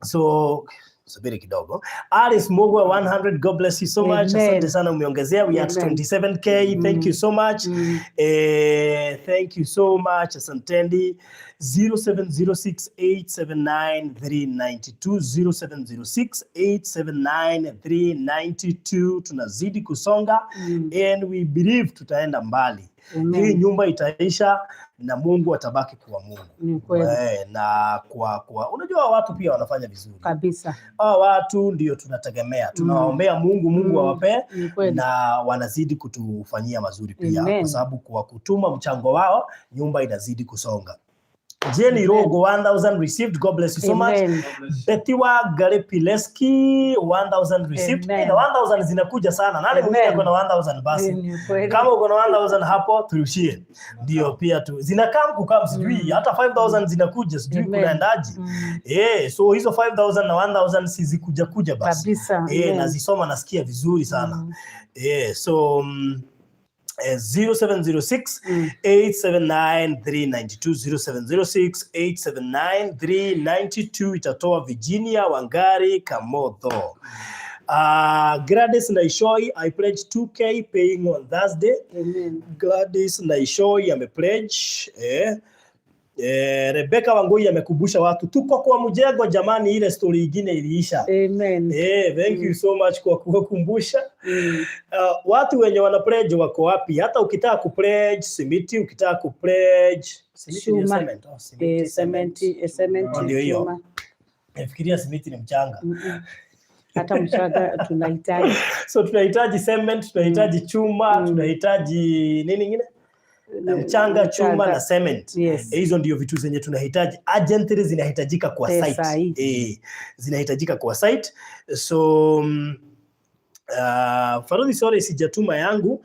Speaker 1: so subiri kidogo. Alice Mugwa 100, God bless you so much.
Speaker 3: Amen.
Speaker 1: Asante sana umeongezea. We are at
Speaker 3: Amen.
Speaker 1: 27K. Thank you so much. Eh, thank you so much. Asantendi. 0706879392, 0706879392. Tunazidi kusonga and we believe tutaenda mbali.
Speaker 3: Amen.
Speaker 1: Hii nyumba itaisha na Mungu atabaki kuwa Mungu.
Speaker 3: Ni kweli.
Speaker 1: Eh, na kwa unajua watu pia wanafanya vizuri.
Speaker 3: Kabisa.
Speaker 1: Hawa watu ndio tunategemea, tunawaombea Mungu, Mungu awapee
Speaker 3: Ni kweli.
Speaker 1: na wanazidi kutufanyia mazuri pia,
Speaker 3: Amen.
Speaker 1: kwa sababu kwa kutuma mchango wao nyumba inazidi kusonga. Jenny Rogo 1000 received. God bless you so much.
Speaker 3: Amen.
Speaker 1: Betiwa Galepileski 1000 received.
Speaker 3: Amen.
Speaker 1: Eh, na 1000 zinakuja sana. Nani mwingine
Speaker 3: Amen.
Speaker 1: ako na 1000 basi?
Speaker 3: Ni kweli.
Speaker 1: Kama uko na 1000 hapo turushie. Ndio pia tu zinakaa kukam sijui hata 5000 zinakuja sijui
Speaker 3: Amen.
Speaker 1: kunaendaje. Eh, so hizo 5000 na 1000 si zikuja kuja basi.
Speaker 3: Kabisa.
Speaker 1: Eh,
Speaker 3: Amen.
Speaker 1: nazisoma nasikia vizuri sana. Eh, so 0706 879 392, 0706 879 392 itatoa Virginia Wangari Kamotho. Gladys Naishoi, I pledge 2K paying on Thursday.
Speaker 3: Amen.
Speaker 1: Gladys Naishoi amepledge. Eh. Eh, Rebecca Wangui amekumbusha watu tuko kwa mjengo jamani, ile story ingine iliisha.
Speaker 3: Amen.
Speaker 1: Eh, thank you so much kwa kuwakumbusha. Watu wenye wana pledge wako wapi? Hata ukitaka kupledge simiti, ukitaka kupledge simiti ndio
Speaker 3: Chuma.
Speaker 1: cement. Oh, simiti,
Speaker 3: Eh,
Speaker 1: cement.
Speaker 3: sementi, eh, sementi,
Speaker 1: Oh, ndio hiyo.
Speaker 3: chuma.
Speaker 1: Nafikiria simiti ni mchanga.
Speaker 3: Hata mchanga tunahitaji.
Speaker 1: So tunahitaji cement, tunahitaji chuma, tunahitaji nini ingine? Mchanga, chuma
Speaker 3: Mchanga.
Speaker 1: na cement.
Speaker 3: Yes.
Speaker 1: Eh, hizo ndio vitu zenye tunahitaji urgently, zinahitajika kwa
Speaker 3: Eh,
Speaker 1: site.
Speaker 3: sahi.
Speaker 1: Eh, zinahitajika kwa site. So Farudhi, sorry sijatuma yangu.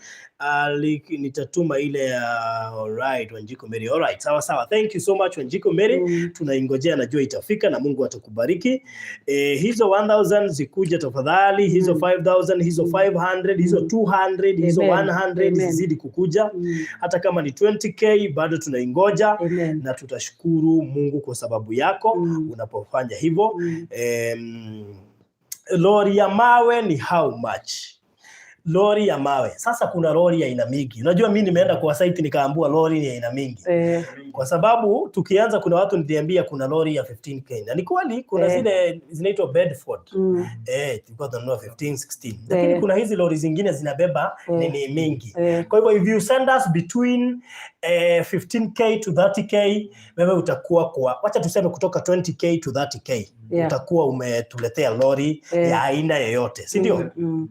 Speaker 1: Nitatuma ile ya, alright, Wanjiku Mary. Alright, sawa sawa. Thank you so much, Wanjiku Mary. Tunaingojea, najua itafika na Mungu atakubariki. Hizo 1000 zikuja tafadhali, hizo 5000, hizo 500, hizo 200, hizo
Speaker 3: Amen.
Speaker 1: 100
Speaker 3: Amen.
Speaker 1: Zizidi kukuja. Hata kama ni 20K bado tunaingoja na tutashukuru Mungu kwa sababu yako unapofanya hivyo. Lori ya mawe ni how much? Lori ya mawe. Sasa kuna lori ya aina mingi. Unajua mimi nimeenda kwa site nikaambiwa lori ni aina mingi. Kwa sababu tukianza, kuna watu niliambia kuna lori ya 15K. Na ni kweli kuna zile zinaitwa Bedford. Tulikuwa tunanunua 15, 16. Lakini kuna hizi lori zingine zinabeba nini mingi. Kwa hivyo if you send us between 15K to 30K, wewe utakuwa kwa, wacha tuseme kutoka 20K to 30K. Utakuwa umetuletea lori ya aina yoyote, si ndio?
Speaker 3: Mm.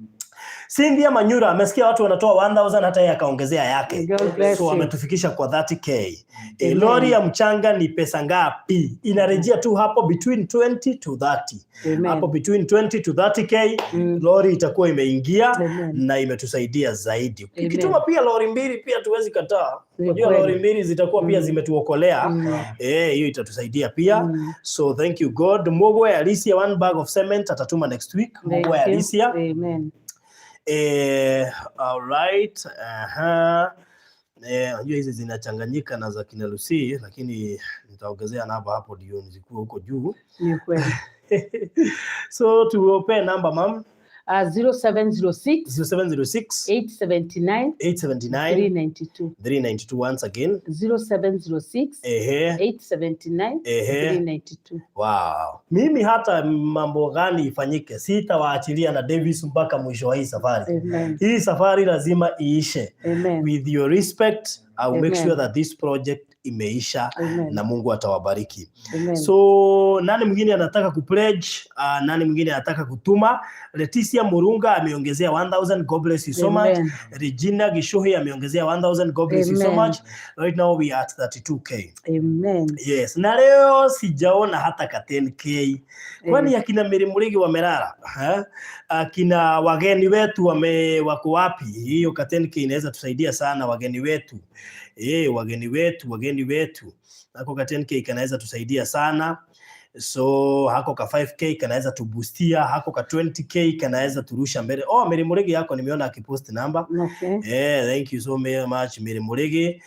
Speaker 1: Cynthia Manyura amesikia watu wanatoa 1000, hata yeye akaongezea yake.
Speaker 3: God bless
Speaker 1: So
Speaker 3: you.
Speaker 1: ametufikisha kwa 30K.
Speaker 3: Amen.
Speaker 1: Lori ya mchanga ni pesa ngapi? Inarejea tu hapo between 20 to 30.
Speaker 3: Amen.
Speaker 1: Hapo between 20 to 30K lori itakuwa imeingia
Speaker 3: Amen.
Speaker 1: na imetusaidia zaidi.
Speaker 3: Amen.
Speaker 1: Ukituma pia lori mbili pia tuwezi kataa.
Speaker 3: Ni
Speaker 1: Unajua
Speaker 3: kweli.
Speaker 1: lori mbili zitakuwa pia zimetuokolea. Hiyo itatusaidia pia. So thank you, God. Mogwe Alicia, one bag of cement atatuma next week.
Speaker 3: Thank
Speaker 1: Mogwe
Speaker 3: you.
Speaker 1: Alicia.
Speaker 3: Amen.
Speaker 1: All right. Aha. Unajua hizi zinachanganyika na za kina Lucy, lakini nitaongezea namba hapo ndio zikuwe huko juu.
Speaker 3: Ni kweli.
Speaker 1: So tuope namba, mam.
Speaker 3: 0706
Speaker 1: 0706
Speaker 3: 879
Speaker 1: 879
Speaker 3: 392.
Speaker 1: 392. Once again.
Speaker 3: 0706 879 392.
Speaker 1: Wow. Mimi hata mambo gani ifanyike, sitawaachilia na Davis mpaka mwisho wa hii safari.
Speaker 3: Amen.
Speaker 1: Hii safari lazima iishe.
Speaker 3: Amen.
Speaker 1: With your respect, I will make
Speaker 3: Amen.
Speaker 1: sure that this project imeisha
Speaker 3: Amen.
Speaker 1: na Mungu atawabariki.
Speaker 3: Amen.
Speaker 1: So nani mwingine anataka kupledge? Nani mwingine anataka kutuma? Leticia Murunga ameongezea 1000. God bless you so much.
Speaker 3: Amen.
Speaker 1: Regina Gishuhi ameongezea 1000. God bless you so
Speaker 3: Amen.
Speaker 1: much. Right now we are at 32K.
Speaker 3: Amen.
Speaker 1: Yes, na leo sijaona hata ka 10K. Kwani akina Mary Murigi wamelala? Ha? Akina wageni wetu wako wapi? Hiyo ka 10K inaweza tusaidia sana wageni wetu. Wageni wetu, wageni wetu. Hako ka 10K kanaweza tusaidia sana. So hako ka 5K kanaweza tuboostia, hako ka 20K kanaweza turusha mbele. Oh, Mary Murigi yako nimeona akipost namba. Thank you so much, Mary Murigi.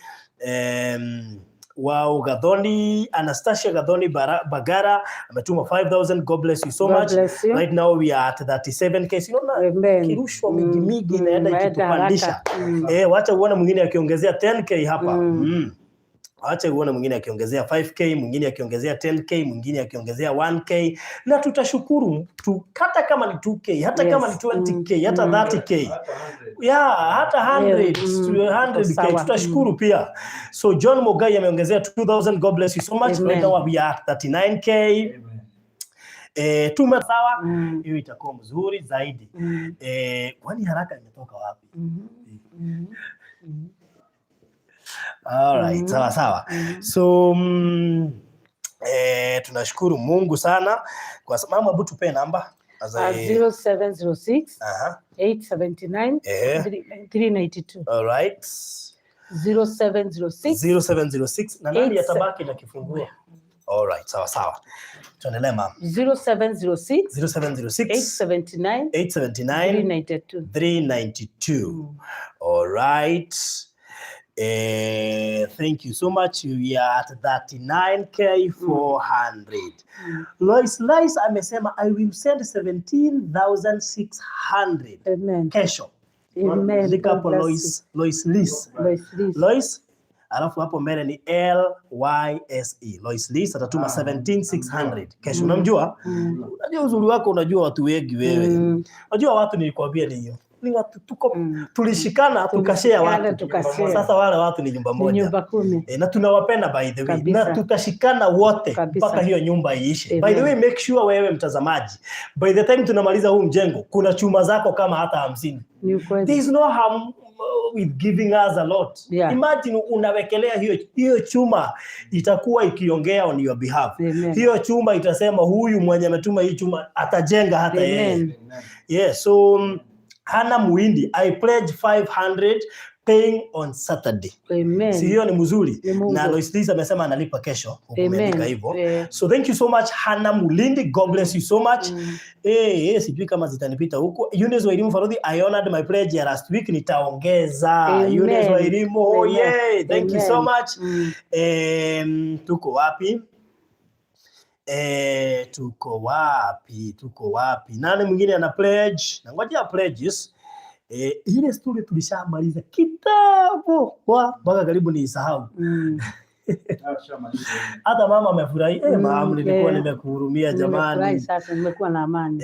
Speaker 1: Wow, Gathoni, Anastasia Gathoni Bagara ametuma 5000. God bless you so
Speaker 3: God
Speaker 1: much.
Speaker 3: bless you.
Speaker 1: Right now we are at 37K. Si unaona
Speaker 3: Amen.
Speaker 1: kirushwa mingi mingi inaenda
Speaker 3: Inaenda
Speaker 1: ikitupandisha.
Speaker 3: haraka.
Speaker 1: Wacha uone mwingine akiongezea 10K hapa. Acha uone mwingine akiongezea 5K, mwingine akiongezea 10K, mwingine akiongezea 1K, na tutashukuru tu, hata kama ni 2K, hata kama ni 20K, hata 30K. Yeah, hata 100, 100K
Speaker 3: Sawa.
Speaker 1: tutashukuru pia. So John Mogai ameongezea 2000. God bless you so much.
Speaker 3: Amen.
Speaker 1: Right now we are at 39K. Tume sawa, hiyo itakuwa mzuri zaidi. Kwani haraka imetoka wapi? All right, sawa sawa. So tunashukuru Mungu sana kwa sababu, hebu tupe namba. As
Speaker 3: 0706 879 392.
Speaker 1: All right.
Speaker 3: 0706
Speaker 1: 0706 na nani
Speaker 3: Eight
Speaker 1: atabaki na kifunguo? All right, sawa sawa. Tuendelee, ma'am.
Speaker 3: 0706
Speaker 1: 0706
Speaker 3: 879
Speaker 1: 879
Speaker 3: 392.
Speaker 1: 392. All right. Thank you so much. We are at 39K 400. Lois Lois amesema, "I will send 17,600
Speaker 3: Amen.
Speaker 1: kesho."
Speaker 3: Amen.
Speaker 1: Andika
Speaker 3: God
Speaker 1: hapo
Speaker 3: bless
Speaker 1: Lois Lois Lis.
Speaker 3: you. Lois Lis.
Speaker 1: Lois, alafu hapo mbele ni Lyse. Lois Lis atatuma 17,600 kesho. Unamjua?
Speaker 3: Mm.
Speaker 1: Unajua uzuri wako, unajua watu wengi wewe. Unajua watu nilikwambia ni hiyo. Ni watu tuko tulishikana tukashare
Speaker 3: Tulishikana,
Speaker 1: watu.
Speaker 3: tukashare.
Speaker 1: Sasa wale watu ni nyumba
Speaker 3: Ni
Speaker 1: moja.
Speaker 3: nyumba kumi.
Speaker 1: Na tunawapenda, by the way.
Speaker 3: Kabisa.
Speaker 1: Na tutashikana wote
Speaker 3: Kabisa.
Speaker 1: mpaka hiyo nyumba iishe. By
Speaker 3: Amen.
Speaker 1: the way, make sure wewe mtazamaji, by the time tunamaliza huu mjengo, kuna chuma zako kama hata 50.
Speaker 3: Ni ukweli.
Speaker 1: There is no harm with giving us a lot. Imagine unawekelea hiyo hiyo chuma, itakuwa ikiongea on your behalf.
Speaker 3: Amen.
Speaker 1: Hiyo chuma itasema huyu mwenye ametuma hii chuma atajenga hata yeye.
Speaker 3: Amen.
Speaker 1: Yeah, so Hana Muindi, "I pledge 500." Paying on Saturday.
Speaker 3: Amen.
Speaker 1: Si hiyo ni mzuri?
Speaker 3: Ni Mungu.
Speaker 1: Na Lois Liz amesema analipa kesho. Umeandika hivyo. So thank you so much, Hannah Mulindi. God bless you so much. Sijui kama zitanipita huko. Eunice Wairimu Farudhi, I honored my pledge ya last week, nitaongeza.
Speaker 3: Amen.
Speaker 1: Eunice Wairimu, oh
Speaker 3: Amen.
Speaker 1: Yeah. Thank you so
Speaker 3: Amen.
Speaker 1: Much. Tuko wapi? Tuko wapi? Tuko wapi? Nani mwingine ana pledge? Nangojea pledges. Ile story tulishamaliza kitambo mpaka karibu niisahau. Hata mama amefurahi. Mama, nilikuwa nimekuhurumia
Speaker 3: Nimefurahi
Speaker 1: jamani.
Speaker 3: sasa, nimekuwa na amani.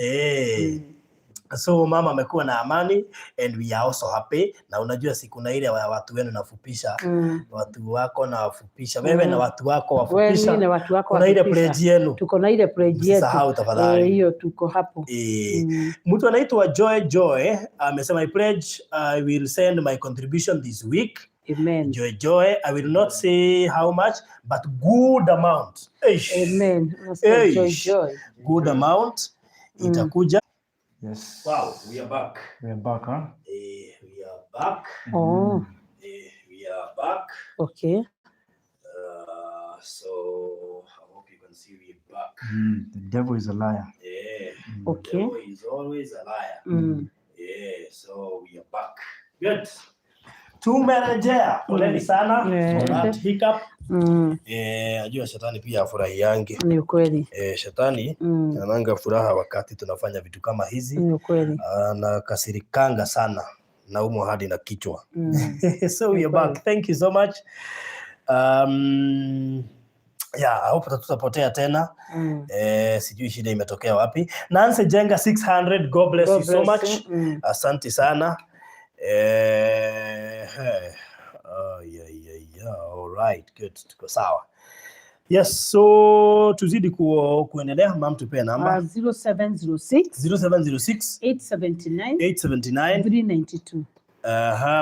Speaker 1: So mama amekuwa na amani and we are also happy. Na unajua siku na ile ya watu wenu nafupisha, watu wako na wafupisha wewe na watu wako
Speaker 3: Wewe
Speaker 1: wafupisha.
Speaker 3: na watu wako
Speaker 1: Kuna ile
Speaker 3: wafupisha.
Speaker 1: pledge yenu.
Speaker 3: Tuko na ile pledge yetu.
Speaker 1: Msisahau tafadhali.
Speaker 3: Hiyo tuko hapo.
Speaker 1: Mtu anaitwa Joy Joy amesema, "I pledge I will send my contribution this week."
Speaker 3: Amen.
Speaker 1: Joy Joy, I will not say how much, but good amount. Eish.
Speaker 3: Amen. Unasikia joy
Speaker 1: Eish.
Speaker 3: Joy.
Speaker 1: Good amount itakuja.
Speaker 5: Yes.
Speaker 1: Wow, we are back.
Speaker 5: We are back, huh?
Speaker 1: We are back.
Speaker 3: Oh,
Speaker 1: We are back.
Speaker 3: Okay.
Speaker 1: So I hope you can see we are back.
Speaker 5: The devil is a liar.
Speaker 1: Yeah.
Speaker 3: Okay.
Speaker 1: The devil is always a liar. Yeah, so we are back. Good. Tumerejea. Poleni sana for that hiccup. Najua shetani pia afurahiange.
Speaker 3: Ni ukweli.
Speaker 1: Shetani ananga furaha wakati tunafanya vitu kama hizi.
Speaker 3: Ni ukweli.
Speaker 1: Anakasirikanga sana, naumwa hadi na kichwa. So we are
Speaker 3: Ni
Speaker 1: back. Thank you so much. Yeah, I hope hatutapotea tena. Sijui shida imetokea wapi. Nancy Jenga 600, God bless
Speaker 3: God
Speaker 1: you so
Speaker 3: bless
Speaker 1: much.
Speaker 3: you.
Speaker 1: Asante sana. Hey. Oh, yeah. All right, good. Tuko sawa. Yes, so tuzidi kuendelea. Mam, tupee namba.
Speaker 3: 0706
Speaker 1: 0706
Speaker 3: 879
Speaker 1: 879
Speaker 3: 392.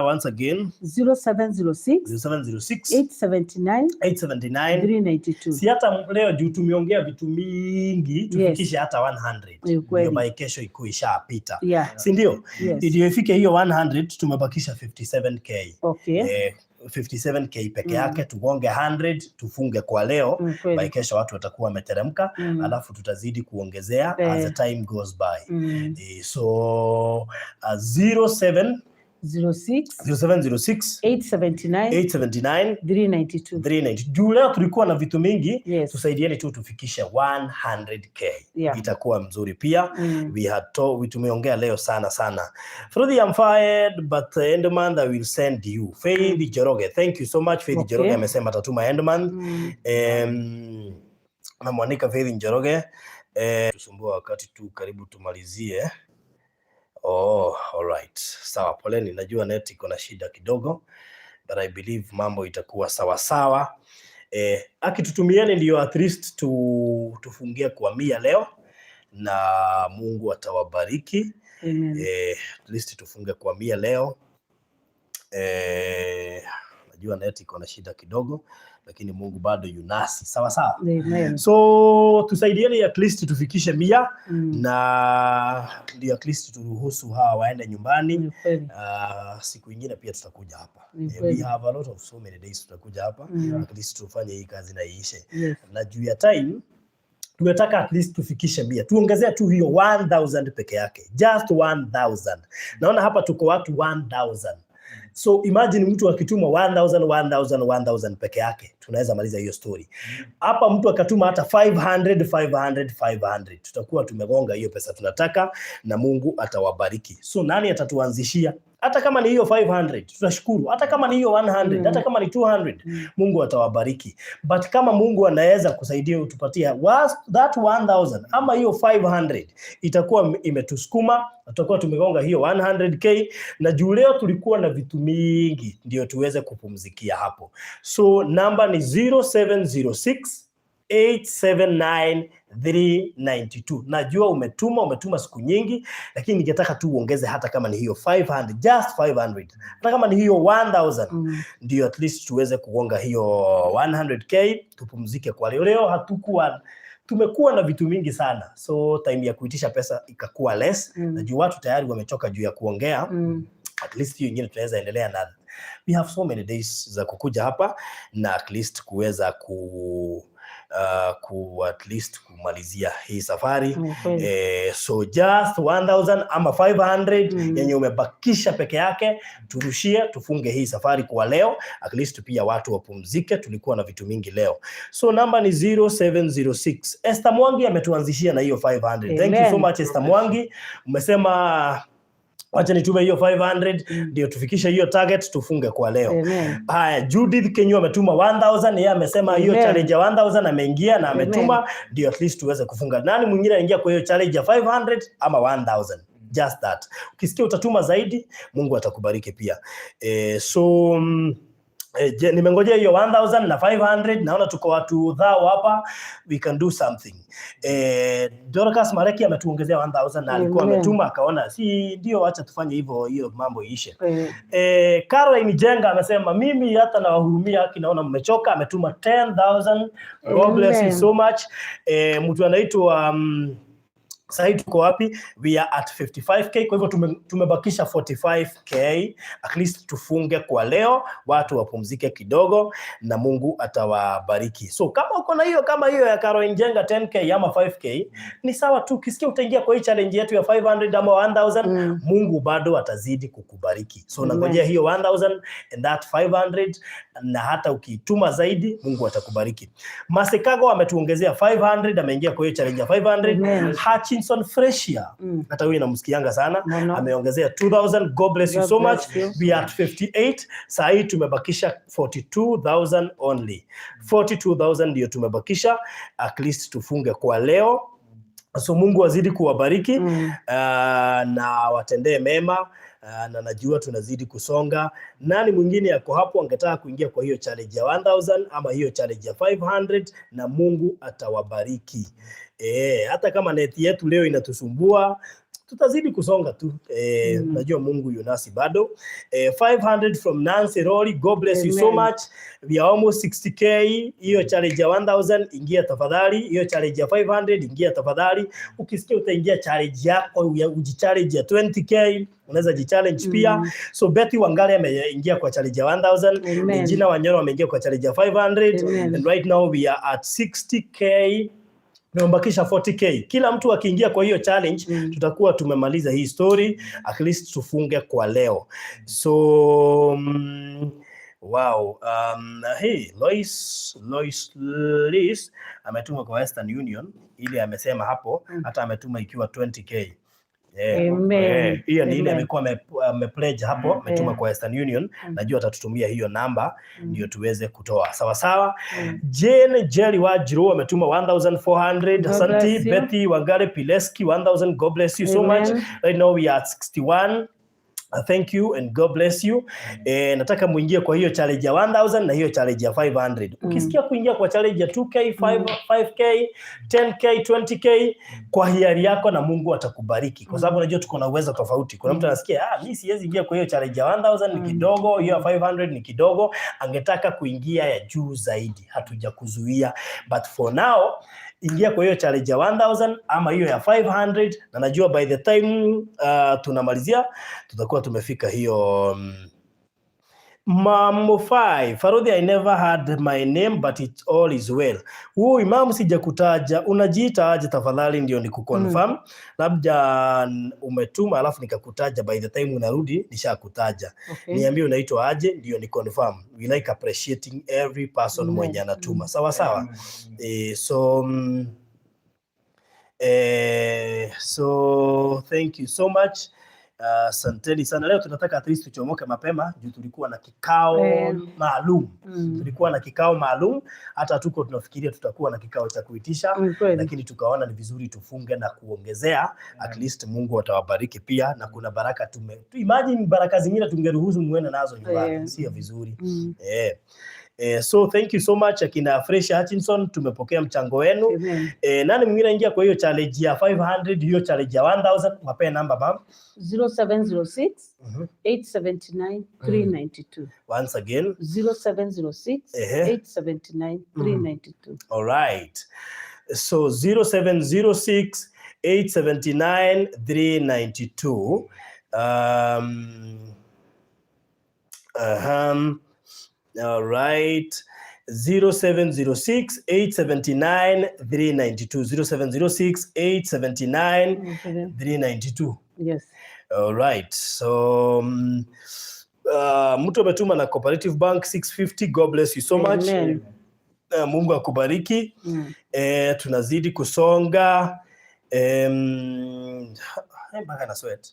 Speaker 1: Once again.
Speaker 3: 0706
Speaker 1: 0706
Speaker 3: 879
Speaker 1: 879
Speaker 3: 392.
Speaker 1: Si hata leo juu tumeongea vitu mingi, tufikishe hata 100.
Speaker 3: Ni ukweli.
Speaker 1: Ndio by kesho ikuwe ishapita. Si ndio?
Speaker 3: Yes.
Speaker 1: Ndio ifike hiyo 100, tumebakisha 57K. 57K peke yake, tugonge 100 tufunge kwa leo.
Speaker 3: Kweli.
Speaker 1: By kesho watu watakuwa wameteremka, alafu tutazidi kuongezea as the time goes by. So 07
Speaker 3: 06
Speaker 1: 0706
Speaker 3: 879
Speaker 1: 879
Speaker 3: 392.
Speaker 1: 390. Juu leo tulikuwa na vitu mingi, tusaidieni tu tufikishe 100K. Itakuwa mzuri pia. We had to, we tumeongea leo sana sana. Freddy, I'm fired, but the end month I will send you. Faith Njoroge, thank you so much. Faith Njoroge amesema atatuma end month. Namwanika Faith Njoroge. Tusumbua wakati tu karibu tumalizie. Oh, all right. Sawa, poleni, najua net iko na shida kidogo, but I believe mambo itakuwa sawa sawa. Akitutumieni ndio at least tufungie kwa 100 leo na Mungu atawabariki.
Speaker 3: Amen.
Speaker 1: At least tufunge kwa 100 leo. Najua net iko na shida kidogo, lakini Mungu bado yunasi. Sawa sawa.
Speaker 3: Amen.
Speaker 1: So tusaidieni at least tufikishe 100 na ndio at least turuhusu hawa waende nyumbani.
Speaker 3: Ni kweli.
Speaker 1: Siku ingine pia tutakuja hapa.
Speaker 3: Ni
Speaker 1: We
Speaker 3: kweli.
Speaker 1: have a lot of so many days tutakuja hapa. At least tufanye hii kazi na iishe. Na juu ya time tunataka at least tufikishe 100. Tuongezea tu hiyo 1000 peke yake. Just 1000. Naona hapa tuko watu 1000. So imagine mtu akituma 1000 1000 1000 peke yake, tunaweza maliza hiyo story. Hapa mtu akatuma hata 500 500 500, tutakuwa tumegonga hiyo pesa tunataka na Mungu atawabariki. So nani atatuanzishia? Hata kama ni hiyo 500 tutashukuru, hata kama ni hiyo 100, hata kama ni 200, Mungu atawabariki. But kama Mungu anaweza kusaidia utupatia that 1000 ama hiyo 500, itakuwa imetusukuma, tutakuwa tumegonga hiyo 100K. Na juu leo tulikuwa na vitu mingi, ndio tuweze kupumzikia hapo. So namba ni 0706 879 392. Najua umetuma siku nyingi, lakini ningetaka tu uongeze hata kama ni hiyo 500, just 500. Hata kama ni hiyo 1000, ndio at least tuweze kugonga hiyo 100K, tupumzike kwa leo. Leo tumekuwa na vitu mingi sana, so time ya kuitisha pesa ikakuwa less. Najua watu tayari wamechoka juu ya kuongea. At least hiyo ingine tunaweza endelea na We have so many days za kukuja hapa na at least kuweza ku at least kumalizia hii safari.
Speaker 3: Ni kweli.
Speaker 1: So just 1000 ama 500 yenye umebakisha peke yake turushie, tufunge hii safari kwa leo, at least pia watu wapumzike. Tulikuwa na vitu mingi leo. So namba ni 0706. Esther Mwangi ametuanzishia na hiyo 500. Thank you so
Speaker 3: Amen.
Speaker 1: Much, Esther Mwangi. Umesema wacha nitume hiyo 500 ndio tufikishe hiyo target, tufunge kwa leo.
Speaker 3: Amen.
Speaker 1: Haya, Judith Kenyu ametuma 1000, yeye amesema hiyo
Speaker 3: Amen.
Speaker 1: challenge ya 1000 ameingia na
Speaker 3: Amen.
Speaker 1: ametuma ndio at least tuweze kufunga. Nani mwingine anaingia kwa hiyo challenge ya 500 ama 1000? Just that. Ukisikia utatuma zaidi, Mungu atakubariki pia. So je, nimengojea hiyo 1000 na 500. Naona tuko watu thao hapa, we can do something. Dorcas Mareki ametuongezea 1000 na alikuwa
Speaker 3: Amen.
Speaker 1: ametuma, akaona si ndio, acha tufanye hivyo, hiyo mambo iishe. Caroline Jenga amesema, "Mimi hata nawahurumia, haki naona mmechoka." Ametuma 10,000. God bless you
Speaker 3: Amen.
Speaker 1: So much. Mtu anaitwa sahii tuko wapi? We are at 55K, kwa hivyo tumebakisha 45K at least tufunge kwa leo, watu wapumzike kidogo na Mungu atawabariki. So kama uko na hiyo, kama hiyo ya Caroline Jenga 10K ama 5K, ni sawa tu. Ukisikia utaingia kwa hii challenge yetu ya 500 ama 1000, Mungu bado atazidi kukubariki. So
Speaker 3: Amen.
Speaker 1: nangojea hiyo 1000 and that 500, na hata ukiituma zaidi, Mungu atakubariki. Masekago ametuongezea 500, ameingia kwa hiyo challenge ya 500.
Speaker 3: Amen.
Speaker 1: Hutchinson Freshia, hata huyu namsikianga sana,
Speaker 3: Mono.
Speaker 1: Ameongezea 2000. God bless you
Speaker 3: God
Speaker 1: so much.
Speaker 3: Bless you.
Speaker 1: We are at 58. Saa hii tumebakisha 42,000 only. 42,000 ndio tumebakisha, at least tufunge kwa leo. So Mungu azidi kuwabariki na watendee mema, na najua tunazidi kusonga. Nani mwingine yako hapo angetaka kuingia kwa hiyo challenge ya 1000 ama hiyo challenge ya 500? Na Mungu atawabariki. Hata kama neti yetu leo inatusumbua, tutazidi kusonga tu. Najua Mungu yu nasi bado. 500 from Nancy Rory. God bless you so
Speaker 3: Amen.
Speaker 1: Much. We are almost 60K. Hiyo challenge ya 1000, ingia tafadhali. Hiyo challenge ya 500, ingia tafadhali. Ukisikia utaingia challenge yako ya ujichallenge ya 20K, unaweza jichallenge pia. So Betty Wangari ameingia kwa challenge ya 1000.
Speaker 3: Amen.
Speaker 1: Regina Wanyoro ameingia kwa challenge ya 500.
Speaker 3: Amen.
Speaker 1: And right now we are at 60K, tumebakisha 40K. Kila mtu akiingia kwa hiyo challenge, tutakuwa tumemaliza hii story, at least tufunge kwa leo. So wow, hey, Lois Liz ametuma kwa Western Union ili amesema hapo hata ametuma ikiwa 20K. Yeah.
Speaker 3: Amen.
Speaker 1: Hiyo ni ile
Speaker 3: Amen.
Speaker 1: amekuwa amepledge hapo, ametuma kwa Western Union. Najua atatutumia hiyo namba ndio tuweze kutoa. Sawa sawa. Jane Jerry Wanjiru ametuma 1400.
Speaker 3: God
Speaker 1: Asante.
Speaker 3: Bless you.
Speaker 1: Betty Wangare Pileski 1000. God bless you so much.
Speaker 3: Amen.
Speaker 1: Right now we are at 61. Thank you and God bless you. Nataka muingie kwa hiyo challenge ya 1000 na hiyo challenge ya 500. Ukisikia kuingia kwa challenge ya 2K, 5, 5K, 10K, 20K kwa hiari yako na Mungu atakubariki. Kwa sababu unajua tuko na uwezo tofauti. Kuna mtu anasikia, "Ah, mimi siwezi ingia kwa hiyo challenge ya 1000, ni kidogo, hiyo ya 500 ni kidogo," angetaka kuingia ya juu zaidi. Hatujakuzuia. But for now ingia kwa hiyo challenge ya 1000 ama hiyo ya 500, na najua by the time tunamalizia tutakuwa tumefika hiyo. Mambo 5 Farudhi, "I never had my name, but it all is well." Huyu Imam sijakutaja, unajiita aje tafadhali ndio nikuconfirm? Labda umetuma alafu nikakutaja, by the time unarudi nishakutaja. Niambie unaitwa aje ndio ni confirm. We like appreciating every person mwenye anatuma. Sawa sawa. So thank you so much. Asanteni sana. Leo tunataka at least tuchomoke mapema juu tulikuwa na kikao maalum. Tulikuwa na kikao maalum, hata tuko tunafikiria tutakuwa na kikao cha kuitisha,
Speaker 3: Ni kweli.
Speaker 1: Lakini tukaona ni vizuri tufunge na kuongezea. At least Mungu atawabariki pia, na kuna baraka tume imagine baraka zingine tungeruhusu muende nazo nyumbani, sio vizuri. So thank you so much, akina Fresh Hutchinson, tumepokea mchango wenu.
Speaker 3: Amen.
Speaker 1: Nani mwingine aingia kwa hiyo challenge ya 500, hiyo challenge ya 1000? Wapee namba, ma'am.
Speaker 3: 0706 879 392.
Speaker 1: Once again.
Speaker 3: 0706 879 392.
Speaker 1: All right. So 0706 879 392. All right. 0706 879 392. 0706 879 392.
Speaker 3: Yes.
Speaker 1: All right. So mtu ametuma na Cooperative Bank 650. God bless you so much.
Speaker 3: Amen.
Speaker 1: Mungu akubariki. Tunazidi kusonga. Mpaka na sweat.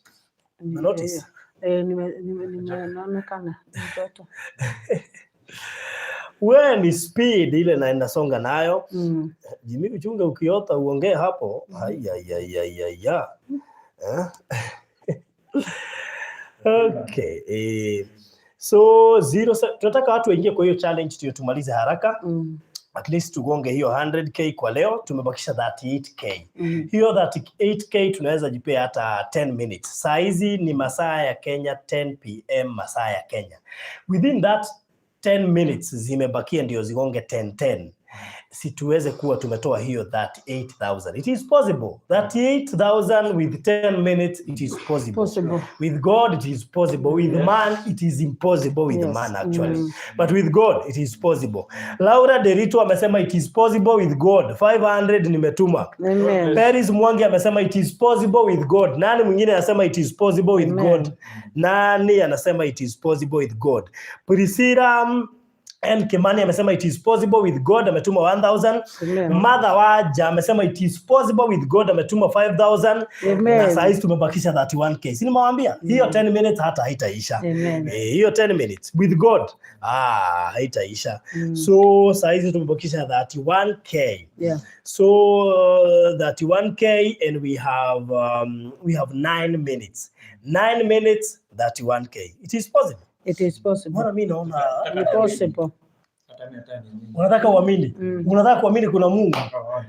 Speaker 1: Na notice.
Speaker 3: Eh, naonekana mtoto.
Speaker 1: We ni speed ile na inasonga nayo. Jimmy, uchunge ukiota uongee hapo. Ai, ai, ai, ai, ai, ai. Eh? Okay. So tunataka watu waingie kwa hiyo challenge ndio tumalize haraka. At least tugonge hiyo 100K kwa leo, tumebakisha 38K. Hiyo 38K tunaweza jipea hata 10 minutes. Saa hizi ni masaa ya Kenya 10 p.m. masaa ya Kenya. Within that 10 minutes zimebakia ndio zigonge 10 10. Si tuweze kuwa tumetoa hiyo 38,000. It is possible. 38,000 with 10 minutes, it is possible.
Speaker 3: Possible.
Speaker 1: With God it is possible. With man it is impossible with man actually. But with God it is possible. Laura Derito amesema it is possible with God. 500 nimetuma.
Speaker 3: Amen.
Speaker 1: Paris Mwangi amesema it is possible with God. Nani mwingine anasema it is possible with
Speaker 3: Amen.
Speaker 1: God? Nani anasema it is possible with God? Priscilla N Kimani amesema it is possible with God, ametuma 1000.
Speaker 3: Amen.
Speaker 1: Mother Waja amesema it is possible with God, ametuma 5000.
Speaker 3: Amen.
Speaker 1: Na saa hizi tumebakisha 31K. Si nimewambia hiyo 10 minutes hata haitaisha.
Speaker 3: Amen.
Speaker 1: Eh, hiyo 10 minutes with God, ah, haitaisha. So saa hizi tumebakisha 31K. So 31K and we have 9 minutes. 9 minutes, 31K. It is possible.
Speaker 3: It is possible.
Speaker 1: Mbona mimi naona
Speaker 3: Ni possible.
Speaker 1: Unataka uamini? Unataka kuamini kuna Mungu?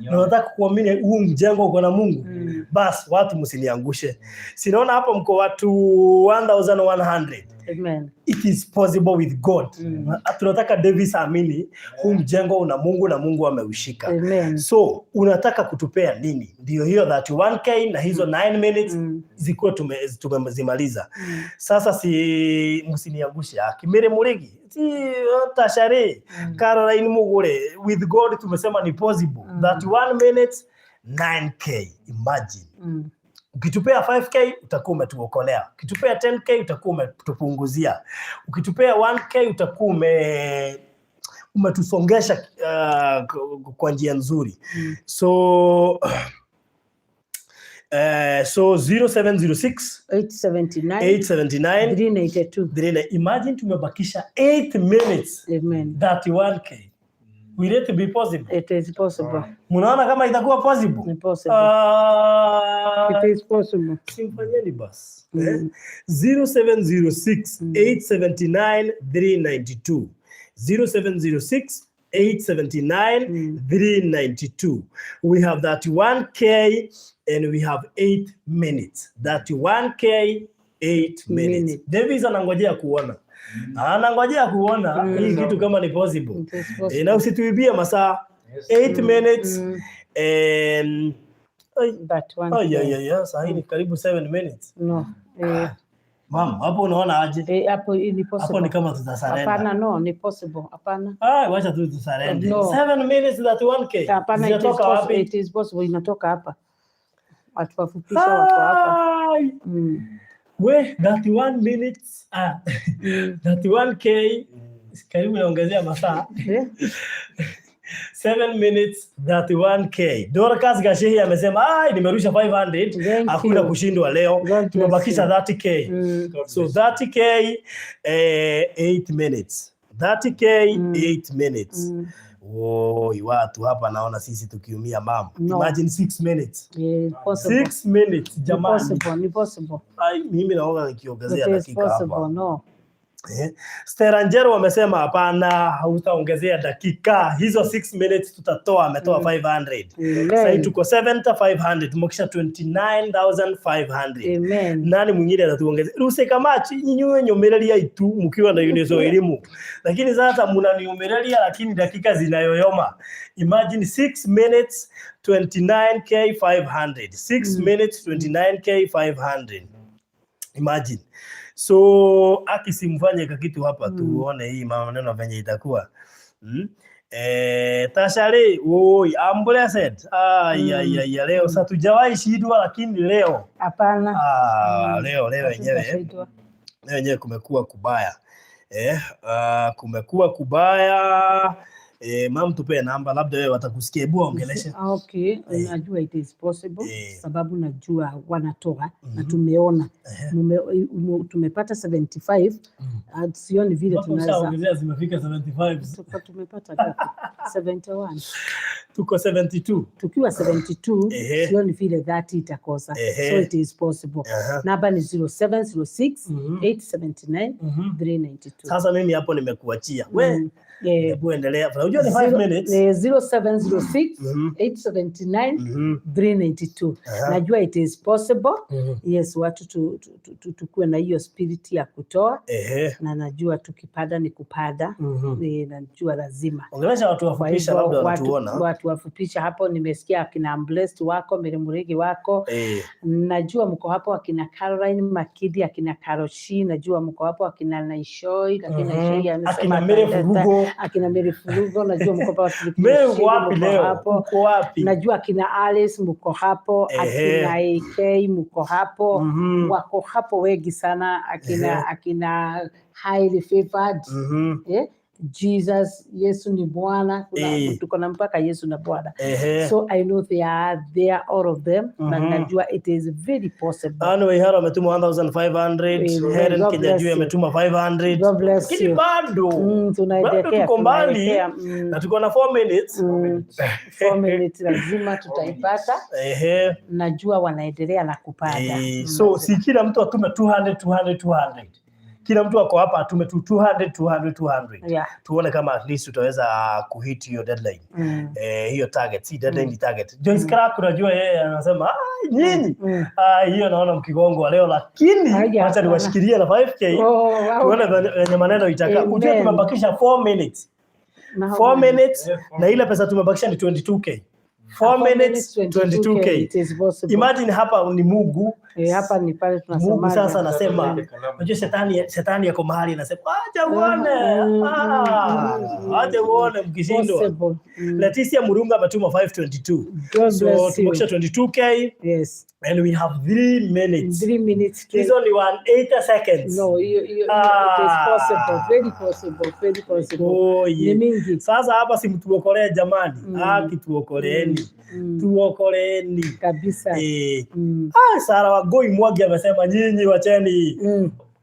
Speaker 1: Na unataka kuamini huu mjengo uko na Mungu? Bas, watu msiniangushe. Sinaona hapo mko watu 1100.
Speaker 3: Amen.
Speaker 1: It is possible with God. Tunataka Davis aamini huu mjengo una Mungu na Mungu ameushika.
Speaker 3: Amen.
Speaker 1: So unataka kutupea nini? Ndio hiyo 31K na hizo 9 minutes zikuwe tumezimaliza. Sasa si msiniangushe. Kimere Murigi, si Tashare, Caroline Mugure, with God tumesema ni possible. 31 minutes, 9K. Imagine. Ukitupea 5K utakuwa umetuokolea. Ukitupea 10K utakuwa umetupunguzia. Ukitupea 1K utakuwa umetusongesha kwa njia nzuri. So 0706
Speaker 3: 879
Speaker 1: 879
Speaker 3: 382.
Speaker 1: 3. Imagine tumebakisha 8 minutes,
Speaker 3: Amen.
Speaker 1: 31K. Will it be possible?
Speaker 3: It is possible.
Speaker 1: Munaona kama itakuwa possible?
Speaker 3: Ni possible.
Speaker 1: Ah,
Speaker 3: It is possible.
Speaker 1: Simfanyeni basi. Eh? 0706 879 392. 0706 879 392. We have 31K and we have 8 minutes. 31K, 8 minutes.
Speaker 3: Minutes.
Speaker 1: Davis anangojea kuona. Anangojea kuona hii kitu kama ni possible.
Speaker 3: It is
Speaker 1: Eh,
Speaker 3: possible.
Speaker 1: na usituibie masaa. 8 minutes and ay,
Speaker 3: That one.
Speaker 1: ay, ay, ay, ay, saa hii ni karibu 7 minutes.
Speaker 3: No.
Speaker 1: Mam, hapo unaona aje?
Speaker 3: Hapo ni
Speaker 1: Hapo
Speaker 3: possible.
Speaker 1: ni kama tutasurrender.
Speaker 3: Hapana, no, ni possible. Hapana.
Speaker 1: Ah, wacha tu tusurrender.
Speaker 3: No.
Speaker 1: 7 minutes, 31K.
Speaker 3: Hapana, it is
Speaker 1: Zinatoka
Speaker 3: possible.
Speaker 1: wapi?
Speaker 3: It is possible. Inatoka hapa. Watu wafupisha wako hapa.
Speaker 1: Ai. We, 31 minutes. Ah. 31K karibu naongezea masaa.
Speaker 3: Eh?
Speaker 1: 7 minutes, 31K. Dorcas Gashehi amesema ai, nimerusha 500.
Speaker 3: Thank
Speaker 1: Hakuna
Speaker 3: you.
Speaker 1: kushindwa leo.
Speaker 3: God bless
Speaker 1: Tumebakisha
Speaker 3: you.
Speaker 1: 30K. So 30K, 8 minutes. 30K, 8 minutes. Woi, watu hapa naona sisi tukiumia, mam.
Speaker 3: No.
Speaker 1: Imagine 6 minutes.
Speaker 3: Eh, possible.
Speaker 1: 6 minutes,
Speaker 3: Ni
Speaker 1: jamani.
Speaker 3: possible, ni possible.
Speaker 1: Ai, mimi naona nikiongezea
Speaker 3: It is
Speaker 1: dakika hapa.
Speaker 3: possible, no.
Speaker 1: Eh? Stella wamesema hapana, hautaongezea dakika hizo 6 minutes tutatoa, ametoa 500. Sasa
Speaker 3: Amen.
Speaker 1: tuko 7500, tumekisha 29,500.
Speaker 3: Amen.
Speaker 1: Nani mwingine atatuongezea? Ruse kamachi inyuĩ nyũmĩrĩria itu mkiwa na Eunice elimu. Lakini sasa mnaniumirelia lakini dakika zinayoyoma. Imagine 6 minutes, 29K 500. 6 minutes, 29K 500. Imagine. So aki simfanye kakitu hapa tuone hii maneno venye itakuwa. Tashari, oi, I'm blessed. Ai ai ai, leo sasa tujawahi shindwa, lakini leo
Speaker 3: Hapana.
Speaker 1: Leo wenyewe
Speaker 3: Hatutashindwa.
Speaker 1: Leo wenyewe kumekuwa kubaya. Kumekuwa kubaya. Mam, tupee namba, labda wewe watakusikia, hebu waongeleshe.
Speaker 3: Okay, najua it is possible sababu najua wanatoa na tumeona tumepata 75. Sioni vile
Speaker 1: Mpaka
Speaker 3: tunaweza
Speaker 1: ushaongezea zimefika 75.
Speaker 3: Tumepata ngapi? 71.
Speaker 1: Tuko 72.
Speaker 3: Tukiwa 72, sioni vile 30 itakosa. So it is possible. Namba ni 0706 879 392.
Speaker 1: Sasa mimi hapo nimekuachia. We, hebu endelea. Unajua ni 5 minutes.
Speaker 3: 0706 879 392. Najua it is possible. Yes, watu tukuwe na hiyo spirit ya kutoa na najua tukipanda ni kupanda. Najua lazima.
Speaker 1: Ongelesha watu
Speaker 3: Kwa
Speaker 1: wafupisha,
Speaker 3: hivyo
Speaker 1: labda
Speaker 3: watu,
Speaker 1: wanatuona.
Speaker 3: watu wafupisha hapo, nimesikia akina Blessed wako, Mary Murigi wako, najua mko hapo, akina Caroline Makidi, akina Karoshi, najua mko hapo, akina Naishoi, lakini Naishoi amesema
Speaker 1: Akina Mary Furugo.
Speaker 3: Akina Mary Furugo, najua mko hapo,
Speaker 1: Mary, uko
Speaker 3: Shiri
Speaker 1: wapi
Speaker 3: mko
Speaker 1: leo?
Speaker 3: hapo.
Speaker 1: Uko wapi?
Speaker 3: Najua akina Alice mko hapo, akina AK mko hapo, wako hapo wengi sana, akina akina highly favored, Jesus, Yesu ni Bwana. Kuna tuko na mpaka Yesu na Bwana. So I know they are there, all of them, na najua it is very possible.
Speaker 1: Anne Waihara ametuma 1500.
Speaker 3: Amen.
Speaker 1: Helen
Speaker 3: God bless
Speaker 1: Kinyanjui
Speaker 3: you.
Speaker 1: ametuma 500.
Speaker 3: God bless
Speaker 1: Lakini
Speaker 3: you.
Speaker 1: bado bado
Speaker 3: Tunaelekea,
Speaker 1: tuko mbali
Speaker 3: tunaelekea,
Speaker 1: na tuko na 4 minutes.
Speaker 3: 4 minutes lazima tutaipata. Najua wanaendelea na kupanda.
Speaker 1: So si kila mtu atume 200 200 200. Kila mtu ako hapa atume tu 200 200 200. Tuone kama at least tutaweza kuhit hiyo deadline. Hiyo target, si deadline, ni target. Joyce Clark, unajua yeye anasema, ah, nyinyi ah, hiyo naona mkigongwa leo, lakini
Speaker 3: Haya,
Speaker 1: acha niwashikilie na 5K.
Speaker 3: Oh, wow.
Speaker 1: Tuone venye maneno itakaa. Ujue
Speaker 3: Amen.
Speaker 1: tumebakisha 4 minutes.
Speaker 3: Na how
Speaker 1: 4
Speaker 3: many?
Speaker 1: minutes na ile pesa tumebakisha ni 22K. 4 minutes, 22K.
Speaker 3: It is possible.
Speaker 1: Imagine hapa ni Mungu.
Speaker 3: Hapa ni pale
Speaker 1: Mungu
Speaker 3: tunasemaga.
Speaker 1: sasa anasema, unajua shetani yako mahali anasema acha uone, ah, acha uone mkishindwa.
Speaker 3: Possible.
Speaker 1: Leticia Murunga ametuma 522.
Speaker 3: God
Speaker 1: So
Speaker 3: bless you.
Speaker 1: tumebakisha 22K and we have 3 minutes.
Speaker 3: 3 minutes.
Speaker 1: Hizo ni 180 seconds.
Speaker 3: No, you,
Speaker 1: Ah.
Speaker 3: it is possible. Very possible. Very possible.
Speaker 1: Oh, yeah.
Speaker 3: Ni mingi.
Speaker 1: Sasa hapa si mtuokolee jamani. Haki tuokoleeni. Tuokoleeni.
Speaker 3: Kabisa.
Speaker 1: Ah, Sara Wagoi Mwangi amesema nyinyi wacheni.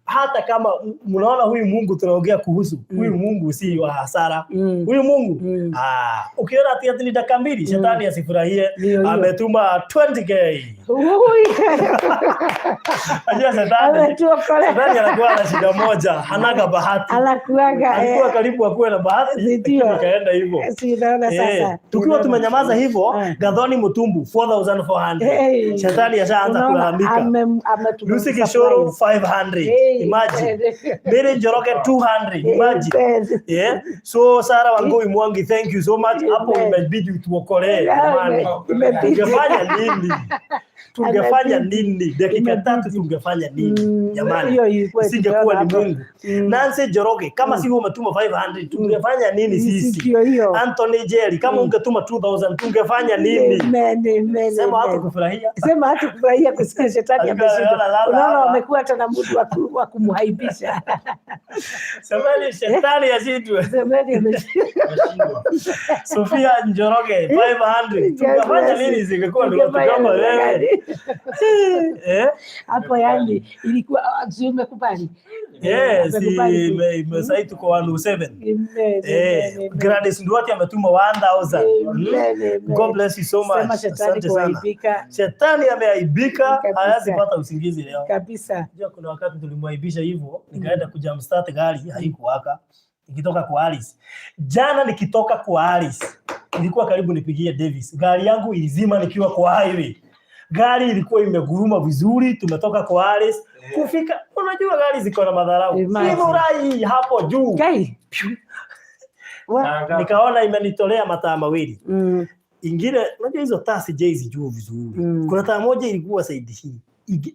Speaker 1: Hata kama mnaona huyu Mungu tunaongea kuhusu, huyu Mungu si wa hasara. Huyu Mungu, ah, ukiona ati ati ni dakika 2, shetani asifurahie.
Speaker 3: Ndio hiyo.
Speaker 1: Ametuma 20K.
Speaker 3: Ui.
Speaker 1: Unajua shetani,
Speaker 3: Ametuokolea.
Speaker 1: shetani anakuwa na shida moja, hanaga bahati.
Speaker 3: Anakuwaga,
Speaker 1: Alikuwa karibu akuwe na bahati,
Speaker 3: Si ndio?
Speaker 1: lakini ikaenda hivyo.
Speaker 3: Si unaona sasa?
Speaker 1: Tukiwa
Speaker 3: Unaona.
Speaker 1: tumenyamaza hivyo, Gathoni Mutumbu 4400.
Speaker 3: Hey.
Speaker 1: Shetani ashaanza
Speaker 3: Unaona,
Speaker 1: kulalamika. Lucy Kishoro 500.
Speaker 3: Hey.
Speaker 1: Imagine. Mary Njoroge 200. Imagine.
Speaker 3: Amen.
Speaker 1: Yeah. So Sarah Wangui Mwangi, thank you so much. Hapo
Speaker 3: Amen.
Speaker 1: imebidi tuokolee
Speaker 3: Yeah,
Speaker 1: jamani.
Speaker 3: imebidi.
Speaker 1: Tungefanya nini? Tungefanya
Speaker 3: Imebidi.
Speaker 1: nini? Dakika
Speaker 3: Imebidi.
Speaker 1: 3 tungefanya nini? Jamani.
Speaker 3: Hiyo ilikuwa
Speaker 1: Isingekuwa ni
Speaker 3: tumeona
Speaker 1: Mungu.
Speaker 3: hapo.
Speaker 1: Nancy Njoroge, kama si wewe umetuma 500, tungefanya nini sisi?
Speaker 3: Ndio hiyo.
Speaker 1: Anthony Jerry, kama ungetuma 2000 tungefanya nini?
Speaker 3: Amen, amen,
Speaker 1: Sema
Speaker 3: amen.
Speaker 1: watu kufurahia.
Speaker 3: Sema hatu kufurahia kusikia shetani
Speaker 1: Alikuwa
Speaker 3: ameshindwa.
Speaker 1: anaona lala
Speaker 3: Unaona
Speaker 1: hapa.
Speaker 3: wamekuwa hata na mudu wa kumhaibisha.
Speaker 1: Semeni shetani ashindwe.
Speaker 3: Semeni ameshindwa.
Speaker 1: Sofia Njoroge 500. Tungefanya nini isingekuwa ni watu
Speaker 3: Tungefanya
Speaker 1: kama wewe?
Speaker 3: nini?
Speaker 1: Eh?
Speaker 3: Hapo yani ilikuwa si umekubali?
Speaker 1: Yes,
Speaker 3: Amekubali.
Speaker 1: sasa tuko 107.
Speaker 3: Amen, amen, amen.
Speaker 1: Gladys Nduati ametuma 1000.
Speaker 3: Amen, amen.
Speaker 1: God bless you so much.
Speaker 3: Sema shetani
Speaker 1: Asante sana.
Speaker 3: kuaibika.
Speaker 1: Shetani ameaibika,
Speaker 3: Kabisa.
Speaker 1: hawezi pata usingizi leo.
Speaker 3: Kabisa.
Speaker 1: Unajua kuna wakati tulimwaibisha hivyo, nikaenda kujamstart gari haikuwaka. Nikitoka kwa Alice. Jana nikitoka kwa Alice, nilikuwa karibu nipigie Davis. Gari yangu ilizima nikiwa kwa highway. Gari ilikuwa imeguruma vizuri, tumetoka kwa Alice. Kufika, unajua gari ziko na madharau.
Speaker 3: Imagine.
Speaker 1: Simurai hapo juu.
Speaker 3: Kai.
Speaker 1: Nikaona imenitolea mataa mawili. Ingine, unajua hizo taa sijaizijua vizuri. Kuna taa moja ilikuwa side hii.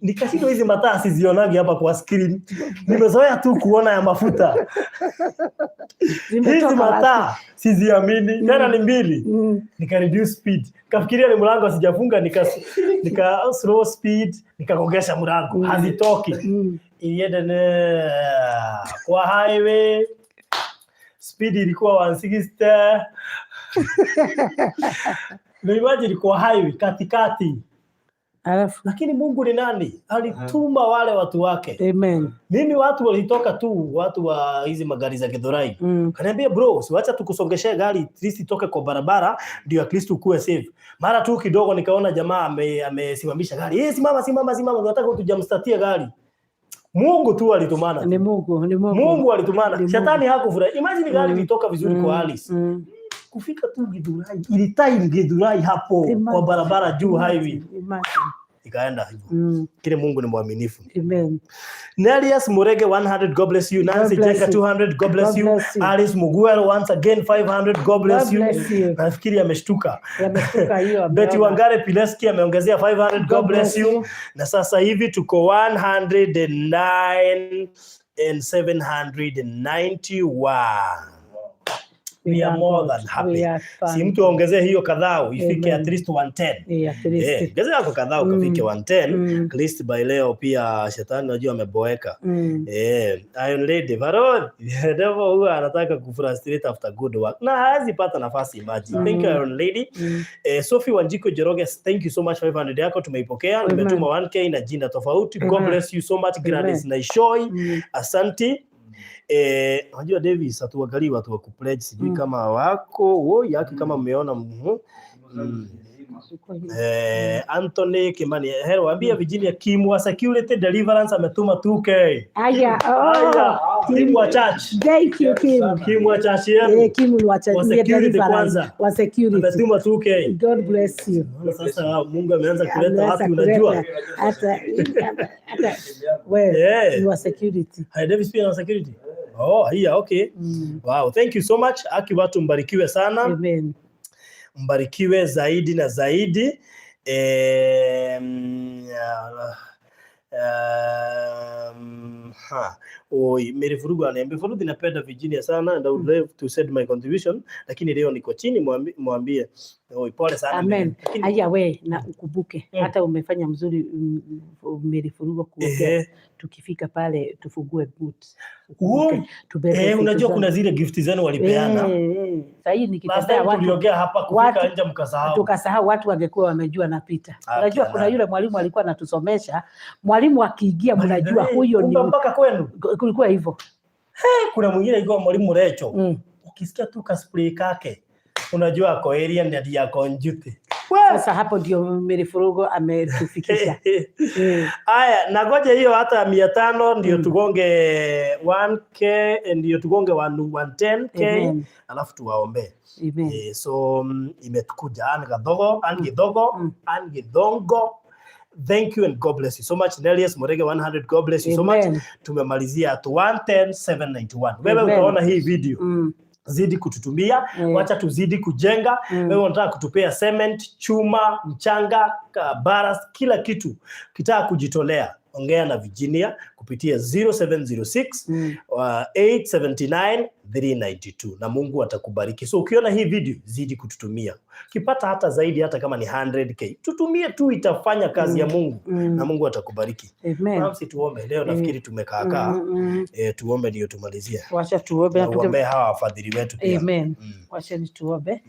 Speaker 1: Nikashindwa hizi mataa sizionagi hapa kwa screen. Nimezoea tu kuona ya mafuta. Hizi
Speaker 3: Zimetoka wapi?
Speaker 1: Mataa siziamini. Tena ni mbili. Nika reduce speed. Nikafikiria ni mlango sijafunga, nika slow speed, nikagongesha mlango. Hazitoki. Ilienda kwa highway, speed ilikuwa 160. Na imagine kwa highway katikati.
Speaker 3: Alafu
Speaker 1: Lakini Mungu ni nani? Alituma wale watu wake.
Speaker 3: Amen.
Speaker 1: Mimi watu walitoka tu, watu wa hizi magari za Githurai. Kaniambia, "Bro, siwacha tukusongeshe gari, at least itoke kwa barabara ndio at least ukue safe." Mara tu kidogo nikaona jamaa amesimamisha gari. "Eh, simama, simama, simama, unataka tujamstatie gari." Mungu tu alitumana.
Speaker 3: Ni Mungu, ni Mungu.
Speaker 1: Mungu alitumana.
Speaker 3: Ni Mungu.
Speaker 1: Shetani hakufurahi. Imagine gari ilitoka vizuri kwa Alice. Kufika tu Githurai, ilitime Githurai hapo
Speaker 3: Imagine.
Speaker 1: kwa barabara juu highway.
Speaker 3: Imagine.
Speaker 1: Ikaenda hivyo. Kile Mungu ni mwaminifu.
Speaker 3: Amen.
Speaker 1: Nelius Murege 100, God bless you. Nancy
Speaker 3: God bless
Speaker 1: Jenga
Speaker 3: you.
Speaker 1: 200, God bless
Speaker 3: God
Speaker 1: you.
Speaker 3: bless you.
Speaker 1: Alice Muguero once again 500, God bless
Speaker 3: God
Speaker 1: you.
Speaker 3: bless you.
Speaker 1: Nafikiri ameshtuka.
Speaker 3: Yameshtuka hiyo.
Speaker 1: Betty
Speaker 3: Ameona.
Speaker 1: Wangare Pileski ameongezea 500, God bless you. Na sasa hivi tuko 109 and 791. We are
Speaker 3: thank
Speaker 1: more
Speaker 3: God.
Speaker 1: than happy.
Speaker 3: We are
Speaker 1: Si
Speaker 3: thankful.
Speaker 1: mtu aongezee hiyo kadhaa ifike
Speaker 3: Amen.
Speaker 1: at least 110.
Speaker 3: Yeah, at least.
Speaker 1: Eh, ongezea yako kadhaa ukafike 110.
Speaker 3: Mm.
Speaker 1: At least by leo pia shetani najua ameboeka. Eh, Iron Lady, Varod, devil huwa anataka kufrustrate after good work. Na hazi pata nafasi, imagine. Thank you, Iron Lady. Eh, Sophie Wanjiko Njoroge, thank you so much, 500 yako tumeipokea.
Speaker 3: Amen.
Speaker 1: Nimetuma 1K na jina tofauti. God
Speaker 3: Amen.
Speaker 1: bless you so much, Gladys
Speaker 3: Amen.
Speaker 1: Naishoi. Asanti. Eh, unajua Davis hatuangalii watu wa kupledge, sijui kama wako woi yake kama mmeona. Eh, Anthony Kimani hero ambia Virginia Kim wa Security Deliverance ametuma 2K.
Speaker 3: Aya,
Speaker 1: Aya,
Speaker 3: oh,
Speaker 1: Kim wa church.
Speaker 3: Thank you, Kim.
Speaker 1: Kim wa church yenu.
Speaker 3: Eh, Kim wa church.
Speaker 1: Wa
Speaker 3: Ni
Speaker 1: security
Speaker 3: deliverance.
Speaker 1: kwanza.
Speaker 3: Wa security.
Speaker 1: Ametuma 2K.
Speaker 3: God bless you.
Speaker 1: Sasa Mungu ameanza kuleta
Speaker 3: Ameanza
Speaker 1: watu, unajua.
Speaker 3: kuleta hata wewe ni wa security.
Speaker 1: Hai, Davis pia na security. Oh, yeah, okay. Wow, thank you so much. Aki watu mbarikiwe sana.
Speaker 3: Amen.
Speaker 1: Mbarikiwe zaidi na zaidi. Ha. Oi, Mary Furugu ananiambia, "Furugu, napenda Virginia sana and I would love to send my contribution, lakini leo niko chini." Mwambie oi, pole sana
Speaker 3: Amen.
Speaker 1: Mary. Lakini
Speaker 3: Aya we na ukumbuke hata umefanya mzuri, Mary Furugu kuongea. Tukifika pale tufungue boot. Ukumbuke, tubebe vitu
Speaker 1: unajua
Speaker 3: zangu.
Speaker 1: Kuna zile gift zenu walipeana.
Speaker 3: Sasa hii
Speaker 1: Last
Speaker 3: nikitembea
Speaker 1: time
Speaker 3: watu
Speaker 1: tuliongea hapa kufika nje mkasahau.
Speaker 3: Tukasahau, watu wangekuwa wamejua napita.
Speaker 1: Ah,
Speaker 3: Unajua kuna
Speaker 1: kialai.
Speaker 3: yule mwalimu alikuwa anatusomesha, mwalimu akiingia mnajua huyo ni
Speaker 1: Kumbe mpaka kwenu.
Speaker 3: Kulikuwa hivyo.
Speaker 1: Hey, kuna mwingine alikuwa mwalimu Recho. Ukisikia tu kaspray kake unajua ako area ndiye ako njuti.
Speaker 3: Sasa hapo ndio Mary Furugo ametufikisha.
Speaker 1: Aya, nagoja hiyo hata 500 ndio tugonge 1K, ndio tugonge 110K
Speaker 3: Amen.
Speaker 1: alafu tuwaombee.
Speaker 3: Amen.
Speaker 1: So imetukuja Ann Gathogo, Ann Githogo, Ann Githongo. Thank you and God bless you so much. Nelius Morege 100, God bless you so much.
Speaker 3: Amen.
Speaker 1: Tumemalizia at 110,791. Wewe
Speaker 3: Amen.
Speaker 1: utaona hii video. Zidi kututumia, wacha tuzidi kujenga. Wewe unataka kutupea cement, chuma, mchanga, baras, kila kitu. Kitaka kujitolea, ongea na Virginia kupitia 0706 879 392 na Mungu atakubariki. So ukiona hii video zidi kututumia. Ukipata hata zaidi, hata kama ni 100K, tutumie tu, itafanya kazi ya Mungu na Mungu atakubariki.
Speaker 3: Amen.
Speaker 1: Mamsi, tuombe leo, nafikiri tumekaa kaa. Eh, tuombe ndio tumalizie.
Speaker 3: Wacha tuombe.
Speaker 1: Na uombee hawa wafadhili wetu pia.
Speaker 3: Amen. Wacheni tuombe.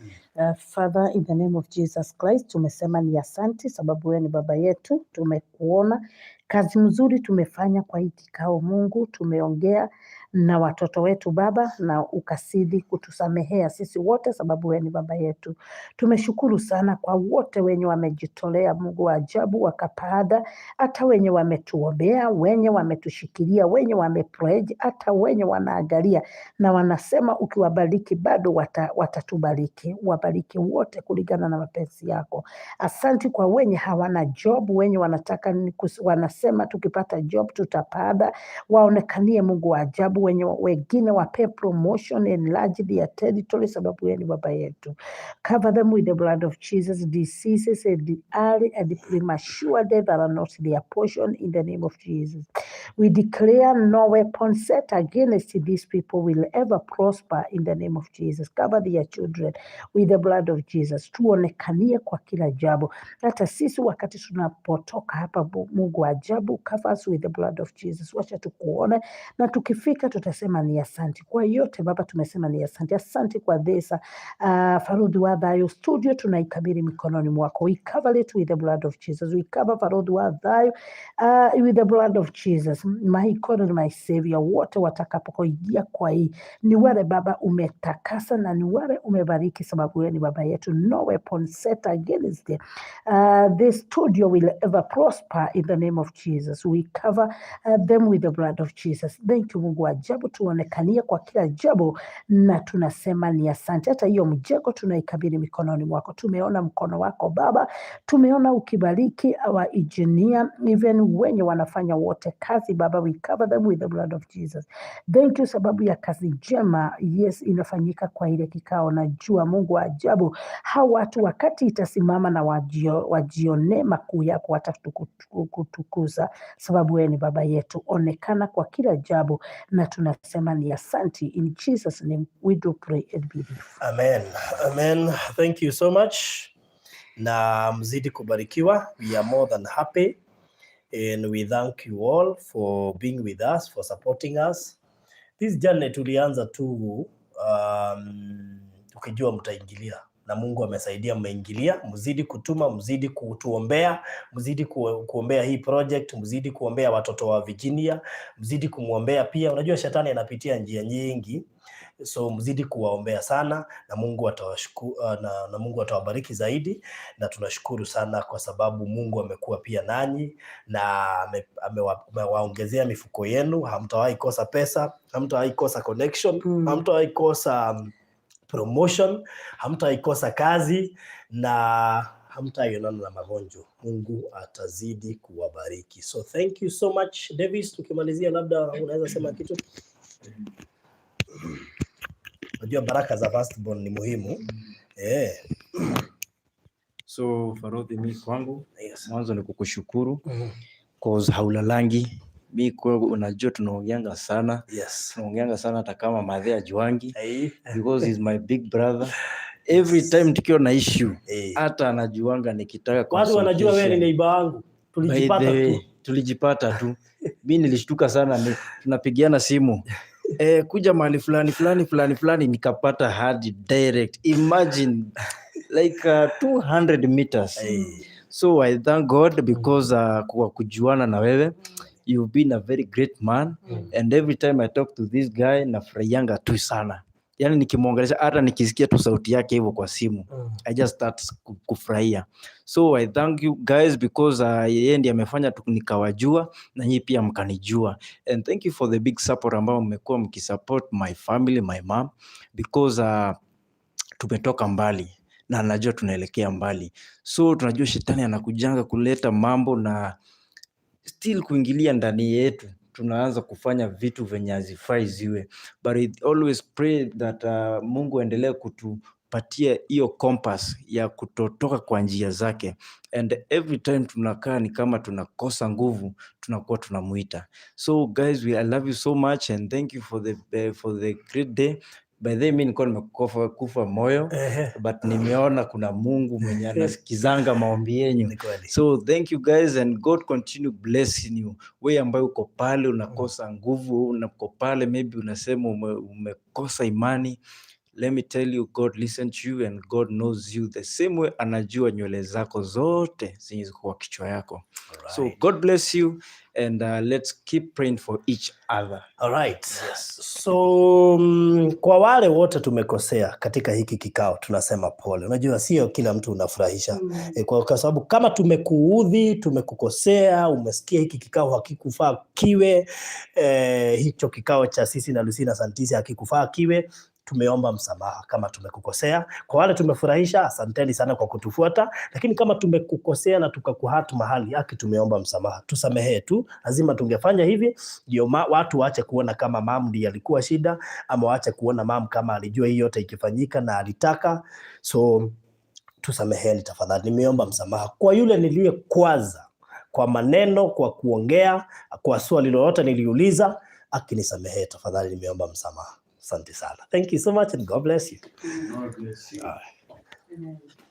Speaker 3: Father, in the name of Jesus Christ, tumesema ni asante sababu wewe ni baba yetu. Tumekuona kazi mzuri tumefanya kwa hii kikao Mungu, tumeongea na watoto wetu Baba, na ukazidi kutusamehea sisi wote sababu wewe ni baba yetu. Tumeshukuru sana kwa wote wenye wamejitolea, Mungu wa ajabu, wakapaada, hata wenye wametuombea, wenye wametushikilia, wenye wamepledge, hata wenye wanaangalia na wanasema ukiwabariki bado watatubariki. Wabariki wote kulingana na mapenzi yako. Asanti kwa wenye hawana job, wenye wanataka wanasema tukipata job tutapanda, waonekanie Mungu wa ajabu. Wenye wengine wape promotion, enlarge their territory, sababu wewe ni baba yetu. Cover them with the blood of Jesus. Diseases and the early and premature death that are not their portion, in the name of Jesus. We declare no weapon set against these people will ever prosper, in the name of Jesus. Cover their children with the blood of Jesus. Tuonekanie kwa kila jambo, hata sisi wakati tunapotoka hapa. Mungu wa ajabu, cover us with the blood of Jesus. Wacha tukuone na tukifika tutasema ni asante kwa yote Baba, tumesema ni asante. Asante kwa this Farodhi wa Thayo studio tunaikabidhi mikononi mwako. We cover it with the blood of Jesus. We cover Farodhi wa Thayo with the blood of Jesus. My God and my Savior, wote watakapoingia kwa hii ni wale Baba umetakasa na ni wale umebariki, sababu wewe ni baba yetu. No weapon set against them this studio will ever prosper, in the name of Jesus. We cover them with the blood of Jesus. Thank you, Mungu wa ajabu, tuonekanie kwa kila jambo na tunasema ni asante. Hata hiyo mjengo tunaikabidhi mikononi mwako. Tumeona mkono wako Baba, tumeona ukibariki our engineer, even wenye wanafanya wote kazi Baba, we cover them with the blood of Jesus. Thank you sababu ya kazi njema, yes, inafanyika kwa ile kikao. Najua Mungu wa ajabu, hao watu wakati itasimama na wajione makuu yako, watatukutukuza sababu wewe ni baba yetu. Onekana kwa kila jambo na tunasema ni asanti. In Jesus' name we do pray and believe.
Speaker 1: Amen. Amen. Thank you so much. Na mzidi kubarikiwa. We are more than happy and we thank you all for being with us, for supporting us. This journey tulianza tu tukijua mtaingilia na Mungu amesaidia, mmeingilia. Mzidi kutuma, mzidi kutuombea, mzidi kuombea hii project, mzidi kuombea watoto wa Virginia, mzidi kumwombea pia. Unajua shetani anapitia njia nyingi, so mzidi kuwaombea sana na Mungu na Mungu atawabariki zaidi, na tunashukuru sana kwa sababu Mungu amekuwa pia nanyi na amewaongezea mifuko yenu. Hamtawahi kosa pesa, hamtawahi kosa connection, hamtawahi kosa promotion, hamtawahi kosa kazi na hamtaionana na magonjwa. Mungu atazidi kuwabariki. So thank you so much Davis. Tukimalizia, labda unaweza sema kitu. Unajua baraka za firstborn ni muhimu.
Speaker 5: So Farodhi, mi kwangu mwanzo ni kukushukuru cause haulalangi. Mi kwangu unajua tunaongeanga sana, tunaongeanga sana hata kama madhe ajuangi because he's my big brother. Every time tukiwa na issue hata anajuanga nikitaka
Speaker 1: Watu wanajua wewe ni
Speaker 5: consultation.
Speaker 1: Neighbor wangu.
Speaker 5: By
Speaker 1: Tulijipata
Speaker 5: the way,
Speaker 1: tu.
Speaker 5: Tulijipata tu. Mi nilishtuka sana ni, tunapigiana simu, kuja mahali fulani fulani fulani fulani, nikapata hadi direct. Imagine like 200 meters. So I thank God because kwa kujuana na wewe, you've been a very great man and every time I talk to this guy nafurahianga tu sana, yani nikimwongelesha, hata nikisikia tu sauti yake hivyo kwa simu, I just start kufurahia. So I thank you guys because yeye ndiye amefanya tu nikawajua na nyinyi pia mkanijua, and thank you for the big support ambao mmekuwa mkisupport my family, my mom, because tumetoka mbali na najua tunaelekea mbali. So tunajua shetani anakujanga kuleta mambo na still kuingilia ndani yetu, tunaanza kufanya vitu venye hazifai ziwe, but I always pray that Mungu aendelee kutupatia hiyo compass ya kutotoka kwa njia zake, and every time tunakaa ni kama tunakosa nguvu, tunakuwa tunamuita. So guys, I love you so much and thank you for the great day. By the way, mi nilikuwa nimekufa kufa moyo, but nimeona kuna Mungu mwenye anasikizanga maombi yenyu.
Speaker 1: Ni kweli.
Speaker 5: So thank you guys and God continue blessing you. We ambaye uko pale unakosa nguvu, uko pale maybe unasema umekosa imani, let me tell you, God listen to you and God knows you the same way anajua nywele zako zote zenye ziko kwa kichwa yako. So God bless you and let's keep praying for each other.
Speaker 1: All right. So kwa wale wote tumekosea katika hiki kikao tunasema pole. Unajua sio kila mtu unafurahisha. Kwa sababu kama tumekuudhi, tumekukosea, umesikia hiki kikao hakikufaa kiwe, hicho kikao cha sisi na Lucina Santisi hakikufaa kiwe, Tumeomba msamaha kama tumekukosea. Kwa wale tumefurahisha, asanteni sana kwa kutufuata, lakini kama tumekukosea na tukakuhurt mahali, haki tumeomba msamaha, tusamehee tu. Lazima tungefanya hivi ndio watu waache kuona kama mum ndiye alikuwa shida, ama waache kuona mum kama alijua hii yote ikifanyika na alitaka. So tusameheni tafadhali, nimeomba msamaha kwa yule niliyekwaza kwa maneno, kwa kuongea, kwa swali lolote niliuliza, akinisamehee tafadhali, nimeomba msamaha. Asante sana. Thank you so much and God bless you.
Speaker 5: God bless you.
Speaker 1: All right.